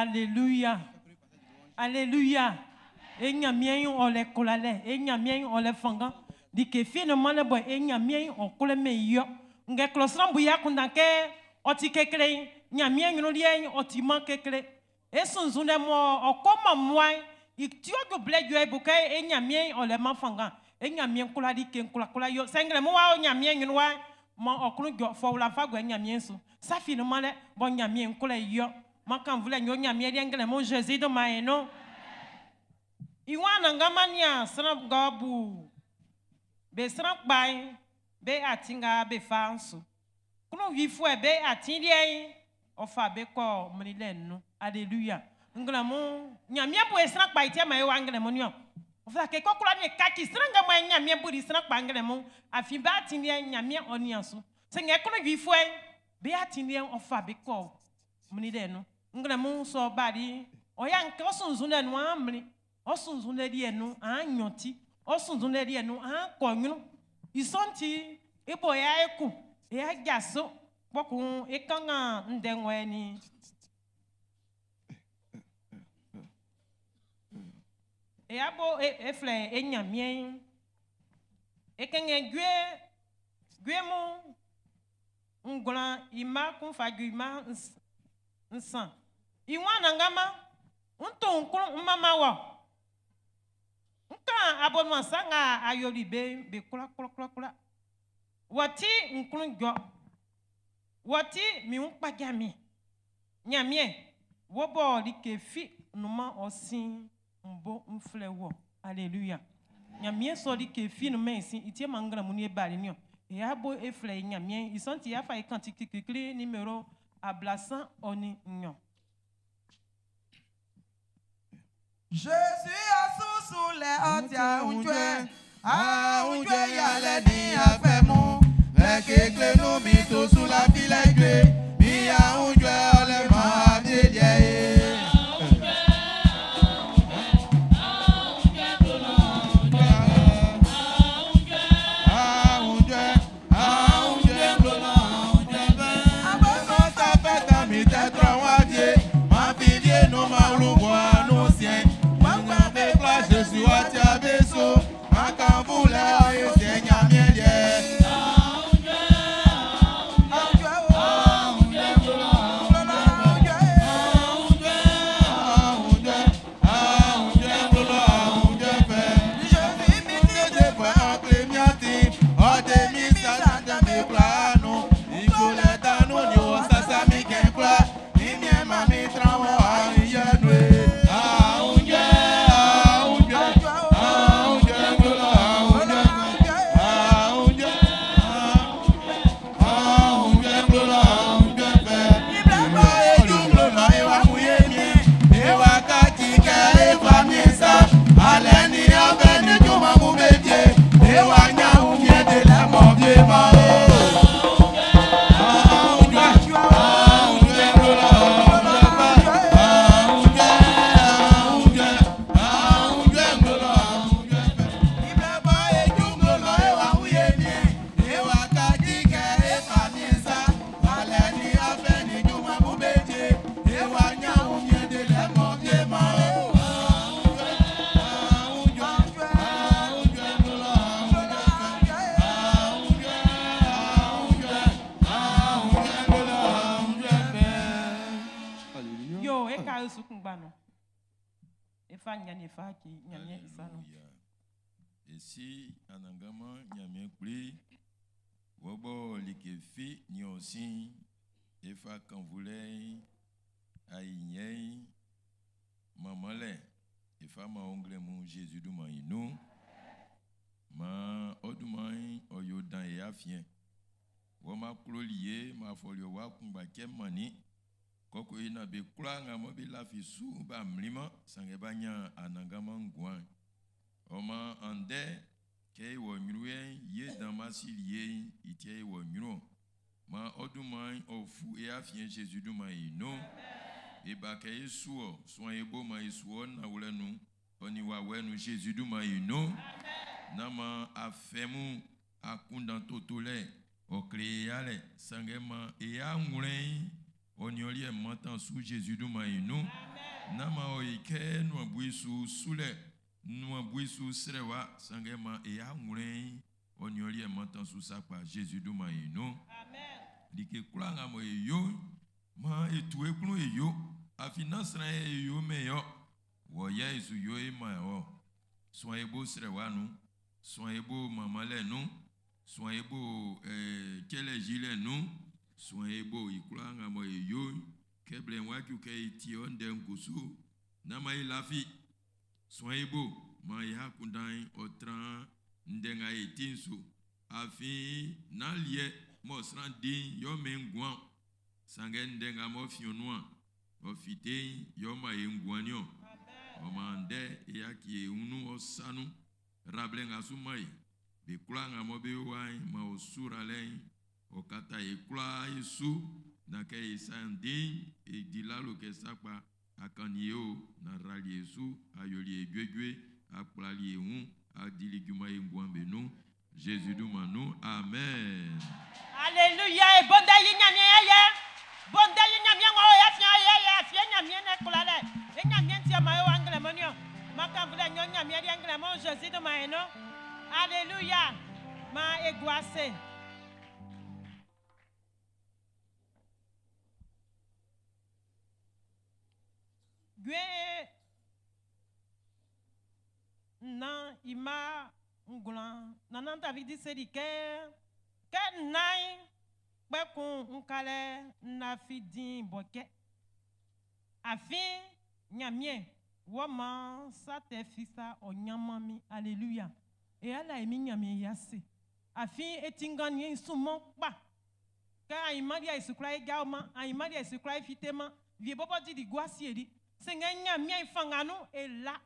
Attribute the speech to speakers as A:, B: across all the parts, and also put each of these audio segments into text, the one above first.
A: Alléluia. Alléluia. E Ɲanmiɛn'n ɔ lɛ kwlalɛ, e Ɲanmiɛn'n ɔ lɛ fanngan. Like fi nunman lɛ bɔ e Ɲanmiɛn'n ɔ kwlɛmɛn i ɔ. Nge klɔ sran bu i akunndan kɛ ɔ ti kekle'n, Ɲanmiɛn ɲrun liɛ'n ɔ timan kekle. E sunnzunlɛ mɔ ɔ kɔman mmua'n, i ti ɔ ju blɛ ju e bu kɛ e Ɲanmiɛn'n ɔ lɛman fanngan. E Ɲanmiɛn kwla like kwlakwla yo. Sɛ nglɛmun wa o Ɲanmiɛn ɲrun wa'n, man ɔ klun jɔ fɔ wla fa guɛ Ɲanmiɛn su. Sa fi nunman lɛ bɔ Ɲanmiɛn kwlɛ i ɔ. Man kannvulɛ yo Ɲanmiɛn liɛ nglɛmun Zezi dunman e nun. I waan Anannganman nian sran nga ɔ bu be sran kpa'n be atin nga be fa'n su. Klunwifuɛ be atin liɛ'n, ɔ fa be kɔ mlinlɛ'n nun. Alléluia. Nglɛmun, Ɲanmiɛn bu e sran kpa i ti ma e wa nglɛmun niɔn. Ɔ fata kɛ kɔkɔlɔ ni kaci sran nga mɔ e Ɲanmiɛn bu i sran kpa nglɛmun. Afin be atin liɛ'n Ɲanmiɛn ɔ nian su. Sanngɛ klunwifuɛ'n, be atin liɛ'n ɔ fa be kɔ mlinlɛ'n nun. Nglɛmun sɔ bali, ɔ ya nkɛ ɔ sunnzunlɛ nun an mlin. Ɔ sunnzunlɛ liɛ nun an nyɔnti. Ɔ sunnzunlɛ liɛ nun an kɔ ɲrun. I sɔ'n ti, e bɔ ya e kun, e ya jaso, kpɔkun e kanngan ndɛ ng'ɔ ni. E ya bo e flɛ e Ɲanmiɛn'n. E kɛnngɛn jue mun ngwlan i mma kun fa ju i mma nsan. I waan Anannganman, n tu n klun n manman wɔ. N kan abonuan sa nga a yoli be'n be kwlakwlakwla. Wɔ ti n klun jɔ. Wɔ ti min wun kpaja min. Ɲanmiɛn, wɔ bɔ like fi nunman ɔ sin n bo n flɛ wɔ. Alléluia. Ɲanmiɛn sɔ like fi nunman i sin i ti ma nglɛmun ni e bali niɔn. E ya bo e flɛ i Ɲanmiɛn i sɔ'n ti ya fa e cantique klikli numéro 62.
B: Jésus a susu le ɔti ahunjue, ahunjue yalɛ ni afɛmu, lɛ kekle nu mi to su la fi lɛ jue, mi ahunjue ɔlɛ ma abieliɛ ye. Ahunjue, ahunjue ŋlonɔ ahunjue fɛ. Abɔnɔ safɛ ta mi tɛ trɔ wa die, ma fi die nu ma wlu bɔ anu siɛ. Gbangba be kpla Jésus wa tia be so, ma kan fu lɛ ɔ ye siɛ Ɲanmiɛn liɛ. Ahunjue wo, ahunjue ŋlonɔ ahunjue. Ahunjue, ahunjue ŋlonɔ ahunjue fɛ. Jésus mi ti de fɛ ɔkle miati, ɔde mi sa de mi kpla nu. Ìgbòlẹ̀ dánú ni wọ́n sasa mi kẹ́ kpla. Ìmìẹ́ ma mi tran wọ́n àríyá nu e. Ahunjue, ahunjue, ahunjue ŋlonɔ ahunjue fɛ. Ahunjue, ahunjue ŋlonɔ ahunjue fɛ. Ìgbà edu ŋlonɔ ewa mu ye mie. Ewa kati kɛ efa mi sa. Alẹ́ ni abẹ́ ni juma mu be bie. Ewa nyawu mie de lɛ mɔ bie ma o. Ahunjue, ahunjue ŋlonɔ ahunjue fɛ. Ahunjue, ahunjue, ahunjue ŋlonɔ ahunjue fɛ. Ìblẹ̀bọ̀ edu ŋlonɔ ewa mu ye mie. Ewa kati kɛ efa mi sa. Alẹ́ ni abẹ́ ni juma mu be bie. Ewa nyawu mie de lɛ mɔ bie ma o. Ahunjue, ahunjue, ahunjue ŋlonɔ ahunjue fɛ. Ahunjue, ahunjue, ahunjue ŋlonɔ ahunjue fɛ.
C: Alléluia.
A: Yo, e ka su kungba no. E fa ɲan e fa ki Ɲanmiɛn i sa no.
D: Alléluia. Esi Anannganman Ɲanmiɛn kpli, wɔ bɔ like fi ni ɔ sin, e fa kannvulɛ'n, ayinyɛ'n, manmanlɛ, e fa man wɔ nglɛmun Jésus dunman i nun. Man ɔ dunman'n ɔ yo dan e afiɛn. Wɔ ma kloli ye, ma fɔli ɔ wa kunngba cɛ mannin. Kɔkɔ yi na be kwlaa nga mɔ be lafi su ba mlima, sanngɛ ba nya Anannganman nguan. Ɔ man andɛ kɛ e wɔ ɲrun yɛ'n, ye dan ma sili ye'n, i tiɛ e wɔ ɲrun. Man ɔ dunman'n ɔ fu e afiɛn Jésus dunman i nun. E ba kɛ e su ɔ, suan e bo man e su ɔ nawlɛ nun, ɔ ni wawɛ nun Jésus dunman i nun. Nan man afɛmu akundan toto lɛ, ɔ kle e yalɛ, sanngɛ man e anwlɛn Ɔ nin ɔ liɛ mantan su Jésus dunman'n i nun. Nán maan ɔ yi kɛ nuan bui su sulɛ, nuan bui su srɛwa, sanngɛ maan e awlɛn'n ɔ nin ɔ liɛ mantan su sakpa Jésus dunman'n i nun. Like kwlaa nga mɔ e yo'n, maan e tu e klun e yo, afin nán sran yɛ e yo mɛn i-ɔ, wɔ yɛ e su yo e man ɔ. Suan e bo srɛwa nun, suan e bo manmanlɛ nun, suan e bo cɛlɛ yilɛ nun, suan e bo i kwlaa nga mɔ e yo'n, kɛ blɛ'n wá ju kɛ e tie ɔ ndɛ'n kusu, nán maan e lafi. Suan e bo, maan e akunndan'n ɔ tran ndɛ nga e ti'n su. Afin nán aliɛ mɔ sran di'n yɛ ɔ mɛn i nguan-ɔn. Sanngɛ ndɛ nga m'ɔ fin ɔ nuan ɔ fite'n yɛ ɔ man e nguan'n niɔn. Ɔ maan andɛ e yaci e wun nun ɔ sa nun. Ra blɛ nga su man e. Be kwlaa nga mɔ be o wa'n, maan ɔ su ralɛ'n ɔ kata e kwlaa e su, naan kɛ e sa'n di'n, e di lalo kɛ sakpa a kannin e o, naan a rali e su, a yoli e juejue, a kplali e wun, a dili junman e nguan'n be nun. Zezi dunman nun, amen.
A: Aleluya! E bo ndɛ yi Ɲanmiɛn ayɛ. Bo ndɛ yi Ɲanmiɛn ng'ɔ o e afiɛn ayɛ yɛ afiɛn Ɲanmiɛn nɛ kwlalɛ. E Ɲanmiɛn ti ɔ man e wa nglɛmun niɔn. Man kannvulɛ nɲɔn Ɲanmiɛn liɛ nglɛmun Zezi dunman e nun. Aleluya! Maan e gua ase. Jue 4 i mma 9. Nannan Davidi seli kɛ, Kɛ n na'n, kpɛkun n ka lɛ n lafi diin bɔ cɛ. Afin Ɲanmiɛn, wɔ maan sa tɛ fi sa ɔ ɲanman min. Aleluya! E ala e Min Ɲanmiɛn i ase. Afin e ti nganniɛn i sunman kpa. Kɛ ainman liɛ e su kwla e jaoman, ainman liɛ e su kwla e fiteman, wie bɔbɔ dili gua sieli. Sanngɛ Ɲanmiɛn i fanngan nun e la,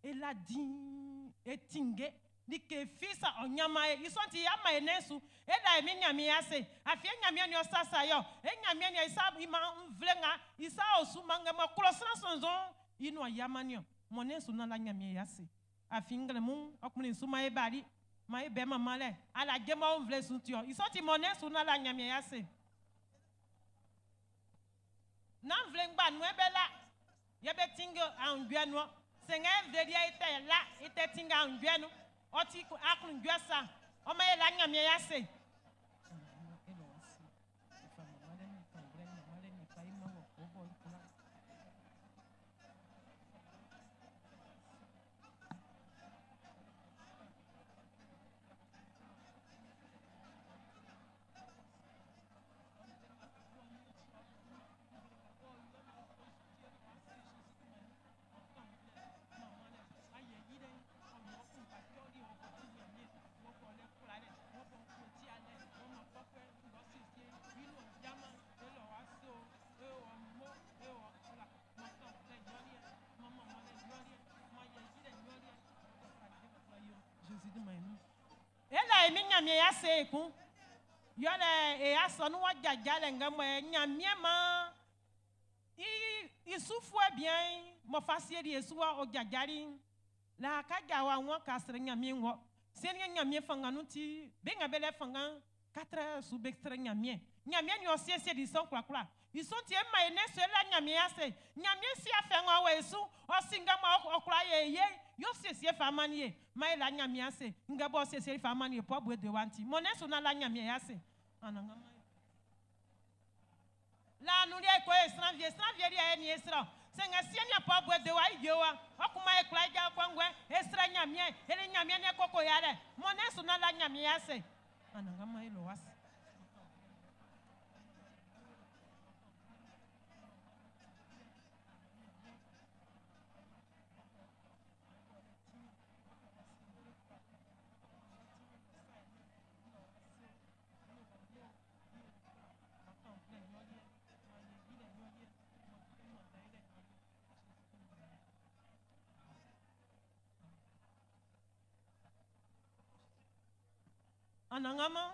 A: e la diin, e tinnge. Like fi sa ɔ ɲanman e. I sɔ'n ti, y'a man e nɛn'n su. E la e Min Ɲanmiɛn i ase. Afin e Ɲanmiɛn nin ɔ sasa ye ɔ. E Ɲanmiɛn nin i sa i man nvle nga i sa o su man ngɛ mɔ klɔ sran sɔnnzɔn i nuan yiaman niɔn. Mɔ nɛn'n su naan la Ɲanmiɛn i ase. Afin nglɛmun'n, ɔ kplin su man e bali, man e bɛ manmanlɛ, alaje m'ɔ o nvle su'n ti-ɔ. I sɔ'n ti mɔ nɛ́n su naan la Ɲanmiɛn i ase. Nán nvle ngba nun'n be la, yɛ be tinnge aunjuɛ nun-ɔn. Sanngɛ nvle liɛ'n i tɛ la, i tɛ tinnge aunjuɛ nun. Ɔ ti aklunjuɛ sa. Ɔ man e la Ɲanmiɛn i ase. E la e Min Ɲanmiɛn i ase ekun. Yɔlɛ e asɔnun wa jajalɛ nga mɔ e Ɲanmiɛn maan i i sufuɛ bian'n m'ɔ fa sieli e su wa ɔ jajali'n, la ka ja wa wan ka srɛ Ɲanmiɛn wɔ. Siɛn'n Ɲanmiɛn fanngan nun ti, be nga be lɛ fanngan katra su be srɛ Ɲanmiɛn. Ɲanmiɛn nin ɔ siesieli i sɔ'n kwlakwla. I sɔ'n ti e man e nɛn su e la Ɲanmiɛn ase. Ɲanmiɛn si afɛ ng'ɔ o e su'n, ɔ si nga mɔ ɔ kwla yo e ye'n, yɛ ɔ siesie fa man ye. Man e la Ɲanmiɛn ase. Nga b'ɔ siesieli fa man ye pɔ bue de wa'n ti, mɔ nɛn su naan la Ɲanmiɛn i ase. Anannganman e. Laa nun liɛ e ko e sran wie, sran wie liɛ e nin e srɛ. Sanngɛ siɛn'n nian pɔ bue de wa i yo wa. Ɔ kunman e kwla e jao kɔnguɛ, e srɛ Ɲanmiɛn, e nin Ɲanmiɛn nin e koko yalɛ. Mɔ nɛn su naan la Ɲanmiɛn i ase. Anannganman e lo ase. Anannganman,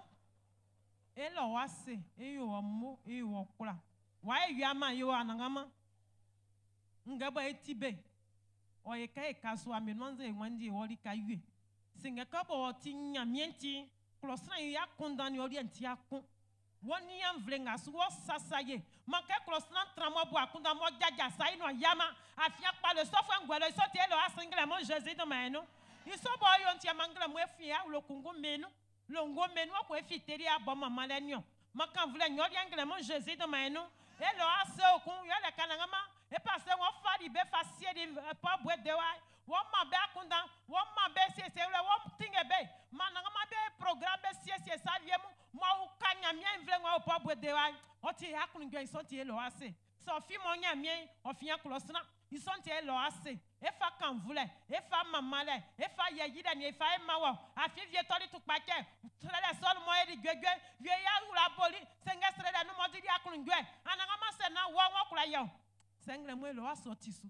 A: e la ɔ ase, e yo ɔ mo, e yo ɔ kwla. Wa e wia man yo Anannganman. Nga bɔ e ti be, ɔ ye kɛ e ka sua be nuan annzɛ e wanndi e wɔ lika wie. Sanngɛ kɛ bɔ ɔ ti Nyanmiɛn ti'n, klɔ sran i akunndan nin ɔ liɛ'n ti'a kun. Wɔ nian nvle nga su wɔ sasa ye. Man kɛ klɔ sran tran mɔ bu akunndan mɔ jaja sa i nuan yama. Afia kpa le sɔfuɛ nguɛlɛ i sɔ tie lɔ asinglɛ mɔ Jésus dɔn ma enu. I sɔ bɔ yo ntia manglɛ mo efi ya wlo kungu menu. Longo menu ko efi teri abɔ mama lɛ niɔ. Man kan vlɛ nyɔ liɛ nglɛ mɔ Jésus dɔn ma enu. E lɔ ase okun yɔ lɛ kana ŋama. E passe wọ́n fa di bɛ fa sie di pɔ bue de wa. Wọ́n ma bɛ akundan. Wọ́n ma bɛ siesie wlɛ. Wọ́n tinge bɛ. Ma na ŋama bɛ programme bɛ siesie sa vie mu. Ma wo ka nyamia nvlɛ ŋa wo pɔ bue de wa. Ɔti akunjɔ isɔn tie lɔ ase. Sɔfi mɔ nyamia ɔfia klɔ sina. Isɔn tie lɔ ase. Efa kanvulɛ, efa mamalɛ, efa yɛyilɛ ni efa emawɔ. Afi vie tɔli tukpatsɛ. Trɛlɛ sɔlu mɔ edi dzɔdzɔe. Vie ya wula boli. Sɛngɛ srɛ numɔdidi akunjɔe. Anagama sɛ na wɔ ŋɔ kura yɛ o. Sɛnglɛ mo lɔ asɔ ti su.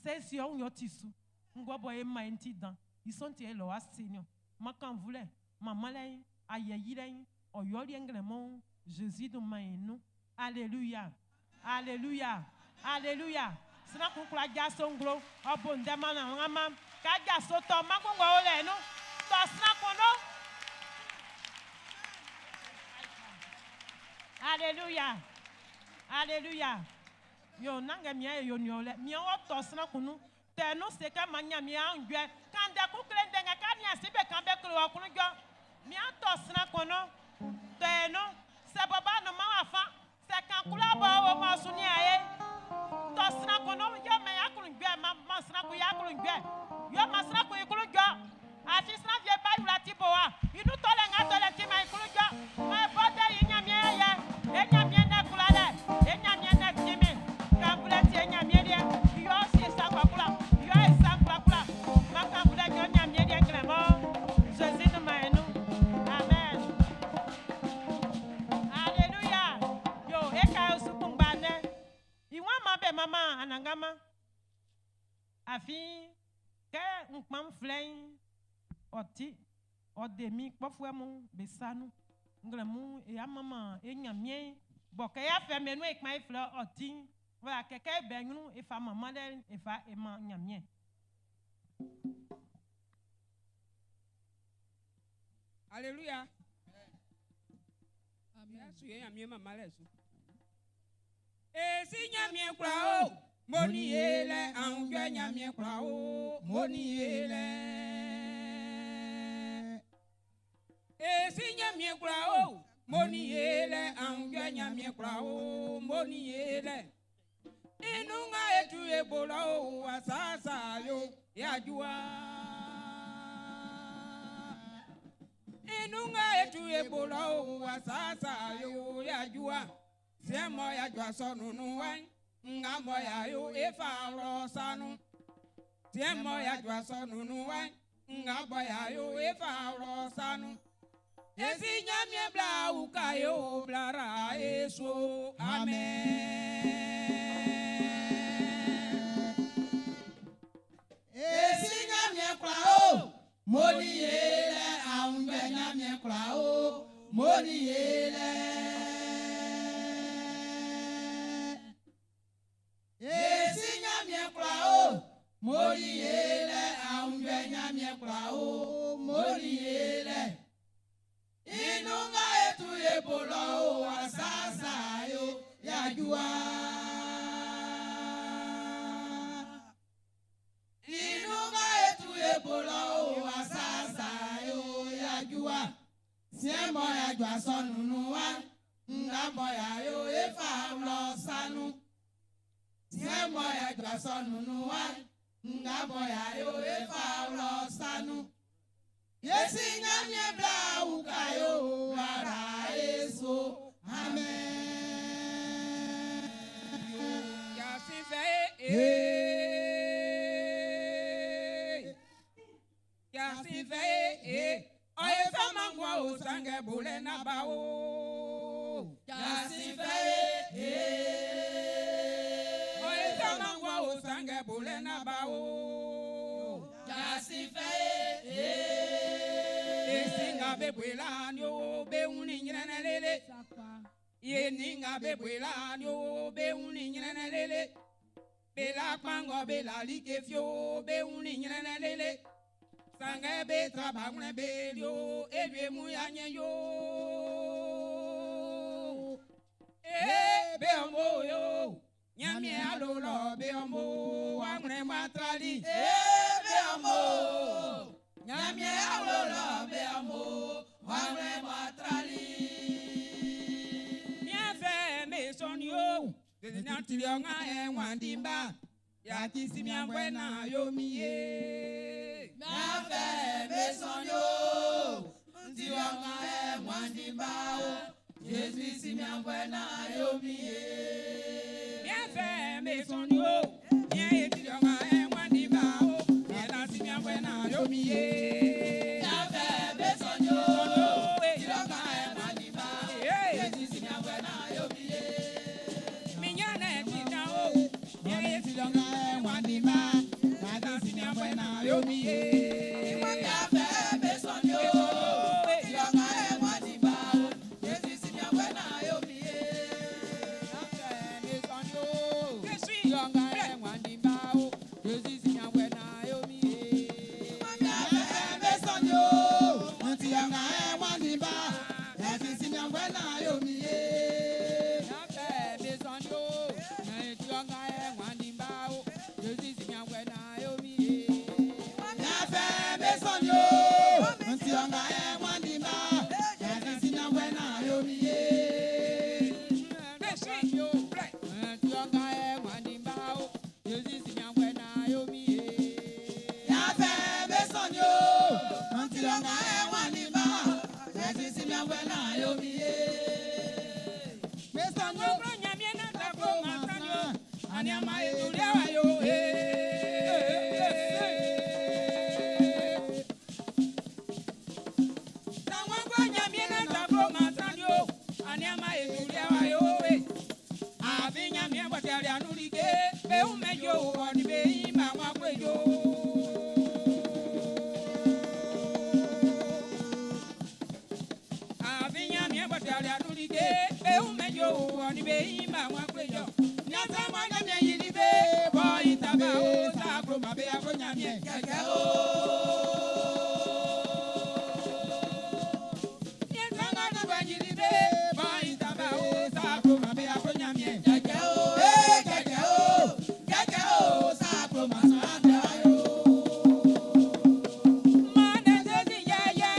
A: Sɛ si ɔn yɔ ti su. Ŋgɔ bɔ ema ŋuti dan. Isɔn tie lɔ ase nyɔ. Ma kanvulɛ, mamalɛ, ayɛyilɛ, ɔyɔliɛ ŋlɛ mɔ Jésus do ma yi nu. Alléluia. Alléluia. Alléluia. Sina kukula dza songlo ɔbo ndɛma na ŋama ka dza so tɔ makungbɔ wo le nu tɔ sina kun Alléluia. Alléluia. Yo nange mia yo nyo le mia wo tɔ sina kun nu tɛ nu se ke ma nya mia ŋdzɔe kande kukle ndenge ka mia si be kan be kle wɔ kunu dzɔ mia tɔ sina kun nu tɛ nu sɛ bɔba nu ma wa fa sɛ kankula bɔ wo ma su ni a ye. Tɔ sina kun nu yɔ mɛ ya kunu dzɔe ma ma sina kun ya kunu dzɔe yɔ ma sina kun yi kunu dzɔ afi sina vie ba yula ti bo wa inu tɔ le ŋa tɔ le ti ma yi kunu dzɔ ma bɔ de yi nyamia yɛ e nyamia ne kula lɛ e nyamia ne ti mi kanvulɛ ti e nyamia deɛ yɔ si sankpakula yɔ e sankpakula ma kanvulɛ nyɔ nyamia deɛ ŋlɛ mɔ Jésus nu ma ye nu amen alléluia yo e ka sukungba nɛ ìwọ̀n ma bɛ mama anagama àfi kɛ ŋkpam filɛ ɔti ɔdemi kpɔfuɛ mu besanu ŋlɛ mu eya mama enyamie bɔn kɛ ya fɛ mɛ nu ekpa efilɛ ɔti wala kɛkɛ bɛ ŋu efa mama lɛ efa ema nyamie.
E: Alléluia. Amen. Yesu ye nyamie mama lɛ su. Esi nyamie kura o, mo ni ye lɛ, ahun nyamie kura o, mo ni ye lɛ. Esi nyamie kura o, mo ni ye lɛ, ahun nyamie kura o, mo ni ye lɛ. Inú ŋa etu ebola o, asasa yo, yajua. Inú ŋa etu ebola o, asasa yo, yajua. Sẹ́mọ̀ yajua sọnù nù wáyé, ŋa mọ̀ ya yo efa rọ sanu. Sẹ́mọ̀ yajua sọnù nù wáyé, ŋa bọ̀ ya yo efa rọ sanu. Esi nyamie bla wuka yo blara eso, amen.
B: Esi nyamie kura o, mo ni ye lɛ, ahun jɛ nyamie kura o, mo ni ye lɛ. Esi nyamie kura o, mo ni ye lɛ, ahun jɛ nyamie kura o, mo ni ye lɛ. Inú ŋa etu ebola o, asasa yo, yajua. Inú ŋa etu ebola o, asasa yo, yajua. Sẹ́mọ̀ yajua sọnù nù wá, ŋa mọ̀ ya yo efa lọ sanu. Sẹ́mọ̀ yajua sọnù nù wá, ŋa mọ̀ ya yo efa lọ sanu. Yesi nyamie bla wuka yo ara eso, amen.
E: Yasin fẹ́ ee. Yasin fẹ́ ee. Ọyẹ fẹ́ máa ń wọ òsàngẹ̀ bòlẹ̀ náà bá o.
B: Yasin fẹ́ ee.
E: Ọyẹ fẹ́ máa ń wọ òsàngẹ̀ bòlẹ̀ náà bá o.
B: Yasin fẹ́ ee.
E: Esi ŋa bɛ bòye la ni o bɛ ń ní nyinɛnɛ lele. Ye ni ŋa bɛ bòye la ni o bɛ ń ní nyinɛnɛ lele. Bela kpangɔ bela like fio bɛ ń ní nyinɛnɛ lele. Sangɛ bɛ traba ŋlɛ bɛ li o ebie mu ya nye yo. Be ọmọ yo. Nyamie alolo be ọmọ wa ŋlẹ ma trali.
B: Ebe ọmọ, nyamie awolɔ be ọmọ, wàwẹ̀ mọ̀trali.
E: Miafɛ mesɔn yo. Tètè náà tiri ɔŋa ɛwọ̀n dìbà. Yàtí simiafɛ náà yomi ye.
B: Miafɛ mesɔn yo, ntí ọ̀ŋà ẹ̀wọ̀n dìbà o, Jésù sí miafɛ náà yomi ye.
E: Miafɛ mesɔn yo. Miɛ etiri ɔŋa ɛwọ̀n dìbà o. Yàtí simiafɛ náà yomi ye.
B: Miafɛ mesɔn yo, ntí ọ̀ŋà ẹ̀wọ̀n dìbà o, Jésù sí miafɛ náà yomi ye.
E: Minyana ti na o. Miɛ etiri ɔŋa ɛwọ̀n dìbà. Yàtí simiafɛ náà yomi ye.
B: Miafɛ mesɔn yo, ntí ọ̀ŋà ẹ̀wọ̀n dìbà o, Jésù sí miafɛ náà yomi ye. Kẹ̀kẹ́ o. Kẹ̀kẹ́ o. Ee kẹ̀kẹ́ o. Kẹ̀kẹ́ o. Sáàpù màsán àgbẹ̀ ayò. Mọ̀ọ́dẹ́ ṣe sí yẹ́yẹ́.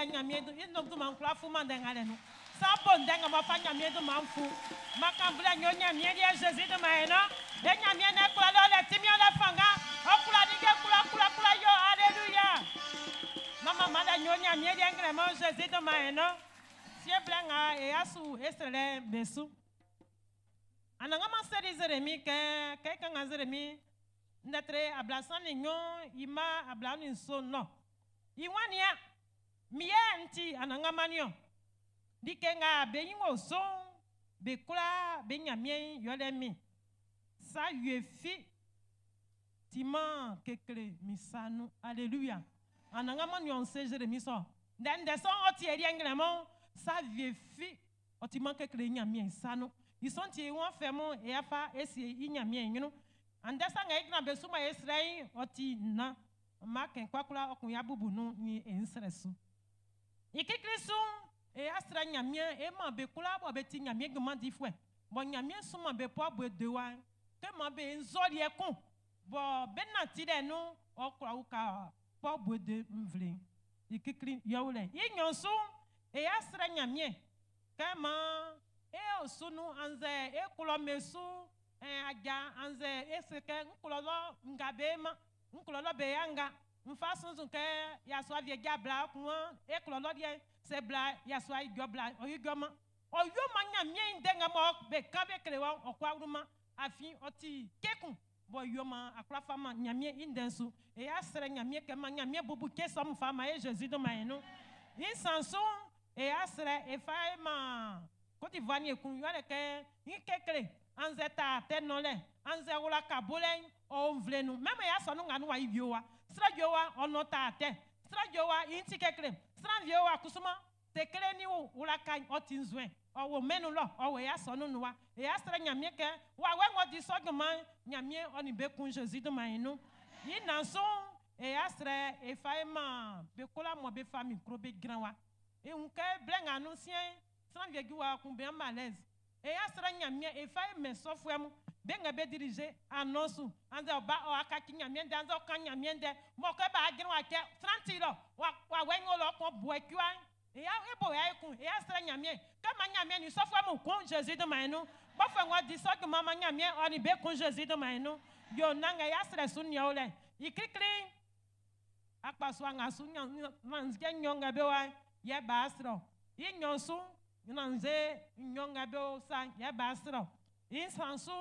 A: Le Ɲanmiɛn i dunman'n kwlá fuman ndɛ nga lɛ nun. San bo ndɛ nga m'ɔ fa Ɲanmiɛn dunman'n fu. Man kannvulɛ nyo Ɲanmiɛn liɛ Zezi dunman yɛ nɔ. E Ɲanmiɛn nɛ kwla lɛ, ɔ lɛ tinmin, ɔ lɛ fanngan. Ɔ kwla ninnge kwla kwla kwla yo. Alléluia. Mama man lɛ nyo Ɲanmiɛn liɛ nglɛmɔ Zezi dunman yɛ nɔ. Sie blɛ nga e ya su e srɛlɛ be su. Anannganman seli Zeremi kɛ, kɛ e kanngan Zeremi ndɛ tre 32 i mma 27 nɔ. I waan nian, min yɛ n ti Anannganman niɔn. Like nga be nyin wo su'n, be kwlaa be Ɲanmiɛn'n yɛle min. Sa wie fi timan kekle min sa nun. Alléluia. Anannganman niɔn se Zeremi sɔ. Ndɛ ndɛ sɔ'n ɔ ti e liɛ nglɛmɔ. Sa wie fi ɔ timan kekle Ɲanmiɛn sa nun. I sɔ'n ti wɔn fɛ mu e afa e sie i Ɲanmiɛn ɲrun. Andɛ sa nga e gyina be su ma e srɛ i'n ɔ ti nnan. Mma kɛn kwlakwla ɔ kun ya bubu nun ni e nsrɛ su. I kikli su'n, e asrɛ Ɲanmiɛn e ma be kwlaa bɔ be ti Ɲanmiɛn junman difuɛ. Bɔ Ɲanmiɛn sunman be pɔ bue de wa. Ke ma be nzɔliɛ kun. Bɔ be nanti lɛ nun ɔ kwla uka pɔ bue de nvle. I kikli yɛwlɛ. I nɲɔn su'n, e asrɛ Ɲanmiɛn. Kɛ ma e o su nun annzɛ e klɔ me su aja annzɛ e se kɛ n klɔ lɔ nga be ma n klɔ lɔ be ya nga n fa sunsun kɛ yasua vie ja bla kun e klɔ lɔ deɛ sɛ bla yasua ijɔ bla ɔ ijɔ ma ɔ yo ma Ɲanmiɛn ndɛ nga mɔ be kan be kle wa ɔ kɔ awluma afin ɔ ti kekun bɔ yo ma akla fa ma Ɲanmiɛn i ndɛ'n su e asrɛ Ɲanmiɛn kɛ ma Ɲanmiɛn bubu ke sɔm fa ma e Jésus dunman yɛ nun. I nsan su'n, e asrɛ e fa e ma Côte d'Ivoire ni ekun yɔ lɛ kɛ n kekle annzɛ ta tɛ nɔ lɛ annzɛ wla ka bo lɛ ɔ nvle nun mɛmɛ ya sɔ nu nga nu wa yi vie wa srɛ vie wa ɔnɔ ta tɛ srɛ vie wa yi ŋuti kekle sran vie wa kusuma tekle ni wla ka ɔ ti nzue ɔwɔ mɛnu lɔ ɔwɔ ya sɔ nu wa e ya srɛ Ɲanmiɛn kɛ wa wɛ ŋɔ di sɔ junman Ɲanmiɛn ɔ ni be kun Jésus dunman yi nun. I nan su'n, e ya srɛ e fa e ma be kwla mɔ be fa micro be gyina wa. E wun kɛ blɛ nga nun siɛn sran vie wa kun be malaise. E ya srɛ Ɲanmiɛn e fa e mɛ sɔfuɛ mu be nga be dirige annonce annzɛ ɔba ɔ akaki Ɲanmiɛn ndɛ annzɛ ɔkan Ɲanmiɛn ndɛ mɔ kɛ ba gyina wa kɛ sran ti lɔ wa wa wɛ ŋɔ lɔ kɔn buɛ kua e ya e bo ya e kun e ya srɛ Ɲanmiɛn kɛ ma Ɲanmiɛn ni sɔfuɛ mu kun Jésus dunman yi nun. Kpɔfɛ ŋɔ di sɔ junman ma Ɲanmiɛn ɔ ni be kun Jésus dunman yi nun. Yo nanga ya srɛ su nia o lɛ. I klikli akpasua nga su nanzɛ nyɔ nga be wa yɛ ba srɔ. I nyɔ su nanzɛ nyɔ nga be o sa yɛ ba srɔ. I nsan su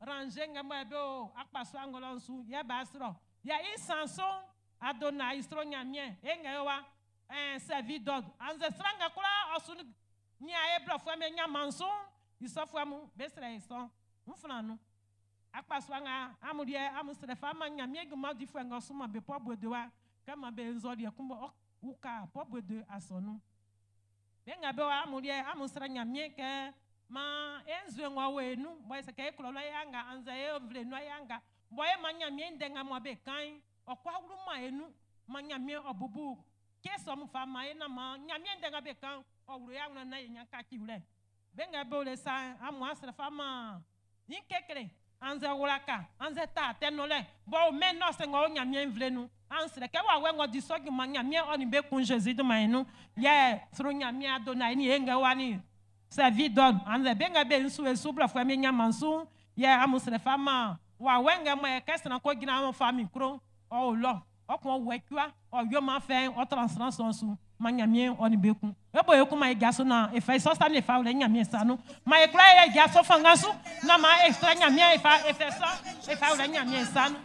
A: range nga mo be o akpasua ŋgɔlɔ su yɛ ba srɔ. Yɛ i nsan su adona isro Ɲanmiɛn e nga ye wa servi d'ordre anzɛ sran nga kura ɔsu nia e blɔfuɛ me nyaman su isɔfuɛ mu be srɛ isɔ nflan nu. Akpasua nga amu deɛ amu srɛ fa ma Ɲanmiɛn junman difuɛ nga ɔsu ma be pɔ bue de wa kɛ ma be nzɔliɛ kun bɔ ɔ uka pɔ bue de asɔnu. Be nga be wa amu deɛ amu srɛ Ɲanmiɛn kɛ ma e nzue ŋɔ wo enu bɔ ese kɛ e klɔ lɔ ya nga anzɛ e nvle nu ya nga bɔ e ma Ɲanmiɛn ndɛ nga mɔ be kan ɔkɔ awuru ma enu ma Ɲanmiɛn ɔbubu ke sɔmu fa ma e na ma Ɲanmiɛn ndɛ nga be kan ɔwuro ya ŋlɔ na ye nya kaki wlɛ. Be nga be wo le sa amu asrɛ fa ma yin kekle anzɛ wlaka anzɛ ta tɛ nɔ lɛ bɔ o mɛ nɔ se ŋɔ o Ɲanmiɛn nvle nu ansrɛ kɛ wa wɛ ŋɔ di sɔ junman Ɲanmiɛn ɔ ni be kun Jésus dunman yi nun. Yɛ sro Ɲanmiɛn adona yi ni e ŋgɛ wa ni servi d'ordre anzɛ be nga be nsu esu blɔfuɛ mi nyaman su yɛ amu srɛ fa ma wa wɛ ŋgɛ mɔ yɛ kɛ sran ko gyina amu fa micro ɔ o lɔ ɔ kun ɔwɛ kua ɔ yɔ ma fɛn ɔ tran sran sɔn su ma Ɲanmiɛn ɔ ni be kun e bo e kun ma e jaso na e fa sɔ sa ne fa wlɛ Ɲanmiɛn sa nu ma e kura yɛ jaso fanga su na ma e srɛ Ɲanmiɛn e fa e fɛ sɔ e fa wlɛ Ɲanmiɛn sa nu.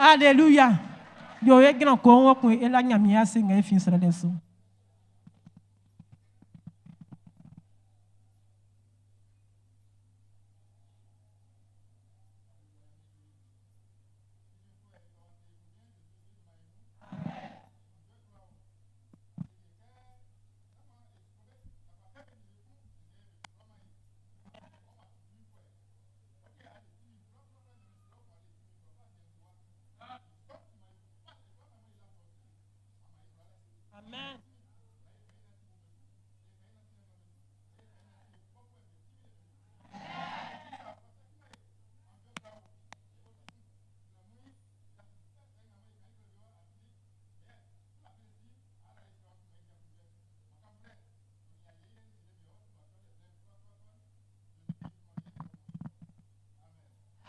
A: Alléluia. Yo e gran ko wo kun e la nyami ase nga e fin srele so. Amen.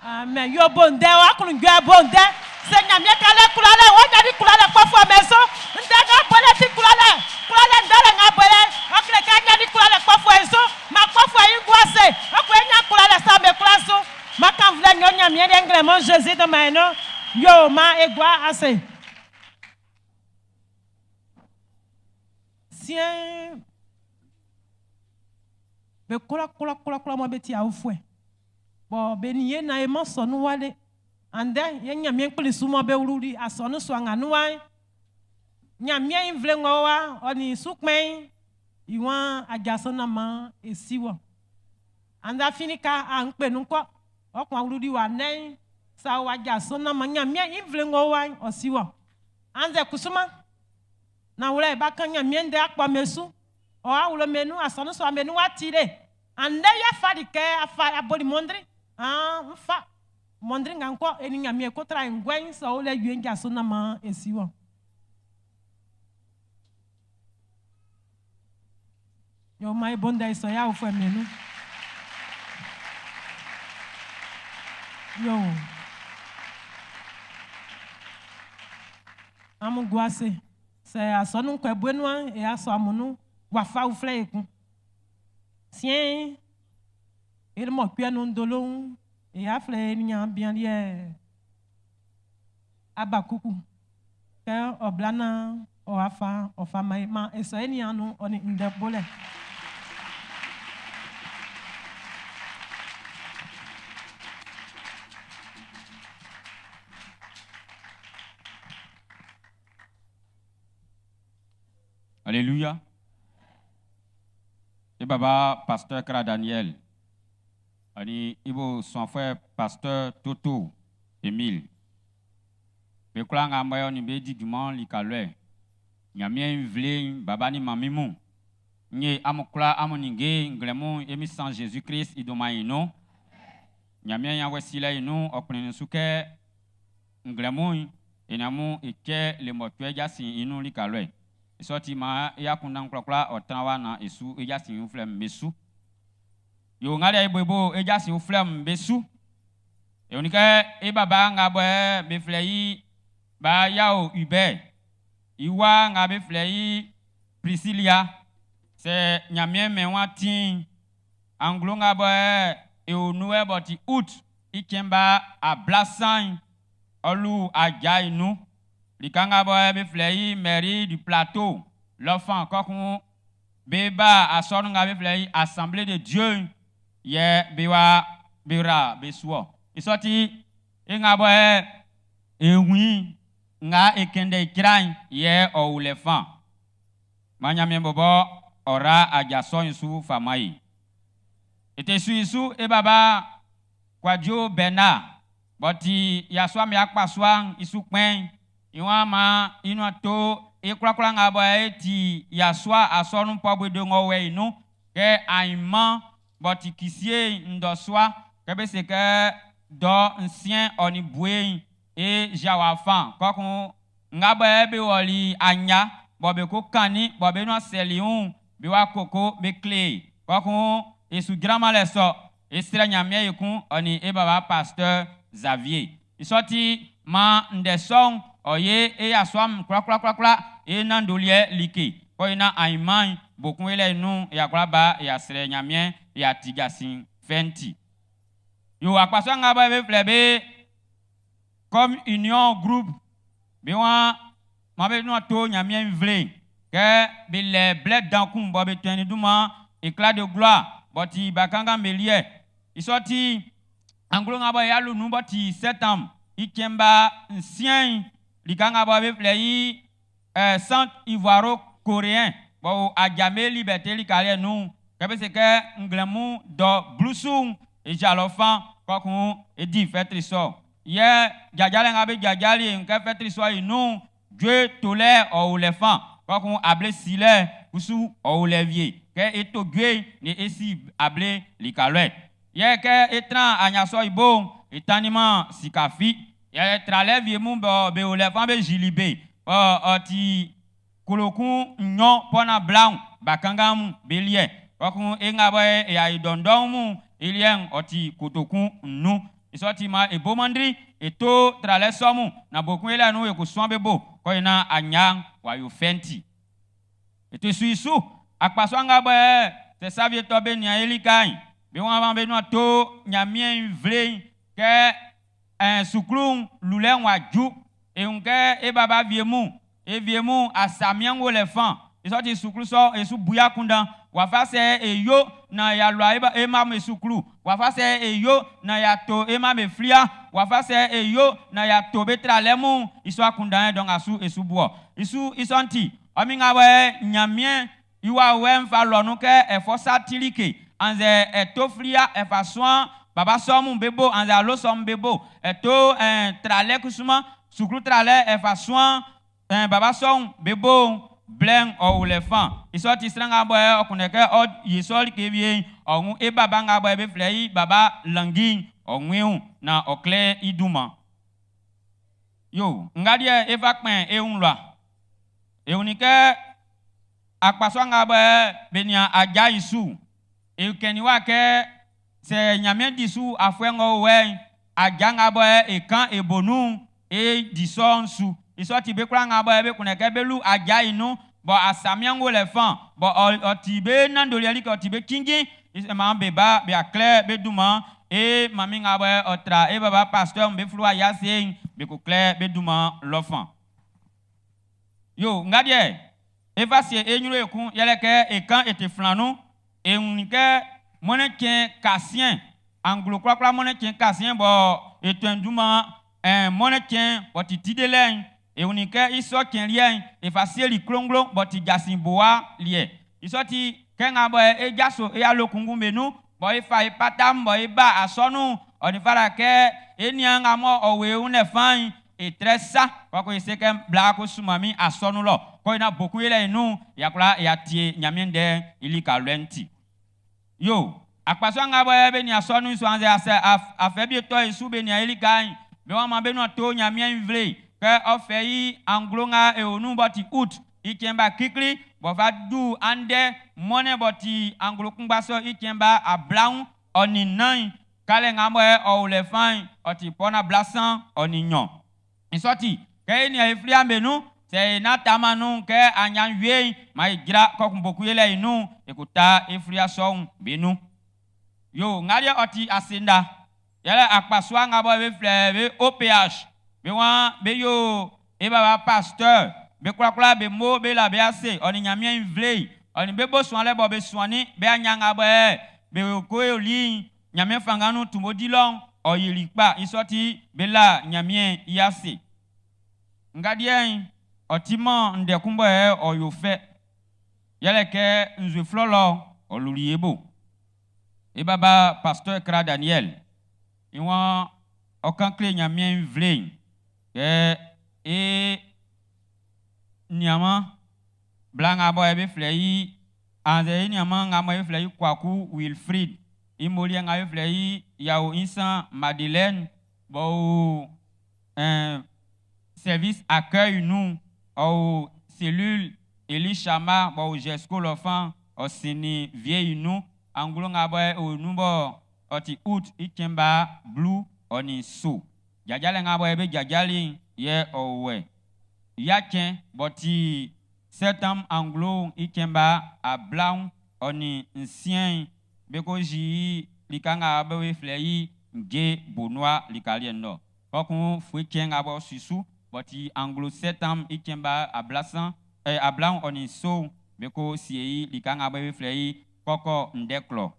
A: Amen. Yo bonde wa kun gbe bonde. Se nyamie kale kulale wo nyadi kulale kpofo meso. Nde ga bole ti kulale. Kulale ndale nga bole. Okle ka nyadi kulale kpofo eso. Ma kpofo yi gwase. Okwe nya kulale sa me kulaso. Ma kan vle nyo nyamie de ngle mon Jésus de ma no. Yo ma egwa ase. Sien be kula kula kula kula mo be ti awufue. Bon, be ni ye na e mo so nu wale. Ande ye nyamie kpli sumo be wururi aso nu so anga nu wa. Nyamie invle ngo wa oni sukmen iwan ajaso na ma esiwo. Anda finika a npe nu ko okun awururi wa nen sa wa ajaso na ma nyamie invle ngo wa osiwo. Anze kusuma na wura e ba kan nyamie nde akpo mesu o awulo menu aso nu so amenu wa tire. Ande ya fa di ke afa aboli mondri. Ah, mfa mondri nga nko eni nyamie ko tra ngwen so le yue nja so na ma esiwo. Yo mai bonda iso ya ofo menu. Yo. Amu guase. Se asonu kwe buenua e aso amunu wafa ufle ekun. Sien il mo kwe no ndolon e afle ni nya bien lie abakuku ke oblana o afa o fa mai ma eso eni anu oni ndebole.
F: Alléluia. Et baba pasteur Kra Daniel. Ani ibo son frère pasteur Toto Emile. Be kula nga moyo ni be di duman li kalwe. Nyamie vle baba ni mami mu. Nye amukula amuninge nglemu emi sans Jésus-Christ idoma ino. Nyamie ya wesila ino okpene suke nglemu enamu eke le motwe jasi inu li kalwe. Sorti ma ya kunda nklakla otanwa na esu ejasi uflem mesu. Yo ngale ibobo ejasi uflem besu. E onike e baba nga bo be flei ba yao ube. Iwa nga be flei Priscilla. Se nyamie me wa tin. Anglo nga bo e onu e boti out ikemba a blasan olu aja inu. Likanga boy be flei mairie du plateau. L'enfant kokun beba asonu nga be flei assemblée de Dieu ye bewa bera besuo. Isoti e nga boy e wi nga ekende kran ye o ulefan. Manya mi bobo ora ajaso insu famai. Ete su isu e baba Kwadjo Bernard boti yaswa mi akpaswa isu pen iwan ma inu to e kura nga bo e ti yaswa asonu pogbe ngowe inu ke aiman boti kisie ndoswa ke be se ke do nsien oni bue e jawafan kokun nga bo e be woli anya bo be ko kani bo be no seliun be wa koko be kle kokun esu grama le so esra nyamia yekun oni e baba pasteur Xavier isoti ma ndeson oye e aswam kura kura kura kura e nandolie like ko ina aiman bokun ele nu ya kura ba ya sere nyamie ya tigasin fenti yo akpaso nga ba be flebe Comme Union Groupe be wan ma be nua to Ɲanmiɛn nvle kɛ be lɛ blɛ dan kun bɔ be tɛni dunman éclat de gloire bɔ ti bakanngan be liɛ i sɔ ti anglo nga bɔ ya lu nu bɔ ti septembre i cɛn ba nsiɛn lika nga bɔ be flɛ i centre ivoiro coréen bɔ o Adjamé Liberté lika liɛ nun kɛ be se kɛ nglɛmu dɔ blusu edzalɔ fan kɔkun edi fɛtri sɔ yɛ dzadzalɛ nga be dzadzali nkɛ fɛtri sɔ yi nun dzoe tolɛ ɔwò lɛ fan kɔkun able si lɛ kusu ɔwò lɛ vie kɛ eto dzoe ne esi able lika lɛ yɛ kɛ etran anyasɔ yi bo etanima sika fi yɛ tralɛ vie mu bɔ be wò lɛ fan be zili be ɔ ɔti kolokun nyɔ pɔna brown bakanga mu be liɛ kɔkun enga bɔ e ayi dɔndɔn mu iliɛ ɔti kotokun nu isɔti ma ebomandri eto tralɛ sɔmu na bokun elɛ nu eko sɔn be bo kɔyi na anya wayo fɛnti eto suisu akpaso anga bɔ sɛ savietɔ be nia elika yi be wɔn ma be nua to Ɲanmiɛn nvle kɛ sukulu lulɛ wa dzu ehun kɛ ebaba vie mu evie mu asamiango lɛ fan isɔti sukulu sɔ esu buya kundan wafa sɛ eyo na ya lɔ eba ema me sukulu wafa sɛ eyo na ya to ema me flia wafa sɛ eyo na ya to be tra lɛ mu isɔ akundan yɛ dɔn asu esu buɔ isu isɔnti ɔmi ŋa bɔ Ɲanmiɛn iwa wɛ nfa lɔnu kɛ ɛfɔ satilike anzɛ ɛto flia ɛfa sɔn baba sɔmu be bo anzɛ alo sɔmu be bo ɛto tralɛ kusuma sukulu tralɛ ɛfa sɔn baba sɔmu be bo blɛn ɔwò fan isɔ ti sran ŋa bɔ yɛ ɔkunɛ kɛ ɔ yesɔ like wie ɔŋu e baba ŋa bɔ yɛ be filɛ yi baba langi ɔŋuiw na ɔklɛ iduma yo nga deɛ efa kpɛn ehun lɔa ehun ni kɛ akpasɔ ŋa bɔ yɛ be nia adza yi su ekɛni wa kɛ sɛ Ɲanmiɛn di su afɔɛ ŋɔ wɛ adza ŋa bɔ yɛ ekan ebonu e di sɔn su isɔ ti be kura ŋa bɔ yɛ be kunɛ kɛ be lu adza yi nu bɔn asamiango lɛ fan bɔn ɔti be nandoli like ɔti be tsindzin ma be ba be aklɛ be duma e mami ŋa bɔ ɔtra e baba pasteur be flu ayase be ko klɛ be duma lɔ fan yo nga deɛ eva sie enyro ekun yɛlɛ kɛ ekan ete flanu ehun kɛ mɔnɛ tiɛn kasien anglo kurakura mɔnɛ tiɛn kasien bɔn etɔn duma mɔnɛ tiɛn bɔn titi de lɛ ehun kɛ isɔ tiɛn liɛ efa sieli klonglo bɔn ti dzasi boa liɛ isɔ ti kɛ ŋa bɔ edzaso eya lo kungun be nu bɔn efa epatam bɔn eba asɔnu ɔnifara kɛ enia ŋa mɔ ɔwɔ ehun lɛ fain etrɛ sa kɔkɔ ese kɛ bla ko sumami asɔnu lɔ kɔ ina boku yɛlɛ inu yakula yatie Ɲanmiɛn dɛ ili ka lɛ ŋuti yo akpaso ŋa bɔ be nia sɔnu sɔ anzɛ asɛ afɛ bi tɔ esu be nia eli ka yi be wɔn ma be nua to Ɲanmiɛn nvle kɛ ɔfɛ yi anglo ŋa ewonu bɔ ti août itsɛn ba kikli bɔ va du andɛ mɔnɛ bɔ ti anglo kungba sɔ itsɛn ba ablawu ɔni nan kalɛ ŋa bɔ ɔwò lɛ fain ɔti pɔna blasan ɔni nyɔ nsɔti kɛ enia efli amenu sɛ ena tama nu kɛ anyanwie ma yi dzra kɔkun boku yɛ lɛ yi nu ekuta efli asɔŋ be nu yo ŋa ɔti asenda yɛlɛ akpasua ŋa bɔ be filɛ be OPH be wa be yo eba ba pasteur be kurakura be mo be la be ase ɔni Ɲanmiɛn nvle ɔni be bo sɔn lɛ bɔ be sɔnni be anya ŋa bɔ be ko oli Ɲanmiɛn fanga nu tumodi lɔn ɔyili kpa isɔti be la Ɲanmiɛn yase nga deɛ ɔti mɔ ndɛkun bɔ yɛ ɔyò fɛ yɛlɛ kɛ nzue flɔlɔ ɔluli ebo ebaba pasteur Kra Daniel iwọn ɔkan kle Ɲanmiɛn nvle kɛ e niama bla ŋa bɔ yɛ be filɛ yi anzɛ e niama ŋa bɔ yɛ be filɛ yi Kwaku Wilfried imolie ŋa be filɛ yi Yao Insan Madeleine bɔ o service accueil nu ɔwò cellule Eli Chama bɔ o Jesco lɔfan ɔsini vieille nu anglo ŋa bɔ o nu bɔ ɔti août itsɛn ba blu ɔni so dzadzalɛ ŋa bɔ yɛ be dzadzali yɛ ɔwɛ yatsɛn bɔ ti septembre anglo itsɛn ba ablawu ɔni nsiɛn be ko zi lika ŋa be be filɛ yi ndze bonua lika liɛ nɔ. Kpɔkun fue cɛn nga bɔ susu bɔ ti anglo septembre i cɛn ba ablasan 27 be ko sie i lika nga bɔ be flɛ i kɔkɔ ndɛ klɔ.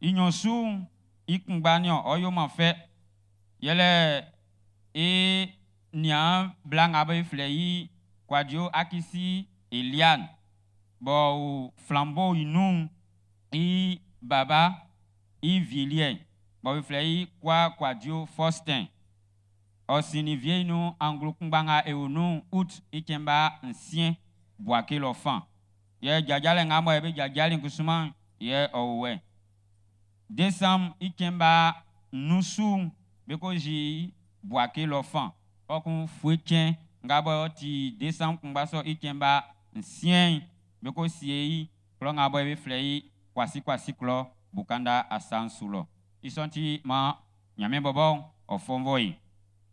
F: I nɲɔn su'n i kunngba niɔn ɔ yoman fɛ yɛlɛ e nian bla nga be flɛ i Kouadio Akissi Eliane bɔ o flambeau i nun i baba i vieliɛ bɔ be flɛ i Kwa Kouadio Faustin. Ɔ sinnin vie nun anglo kunngba nga e o nun août i cɛn ba nsiɛn Bouaké lɔ fan. Yɛ jajalɛ nga mɔ be jajali kusuman yɛ ɔ o wɛ. Décembre i cɛn ba nnun su'n be ko zi Bouaké lɔ fan. Kpɔkun fue cɛn nga bɔ ti décembre kunngba sɔ i cɛn ba nsiɛn be ko sie i klɔ nga bɔ be flɛ i Kwasi Kwasi klɔ Bukanda asa'n su lɔ. I sɔ'n ti man Ɲanmiɛn bɔbɔ ɔ fɔnvɔ i.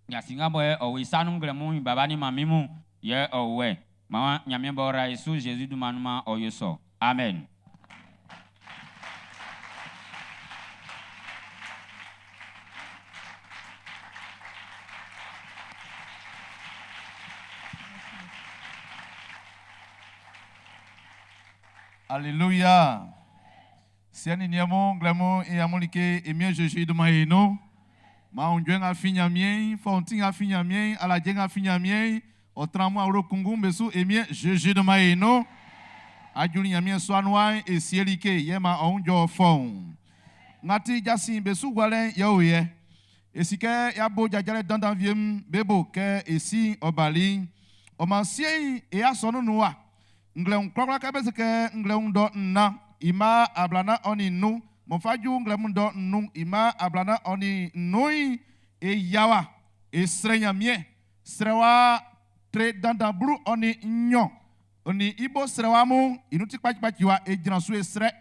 F: Yasi nga bɔ ɔ wo i sa nun nglɛmun i baba ni mami mun yɛ ɔ o wɛ. Man Ɲanmiɛn bɔ ra e su Jésus dunman nun man ɔ yo sɔ. Amen.
B: Alléluia. Siɛ ni niɛn mun nglɛmun i amun like emie Jésus dunman yi nun. Ma unjue nga fi Ɲanmiɛn, fɔnti nga fi Ɲanmiɛn, alaje nga fi Ɲanmiɛn, ɔ tran mu awlo kunngun be su emie Jésus dunman yi nun. Ajuli Ɲanmiɛn sua nuan e sie like yɛ ma ɔ jɔ fɔun. Nga ti jasin be su gualɛ'n yɛ o yɛ. E si kɛ y'a bo jajalɛ dandan wie'm be bo kɛ e si ɔ bali. Ɔ man sie'n e asɔnun nun wa. Nglɛmun kwlakwla kɛ be se kɛ nglɛmun dɔ nnan i mma 45 mɔfaju nglɛmun dɔ nnun i mma 45 e yawa e srɛ Ɲanmiɛn srɛwa tre dandan 12 oni ibo srɛwa mu inu ti kpacikpaci wa e jran su e srɛ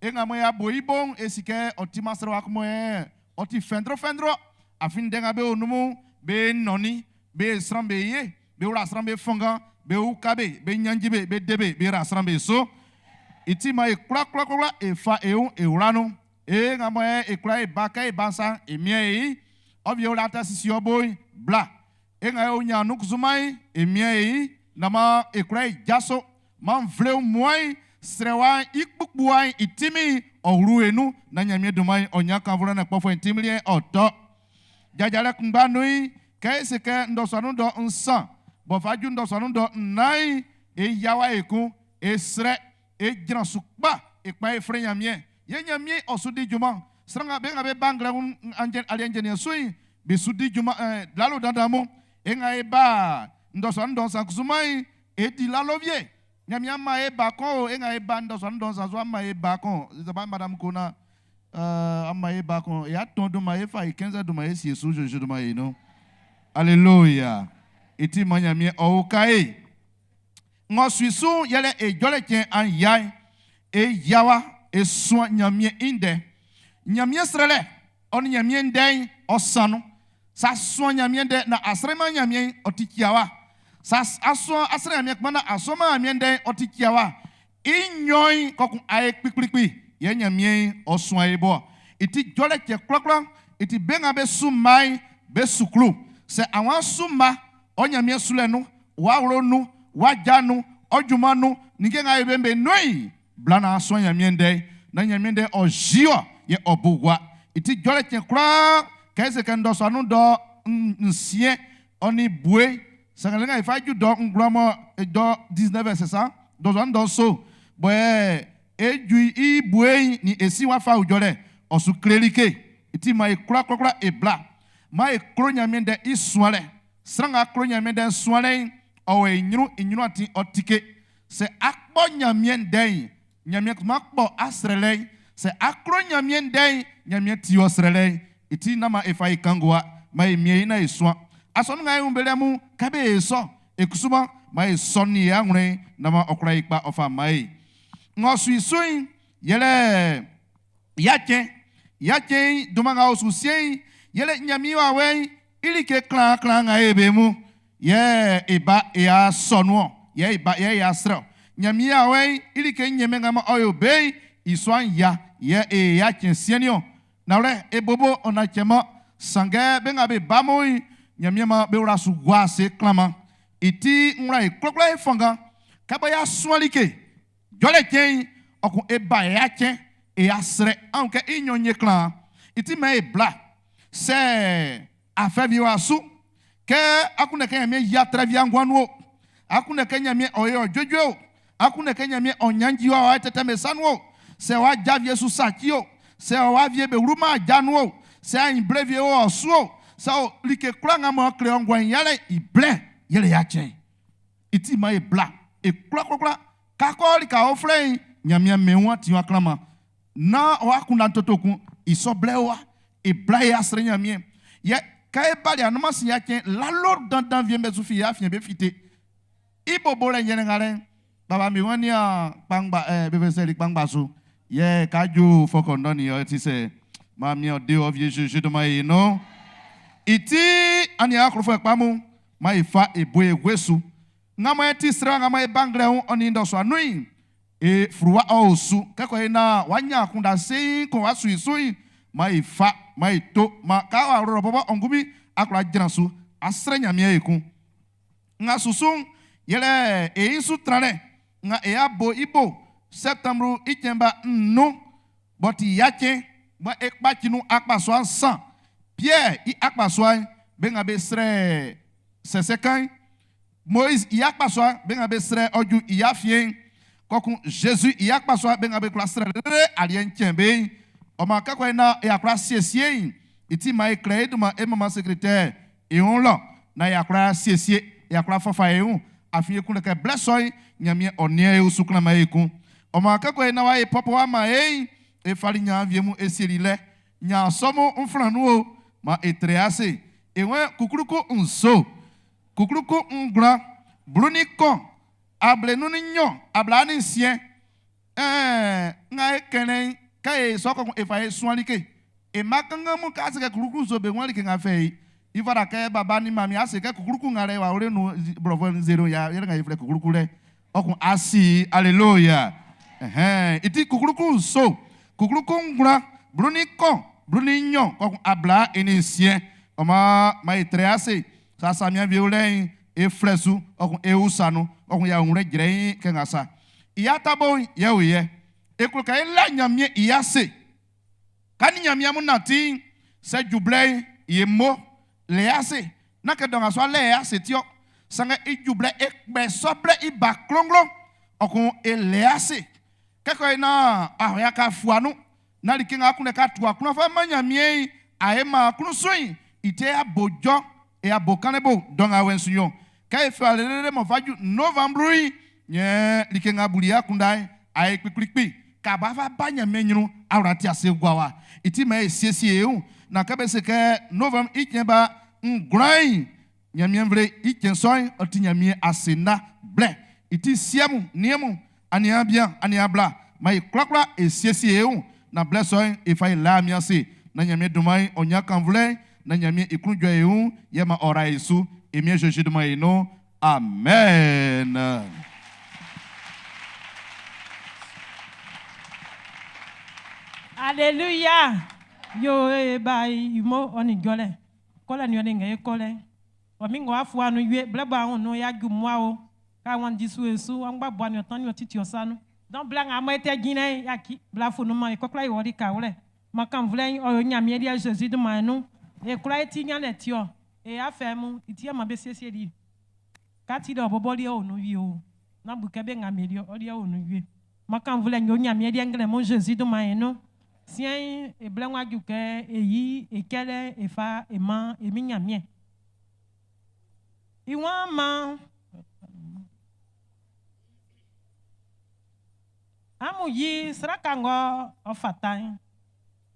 B: e nga mo ya bo ibo e si kɛ ɔ ti ma srɛwa kun mɔ ɔ ti fɛndrɔ fɛndrɔ afin ndɛ nga be o nun mu be nɔni be sran be ye be wla sran be fɔngan be uka be be nyanji be be de be be ra sran be so iti ma e kura kura kura e fa e un e wla nu e nga mo e kura e ba kɛ e ba sa e mie e ɔvi e wla ta sisi ɔbo bla e nga e o nya nu kusuma yi e mie e na ma e kura e jaso ma nvle muai srɛwa ikpukpua itimi ɔwuru enu na nyamie duma yi ɔnya kanfo na kpɔfɔ itimi ɔtɔ jajalɛ kungba nui kɛ ese kɛ ndɔsɔnu dɔ nsan bɔfaju ndɔsɔnu dɔ nnan e yawa ekun e srɛ e dzra su kpa ekpa efrɛ Ɲanmiɛn ye Ɲanmiɛn ɔsu di junman sran nga be nga be ba nglɛmun anjɛ aliɛnjɛniɛ su yi be su di junman lalo dandan mu e nga e ba ndɔsɔnu dɔ nsan kusuma yi e di lalo vie Ɲanmiɛn ama e ba kɔn o e nga e ba ndɔsɔnu dɔ nsan so ama e ba kɔn zaba madame Kona ama e ba kɔn e atɔn duma e fa e 15 duma e sie su jojo duma yi no alléluia eti ma Ɲanmiɛn ɔwò ka ye ŋɔ suisu yɛlɛ e jɔlɛ tiɲɛ an ya ye e yawa e sua Ɲanmiɛn i ndɛ Ɲanmiɛn srɛlɛ ɔni Ɲanmiɛn ndɛ ɔsanu sa sua Ɲanmiɛn ndɛ na asrɛma Ɲanmiɛn ɔti kiawa sa asua asrɛ Ɲanmiɛn kuma na asɔma Ɲanmiɛn ndɛ ɔti kiawa i nyɔi kɔkun aye kpikplikpi yɛ Ɲanmiɛn ɔsua ye bɔ eti jɔlɛ tiɛ kurakura eti be nga be su ma yi be suklu sɛ àwọn su ma ɔ Ɲanmiɛn sulɛ nu wa wlo nu wa dza nu ɔdzuma nu nike nga ye be be nui bla na sɔ Ɲanmiɛn ndɛ na Ɲanmiɛn ndɛ ɔziɔ yɛ ɔbu wa eti jɔlɛ tiɛ kuraa kɛse kɛ ndɔsɔnu dɔ nsiɛ ɔni bue sɛgɛlɛ nga ifa ju dɔ ŋgblɔmɔ dɔ 19 c'est ça dɔsɔnu dɔ so bɔn edu i bue ni esi wa fa wòdzɔ ɔsu klelike eti ma ye kura kura kura ebla ma ye klo Ɲanmiɛn ndɛ i sualɛ sran nga klo Ɲanmiɛn ndɛ sualɛ ɔwɔ enyru enyru ati ɔtike sɛ akpɔ Ɲanmiɛn ndɛ yi Ɲanmiɛn kuma kpɔ asrɛlɛ yi sɛ aklo Ɲanmiɛn ndɛ yi Ɲanmiɛn ti ɔsrɛlɛ yi eti nama efa yi kangoa ma ye mie yi na ye sua asɔnu nga ye ŋu belɛ mu kabe ye sɔ ekusuma ma ye sɔ ni ye aŋlɛ nama ɔkura yi kpa ɔfa ma ye ŋɔ sui yɛlɛ yatsɛ yatsɛ doma nga osu sie yɛlɛ Ɲanmiɛn wa wɛ ilike klan klan nga ye be mu yɛ eba eya sɔnuɔ yɛ eba yɛ eya srɛ Ɲanmiɛn wa wɛ ilike nyɛmɛ nga ma ɔyɔ be isuan ya yɛ eya tsɛ siɛniɔ nawlɛ ebobo ɔna tsɛmɔ Sanngɛ be nga be ba mun'n, Ɲanmiɛn maan be wla su gua ase klanman. I ti n wla e kwlakwla e fanngan kɛ bɔ y'a suan like jɔlɛ cɛn'n, ɔ kun e ba e ya cɛn, e ya srɛ. An kɛ i nɲɔn nye klan. I ti mɛn e bla. Sɛ afɛ wie wa su, kɛ akunndɛ kɛ Ɲanmiɛn yia trɛ via nguan nun o, akunndɛ kɛ Ɲanmiɛn ɔ ye ɔ juejue o, akunndɛ kɛ Ɲanmiɛn ɔ ɲanji wa wa tɛtɛ me sa nun o, sɛ wa ja vie su saci o, sɛ ɔ wa vie be wluma aja nun o, sɛ ayin ble vie o ɔ su o, sɛ o like kwlaa nga mɔ kle ɔ nguan yalɛ i blɛ yɛlɛ ya cɛn. I ti man e bla e kwlakwlakwla kakɔ lika uflɛ'n Ɲanmiɛn mɛn wa ti wa klanman. Na ɔ akunndan toto kun i sɔ blɛ wa e bla e asrɛ Ɲanmiɛn. Yɛ kɛ e bali anunman sin ya cɛn lalo dandan wie'm be su fi ya fiɛn be fite. I bobo lɛ nyɛlɛ nga lɛ baba mi wan nia kpangba be fɛ sɛli kpangba su. Yɛ ka ju fɔkɔ ndɔ ni ɔ ti sɛ ma mi ɔ de ɔ vie jeje de ma e no. I ti ani akrofo kpa mu ma e fa e bo e gwe su. Nga mo e ti srɛ nga mo e bangle un oni ndo so anui. E fruwa o su kɛkɔ e na wa nya kunda sein ko wa sui sui ma e fa ma e to ma ka wa ro bobo ongumi akla gyina su asrɛ Nyame e kun. Nga susun yɛlɛ e yi su tranɛ nga e abo ibo septembre icɛnba nnu bɔti yatsɛ bɔ e kpatsinu akpasua nsan Pierre i akpasua be nga be srɛ sɛsɛ kan Moïse i akpasua be nga be srɛ ɔdzu i afie kɔkun Jésus i akpasua be nga be kura srɛ lele aliɛ nkyɛn be ɔma kɛkɔ yi na e akura siesie yi iti ma e klɛ eduma e mama secrétaire e hun lɔ na e akura siesie e akura fafa e hun afi ekun lɛ kɛ blɛ sɔ yi Ɲanmiɛn ɔniɛ e osu klama e kun ɔma kɛkɔ yi na wa e pɔpɔ wa ma e e fali nya vie mu e sieli lɛ nya sɔmu nflanu o ma e tre ase e wɛn kukuluku nso kukuluku nglan blu ni kɔn able nu ni nyɔ abla ni nsiɛ ŋa e kɛnɛ ka e sɔkɔ e fa e suan like e ma kankan mu ka se kɛ kukuluku nso be ŋua like ŋa fɛ yi ifara kɛ baba ni mami ase kɛ kukuluku ŋa lɛ wa wole nu blɔfɔ zero ya yɛrɛ ŋa yi filɛ kukuluku lɛ ɔkun asi alléluia ɛhɛn iti kukuluku nso kukuluku nglan blu ni kɔn blu ni nyɔ kɔkun abla eni nsiɛ ɔma ma e trɛ ase sasa mia vie lɛ e filɛ su ɔkun e usanu ɔkun ya ŋlɛ dzrɛ yi kɛ ŋa sa iya tabo yɛ o yɛ eklo ka ela Ɲanmiɛn iya se kani Ɲanmiɛn mu nati sɛ jublɛ ye mo le ase na kɛ dɔn asɔ lɛ ase tiɔ sange ijublɛ ekpɛ sɔblɛ iba klonglo ɔkun ele ase kɛkɔ yi na ahoya ka fuanu na like ŋa kun ka tu akun fɔ ma Ɲanmiɛn aye ma akun soyin ite abojɔ e abo kanebo dɔn awɛ nsuyɔ kɛ efe alelele mɔ faju novembre yi nye like ŋa buli akunda yi aye kpikpikpi kaba fa ba Ɲanmiɛn ɲinu awura ti ase gua wa iti mɛ esiesie ŋu na kɛ bɛ se kɛ novembre itsɛn ba ŋglan yi Ɲanmiɛn vle itsɛn sɔn ɔti Ɲanmiɛn ase na blɛ iti siɛmu niɛmu ania bia ania bla ma yi kwlakwla esiesie ŋu na blɛ sɔn efa yi la mia se na Ɲanmiɛn duma yi ɔnya kanvlɛ na Ɲanmiɛn ikundzɔ yi ŋu yɛ ma ɔra yi su emie Jésus duma yi no amen.
A: Alléluia. Yo e ba imo oni jole. Kole ni oni nge kole. Wa mi ngo afu anu yue ble ba on no ya ju mo o. Ka won di su esu wa ngba bo anu tan ni otiti osanu. Donc bla nga mo ete gine ya ki bla fu no ma e kokla yi wori ka wole. Ma kan vle o yo nyame di Jésus de ma nu. E kula eti nya le ti o. E afa mu iti ma be siesie di. Ka ti do bobo li o nu wi o. Na bu ke be nga me di o li o nu wi. Ma kan vle nyo nyame di ngle mo Jésus de ma nu. Sien e ble wa ju ke e yi e kele e fa e ma e mi nyame. I wan ma amu yi sraka ngo o fatan.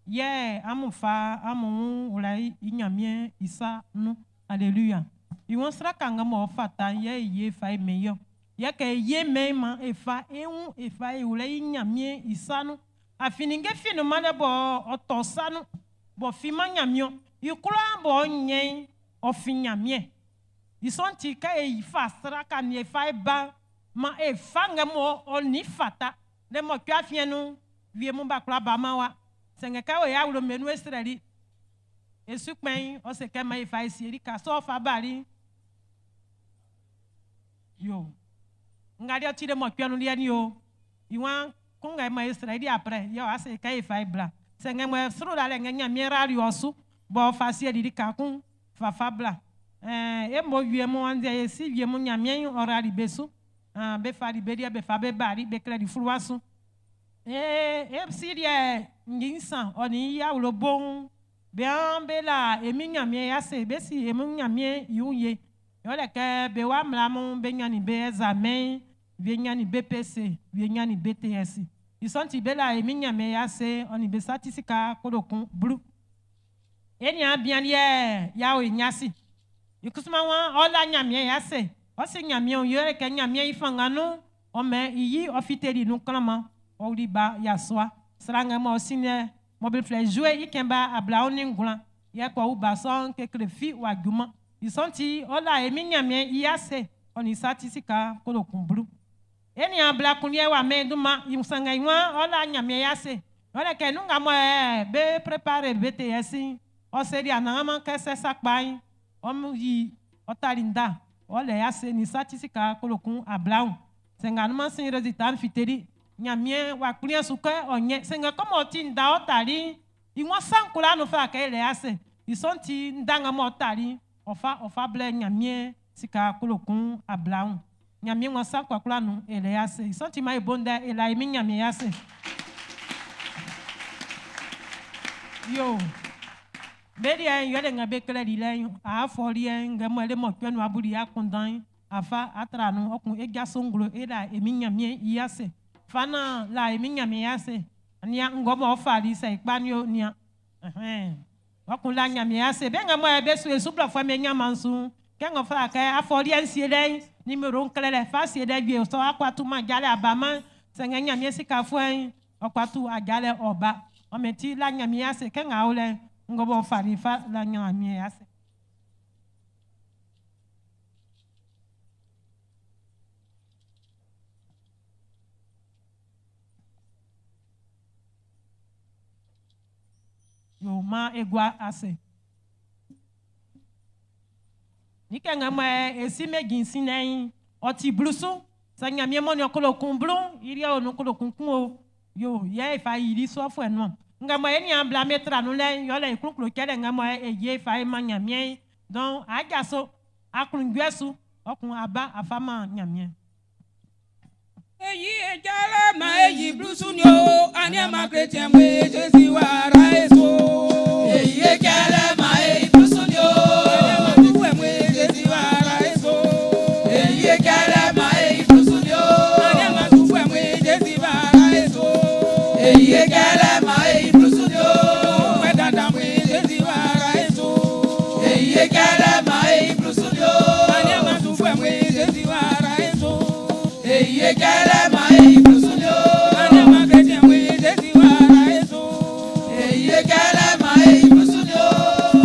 A: Ye amu fa amu wula i nyame isa nu. Alléluia. I wan sraka ngo mo fatan ye ye fa e me yo. Ye ke ye me ma e fa e hu e fa e wula i nyame isa nu. Afininge finu ma le bo o sanu bo fi ma nyame o. I kura bo nyen o fi nyame. I ka e fa sraka ni e fa e ba ma e fa nge mo o ni fata. Le mo kwa fie nu wie mu ba kura ba ma wa. Senge ka o ya wulo menu esreli. Esu kpɛn ɔ se kɛ man e fa e sie lika sɔ fa bali. Yo. Nga liɛ ti le mɔcuɛ nun liɛ ni o. I wan kun ŋa ma e srɛ i après yɛ wa se kɛ e fa e bla. Sɛ ŋa mɔ sro la lɛ ŋa Ɲanmiɛn rali ɔ su bɔ fa sie lika kun fa fa bla. E mo wie mo anzɛ e si wie mo Ɲanmiɛn ɔ rali be su. Be fa li be liɛ be fa be bali be klɛ li fluwa su. E si liɛ nginsan ɔ ni i awlo bon. Be an be la emi Ɲanmiɛn ya se be si emi Ɲanmiɛn yu ye. Yɔ lɛ kɛ be wa mla mo be nyani be examen wie nyani BPC wie nyani BTS. I sɔn ti be la emi Ɲanmiɛn ya se ɔ ni be certificat kolokun blu. E ni abian liɛ ya o nyasi. Ikusuma wa ɔla Ɲanmiɛn ya se. Ɔ si Ɲanmiɛn o yɛrɛ kɛ Ɲanmiɛn i fanga nu ɔmɛ iyi ɔfiteli nu klanma ɔwuli ba yasua. Sran ŋa mɔ sinɛ mɔbili filɛ jouer i kɛnba abla ni nglan yɛ kɔ ba sɔn kekle fi wa juma. I sɔn ti ɔla emi Ɲanmiɛn i ya se ɔ ni certificat kolokun blu. E ni abla kun yɛ wa mɛ duma sanga iwa ɔla Ɲanmiɛn ya se. Ɔlɛ kɛ nu ŋa mɔ be préparer BTS ɔsɛ di anagama kɛsɛ sakpa yi ɔmu yi ɔtali nda ɔlɛ ya se ni certificat kolokun ablawu. Sɛnga numa sin résultat fiteli Ɲanmiɛn wa kpliɛ su kɛ ɔnyɛ sɛnga kɔmɔ ɔti nda ɔtali iwọn sankula nu fɛ akɛ lɛ ya se. I sɔn ti nda ŋa mɔ ɔtali ɔfa ɔfa blɛ Ɲanmiɛn sika kolokun ablawu. Ɲanmiɛn ŋa sankula nu elɛ ya se. I sɔn ti ma ebonda ela emi Ɲanmiɛn ya se. Yo. Beli yɛ yɔ le ŋa be kele li lɛ a fɔ li yɛ ŋa mɔ le mɔ kpɛ nu abuli ya kundan afa atra nu ɔkun edza songlo ela emi Ɲanmiɛn ya se. Fana la emi Ɲanmiɛn ya se. Nia ŋgɔmɔ fa li sɛ ikpa ni o nia. Ɔkun la Ɲanmiɛn ya se. Be ŋa mɔ yɛ be su esu blɔ fɔ mi ɲama su. Kɛ ŋa fa kɛ afɔ li yɛ nsie lɛ numéro ŋkele lɛ fa sie lɛ wie sɔ akɔ ma dzalɛ abama sɛ ŋa Ɲanmiɛn sika fɔɛ ɔkɔ tu adzalɛ ɔba. Ɔmɛ ti la Ɲanmiɛn ya se kɛ ŋa wo lɛ ŋgɔbɔ fa li fa la Ɲanmiɛn ya se. Yo ma egua ase. Ni kɛ ŋa mɔ esi me ginsi nɛ ɔti blusu sɛ Ɲanmiɛn mɔ ni ɔkolokun blu iri o kolokun kun o yo yɛ efa yiri sɔfɔ nɔ ŋa mɔ eni abla me tra nu lɛ yɔ lɛ ikunklo kɛ lɛ ŋa mɔ eye efa ema Ɲanmiɛn donc adza so aklunjuɛ su ɔkun aba afa ma Ɲanmiɛn.
E: Eyi ejala ma eyi blusu ni o ani ama chrétien mwe Jésus wa ra eso.
B: Eyi ejala ma eyi blusu ni o.
E: Ani ama tuwe mwe Jésus wa ra eso.
B: Eyi ejala ma eyi blusu ni o.
E: Ani ama tuwe mwe Jésus wa ra eso.
B: Eyi ejala ma eyi blusu ni o.
E: Mwe dada mwe Jésus wa ra eso.
B: Eyi ejala ma eyi blusu ni o.
E: Ani ama tuwe mwe Jésus wa ra eso.
B: Eyi ejala ma eyi blusu ni o.
E: Ani ama chrétien mwe Jésus wa ra eso.
B: Eyi ejala ma eyi blusu ni o.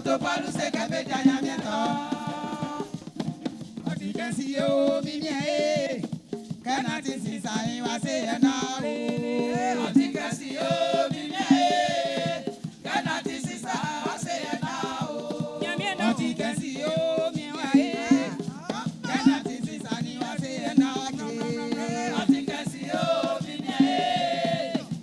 E: Akoto Pɔlu se kɛ be ja Ɲanmiɛn tɔ. Ɔ ti kɛ si ye o mi miɛn ye, kɛ na ti sisan yi wa se yɛ na o.
B: Ɔ ti kɛ si ye o mi miɛn ye, kɛ na ti sisan wa se yɛ na o.
E: Ɲanmiɛn ɔ ti kɛ si ye o mi wa ye, kɛ na ti sisan ni wa se yɛ na o.
B: Ɔ ti kɛ si ye o mi miɛn ye,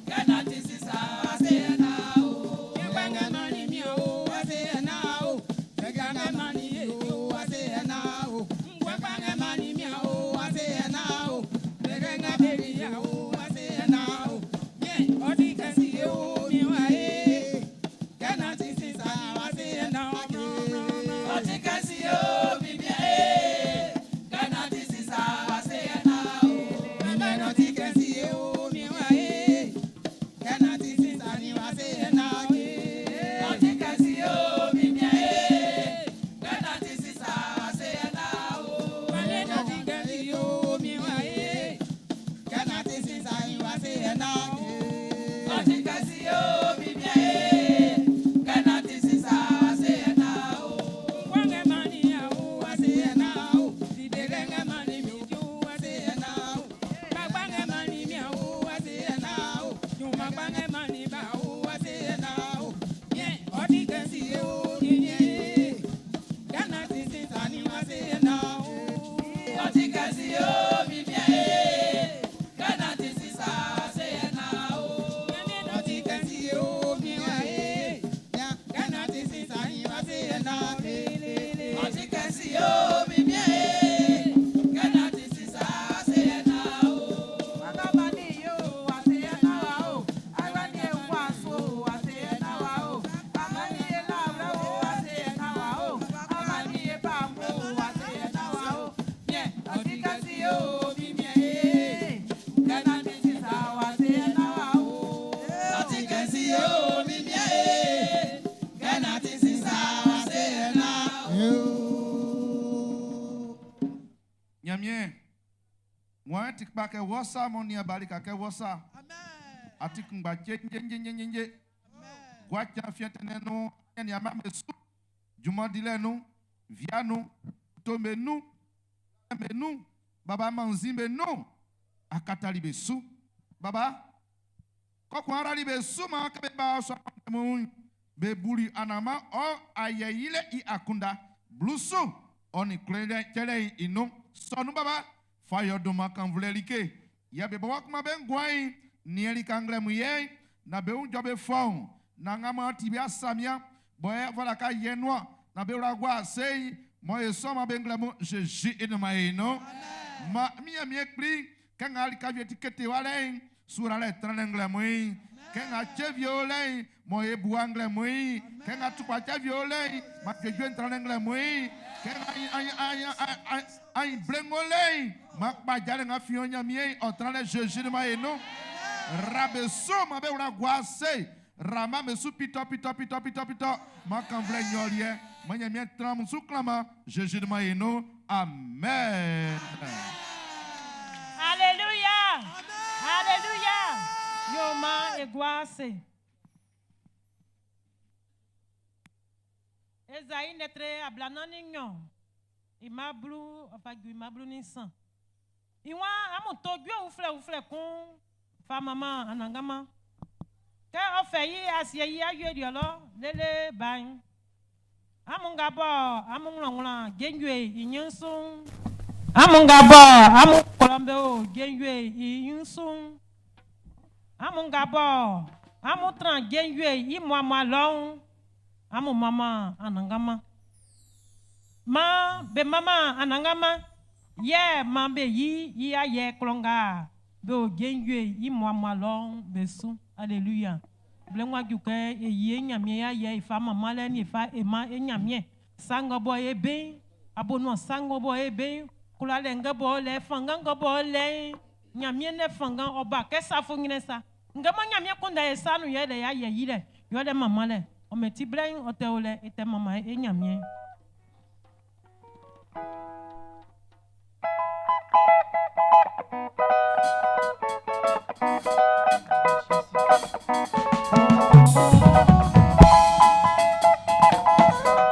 B: kɛ na ti sisan wa se yɛ na o.
E: Ɲɛgbɛngɛ mani mi o wa se yɛ na o. Ɲɛgbɛngɛ mani ye o wa se yɛ na o. Ɲɛgbɛngɛ mani mi o wa se yɛ na o. Ɲɛgbɛngɛ beri ya o wa se yɛ na o. Ɲɛ ɔ ti kɛ si ye o mi wa ye, kɛ na ti sisan wa se yɛ na o.
B: Ɔ ti kɛ si ye o mi miɛn ye, kɛ na ti sisan wa se yɛ na o.
E: Ɲɛgbɛngɛ ti kɛ si ye o mi wa ye, kɛ na ti sisan ni wa se yɛ na o.
B: Ɔ ti kɛ si ye o mi miɛn ye, kɛ na ti sisan wa se yɛ na o.
E: Ɲɛgbɛngɛ ti kɛ si ye o mi wa ye, kɛ na ti sisan ni wa se yɛ na o.
B: Ɔ ti kɛ si ye o mi miɛn ye, kɛ na ti sisan wa se yɛ na o.
E: Ngwange mani ya o wa se yɛ na o. Sidelenge mani mi ju wa se yɛ na o. Gbagbange mani mi o wa se yɛ na o. Nyumagbange mani ba o wa se yɛ na o. Nyɛ ɔdi kɛsi ye o mi nyɛ ye. Ghana ti sisan ni wa se yɛ na o.
B: Ɔ ti kɛ si ye o mi miɛn ye, kɛ na ti sisan wa se yɛ na o.
E: Ɔdi kɛsi ye o mi wa ye. Ghana ti sisan ni wa se yɛ na o.
B: Ɔ ti kɛ si ye o mi miɛn ye, kɛ na ti sisan wa se yɛ na o. Ɔ ti kɛ si ye o mi miɛn ye, kɛ na ti sisan wa se yɛ na o.
C: Ɲanmiɛn, wɔn ti kpa kɛ wɔsa mɔ ni abali ka kɛ wɔsa. Ati kungba tse njenjenjenjenje. Guatsa fiɛtɛnɛ nu, ɛni ama me su. Jumɔdilɛ nu, via nu, tome nu, me nu, baba manzi me nu, akatali be su. Baba, kɔkun arali be su ma kebe ba sɔ mu be buli anama ɔ ayɛyilɛ i akunda blusu ɔni kulɛ tɛlɛ inu sɔnu baba fayɔ doma kanvlɛ like yɛ be bɔ kuma be ŋgɔin niɛli kanglɛ mu yɛ na be ŋdzɔ be fɔn na ŋama ti be asamia bɔyɛ fɔla ka yɛ nua na be wla gua seyi mɔ ye sɔma be ŋglɛ mu Jésus enuma yi no ma mia mie kpli kɛŋa alika vie ti kete wa lɛ sura lɛ trɛ lɛ ŋglɛ mu yi kɛŋa tseviewo lɛ mɔ ye bua ŋglɛ mu yi kɛŋa tukpatseviewo lɛ ma dzodzoe ŋtrɛ lɛ ŋglɛ mu yi kɛŋa ayi ayi ayi ayi ayi bleŋo lɛ ma kpadza lɛ ŋa fiɔ nyamie ɔtrɛ lɛ Jésus enuma yi no rabeso ma be wla gua se rama me su pitɔ pitɔ pitɔ pitɔ pitɔ ma kanvlɛ nyɔliɛ ma nyamie trɔ musu klama Jésus enuma yi no amen.
A: Alléluia. Alléluia. Yoma eguase. Esaïe netre ablanani nyo. Imablu afagu imablu ni san. Iwa amu togbe ufle ufle kun fa mama anangama. Ke ofe yi asie yi aye di olo lele ban. Amu ngabo amu nglongla genjwe inyensun. Amu ngabo amu kolombe o genjwe inyensun. Amu ngabo amu tran genjwe imwamwa lon. Amu mama anangama. Ma be mama anangama. Ye ma be yi yi aye klonga. Be o genjwe imwamwa lon be su. Alléluia. Blengwa juke e ye nyamie ya ye ifa mama le ni ifa ema e nyamie. Sango bo e be abono sango bo e be kula le ngebo le fanga ngebo le nyamie ne fanga oba ke safo ngine sa. Ngemo nyamie kunda e sanu ye le ya ye yi le. Yo le mama le. O me ti bleng o te o le ete mama e nyamie.
B: Thank you.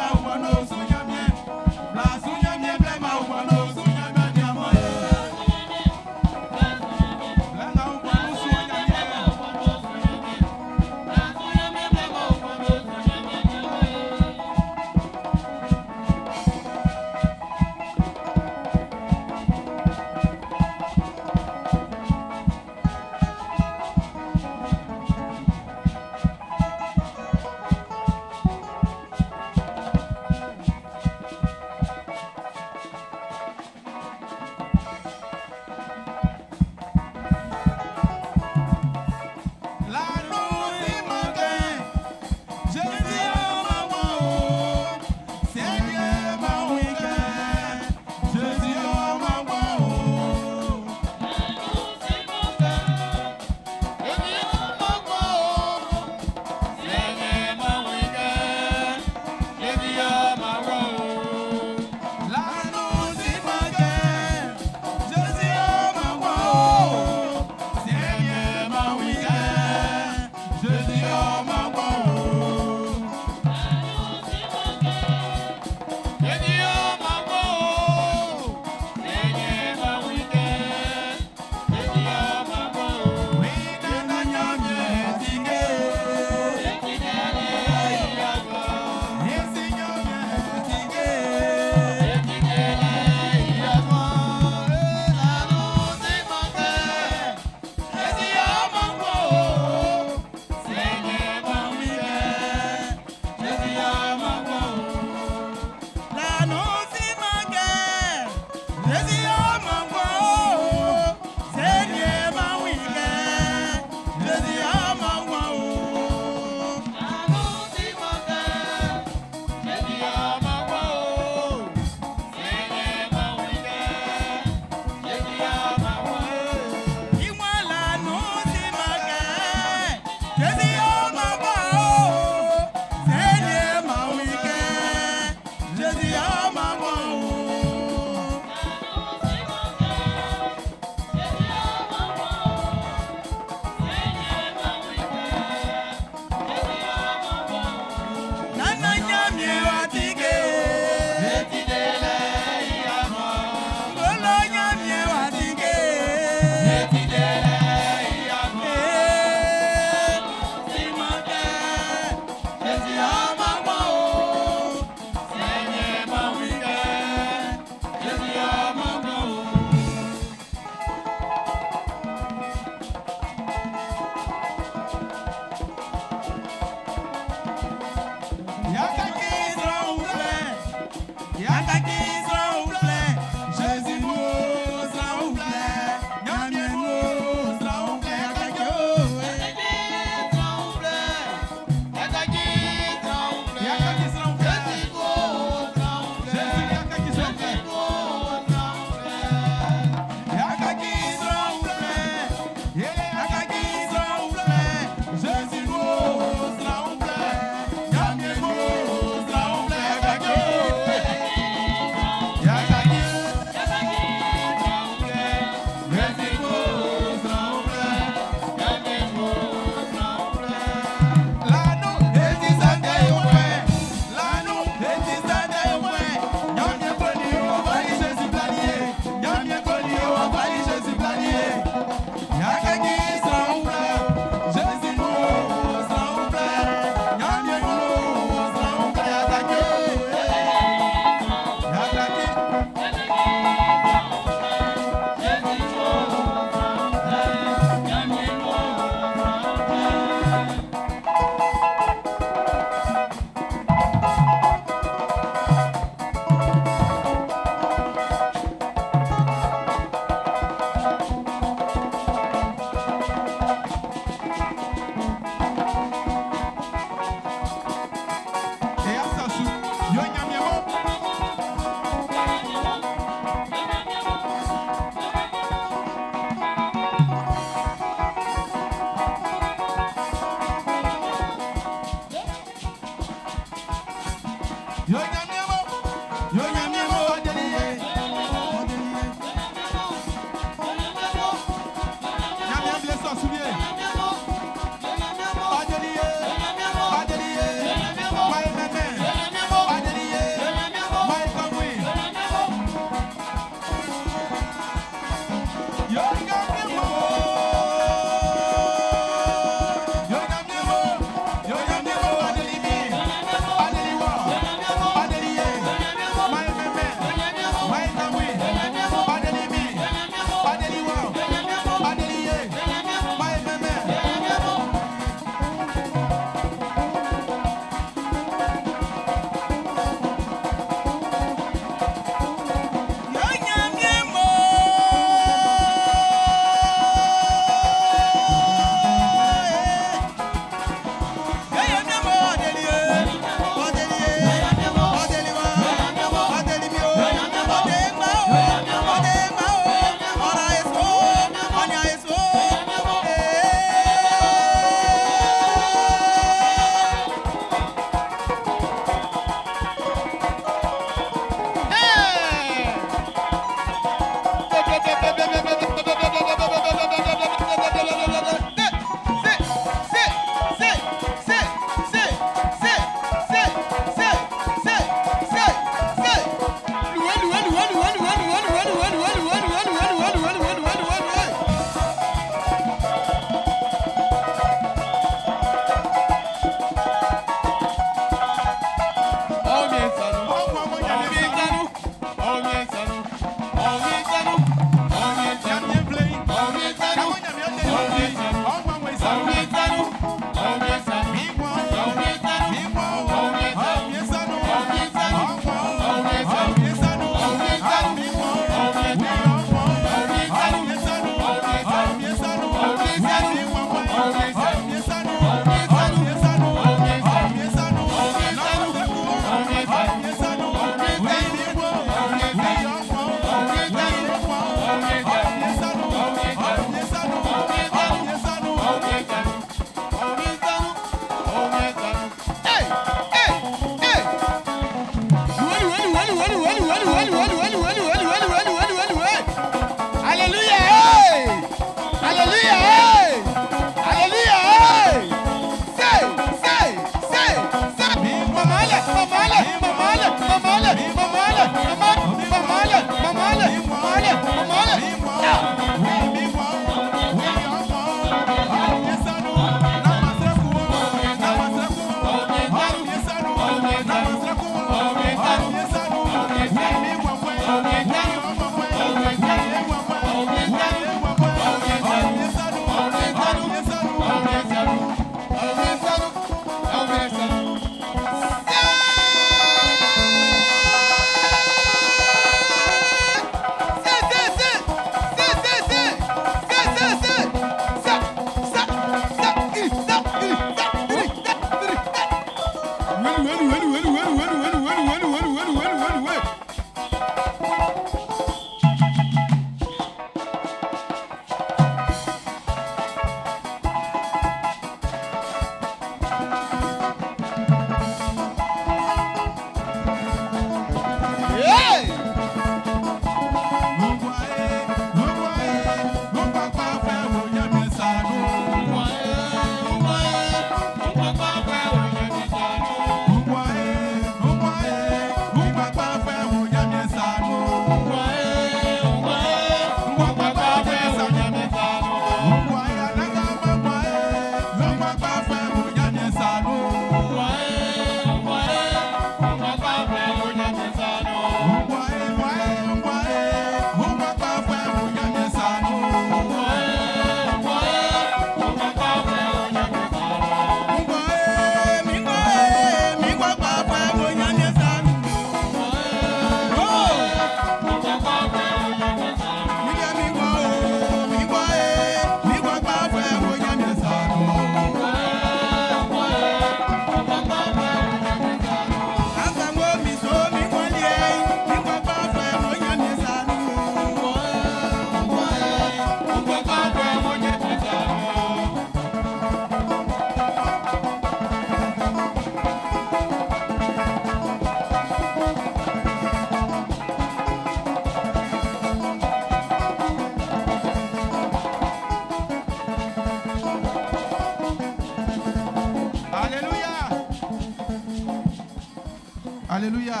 C: Alléluia.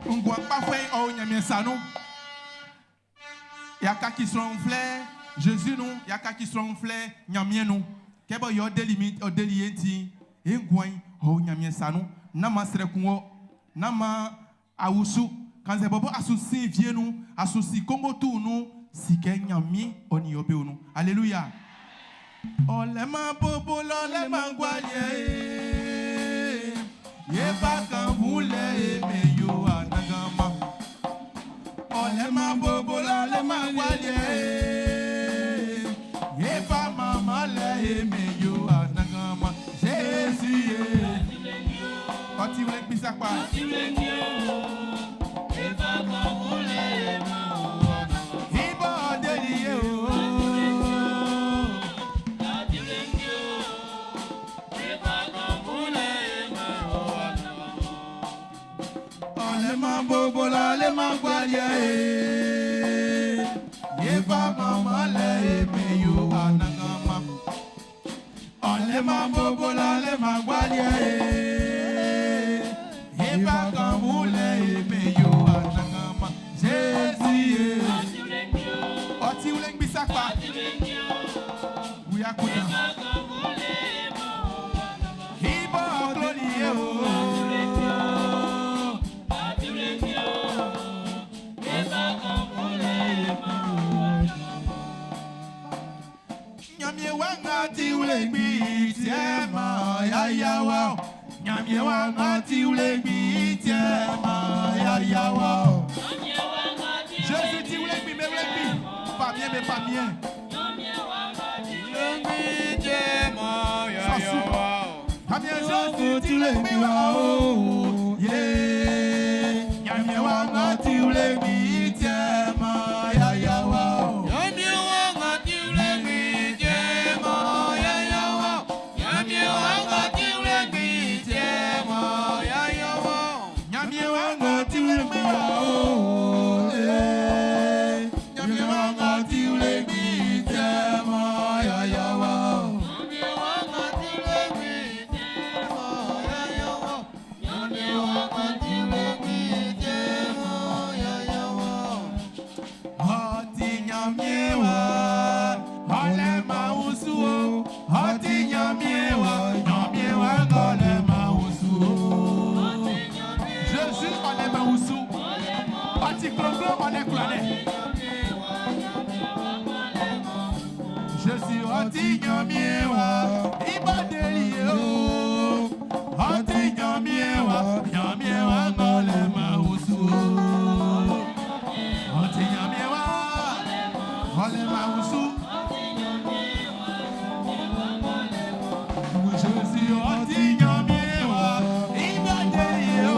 C: Ngwa kpafɛ ɔ Nyamiɛn sa nun. Yaka ki srɔn filɛ Jésus nu, yaka ki srɔn filɛ Nyamiɛn nu. Kɛbɔ yɔ deli mi ɔ deli ye ti e nguan ɔ Nyamiɛn sa nun. N'a ma srɛ kun wɔ, n'a ma awusu. Kanzɛ bɔbɔ asusi vie nu, asusi kongo tu nu, si kɛ Nyamiɛn ɔ ni yɔ be nu. Alléluia. Ɔlɛma bobo lɔlɛma gualiɛ ye. Ye ba kan wulɛ ye me yo anagama. Ɔlɛma bobo lɔlɛma gualiɛ ye. Ye ba mama lɛ ye me yo anagama. Jésus ye. Ɔti wule kpisa kpa. Ibo deli ye o. Ɔlɛma bobo lɔlɛma gualiɛ ye. Ye ba mama lɛ ye me yo anagama. Ɔlɛma bobo lɔlɛma gualiɛ ye. Ye ba kan wulɛ ye me yo anagama. Jésus ye. Ɔti wule kpisa kpa. Wuya kuta. Ibo kloli ye o. Nyamie wanga ti wule gbi tie ma ya ya wa. Nyamie wanga ti wule gbi tie ma ya ya wa. Jésus ti wule gbi me wule gbi. Pas bien mais pas bien. Nyamie Jésus ti wule gbi wa o. Yeah. Nyamie wanga ti wule gbi tie ma ya ya wa. Nyamie wanga ti wule gbi wa o. Eh. Nyamie wanga ti wule gbi tie ma ya ya wa. Ọtí nyamie wa, ọlẹ ma wusu o. Ọtí nyamie wa, nyamie wa kọlẹ ma wusu o. Jésus ọlẹ ma wusu. Ọtí kloklo ọlẹ kulọlẹ. Jésus ọtí nyamie wa, ibadeli o. Ọtí nyamie wa, nyamie wa kọlẹ ma wusu o. Ọtí nyamie wa, ọlẹ ma wusu. Jésus ọtí nyamie wa, ibadeli o.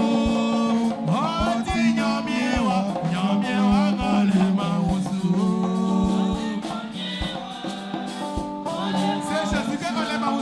C: Ọtí nyamie wa, nyamie wa kọlẹ ma wusu o. C'est Jésus que ọlẹ ma wusu.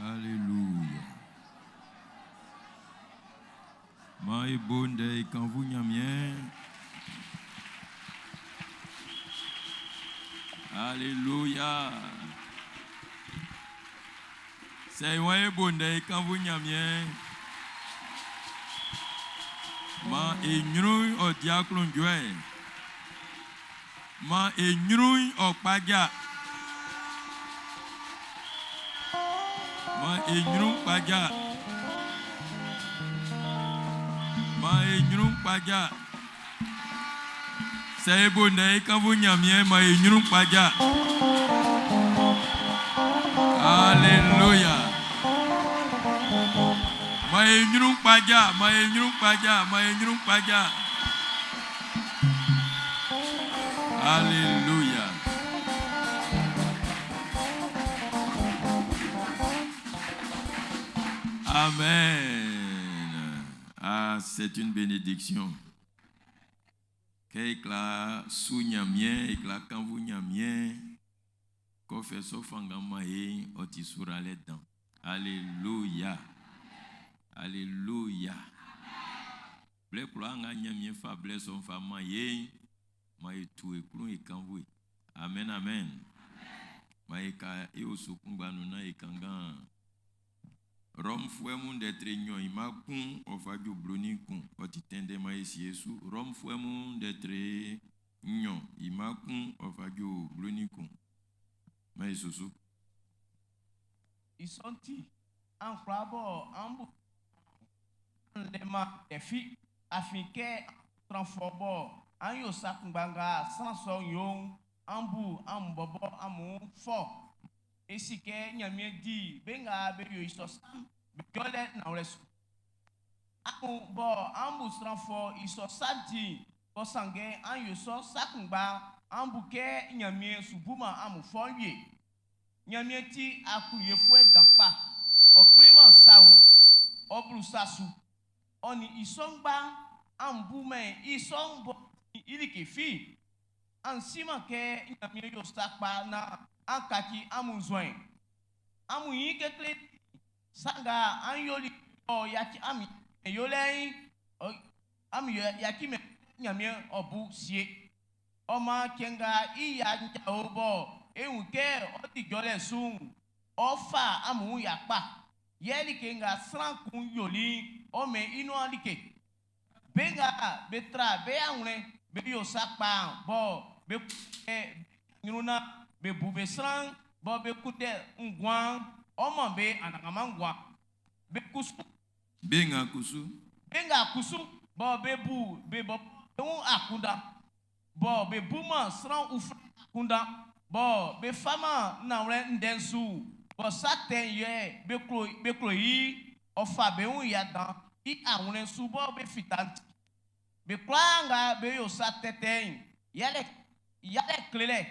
D: Alléluia. Ma e bonde e kanvu nyamien. Alléluia. C'est wa e bonde e kanvu nyamien. Ma e nyru o diaklon joe. Ma e nyru o kpaja. Ma e nyru kpaja. Ma e nyru kpaja. Sɛ e bo ndɛ e kanvu Ɲanmiɛn ma e ɲrun kpaja. Alléluia. Ma e ɲrun kpaja, ma e ɲrun kpaja, ma e ɲrun kpaja. Alléluia. Amen. Ah, c'est une bénédiction. Kɛ e kwla su Ɲanmiɛn, e kwla kanvu Ɲanmiɛn, kɔfɛ sɔ fanngan man e, ɔ ti suralɛ dan. Alléluia. Alléluia. Blɛ kwlaa nga Ɲanmiɛn fa blɛ sɔ'n fa man ye, man e tu e klun e kanvu e. Amen, amen. Man e ka e osu kunngba nun na e kanngan. Rɔmfuɛ mun ndɛ tre nɲɔn i ma kun ɔ fa ju 11 ɔ ti tɛntɛn man e sie su. Rɔmfuɛ mun ndɛ tre nɲɔn i ma kun ɔ fa ju 11 man e susu.
G: I sɔ'n ti, an kwla bɔ an bu an lɛ-man tɛ fi, afin kɛ an tran fɔ bɔ an yo sa kunngba nga sran sɔ'n yo'n, an bu amun bɔbɔ amun fɔ. E si kɛ Ɲanmiɛn di be nga be yo i sɔ sa'n be jɔlɛ nanwlɛ su. Amun bɔ an bu sran fɔ i sɔ sa'n ti'n, bɔ sanngɛ an yo sɔ sa kunngba, an bu kɛ Ɲanmiɛn su buman amun fɔ'n wie. Ɲanmiɛn ti aklunyefuɛ dan kpa, ɔ kpliman sa wun, ɔ blu sa su. Ɔ nin i sɔ ngba, an bumɛn i sɔ'n bɔ i like fi. An siman kɛ Ɲanmiɛn yo sa kpa naan an kaci amun nzuɛn. Amun ɲin kekle sa nga an yoli ɔ yaci amun yolɛ'n, ɔ amun yaci mɛn Ɲanmiɛn ɔ bu sie. Ɔ maan cɛn nga i ya jao bɔ e wun kɛ ɔ di jɔlɛ su'n, ɔ fa amun wun ya kpa. Yɛ like nga sran kun yoli'n, ɔ mɛn i nuan like. Be nga be tra be awlɛn be yo sa kpa'n, bɔ be kunndɛ ɲrun na be bu be sran, bɔ be kunndɛ nguan'n, ɔ man be anannganman nguan. Be kusu.
D: Be nga kusu.
G: Be nga kusu bɔ be bu be bɔ be wun akunndan, bɔ be buman sran uflɛ akunndan, bɔ be faman nanwlɛ ndɛ'n su, bɔ sa tɛ'n yɛ be klo be klo i, ɔ fa be wun ya dan i awlɛn su bɔ be fita'n ti. Be kwlaa nga be yo sa tɛtɛ'n, yalɛ yalɛ klelɛ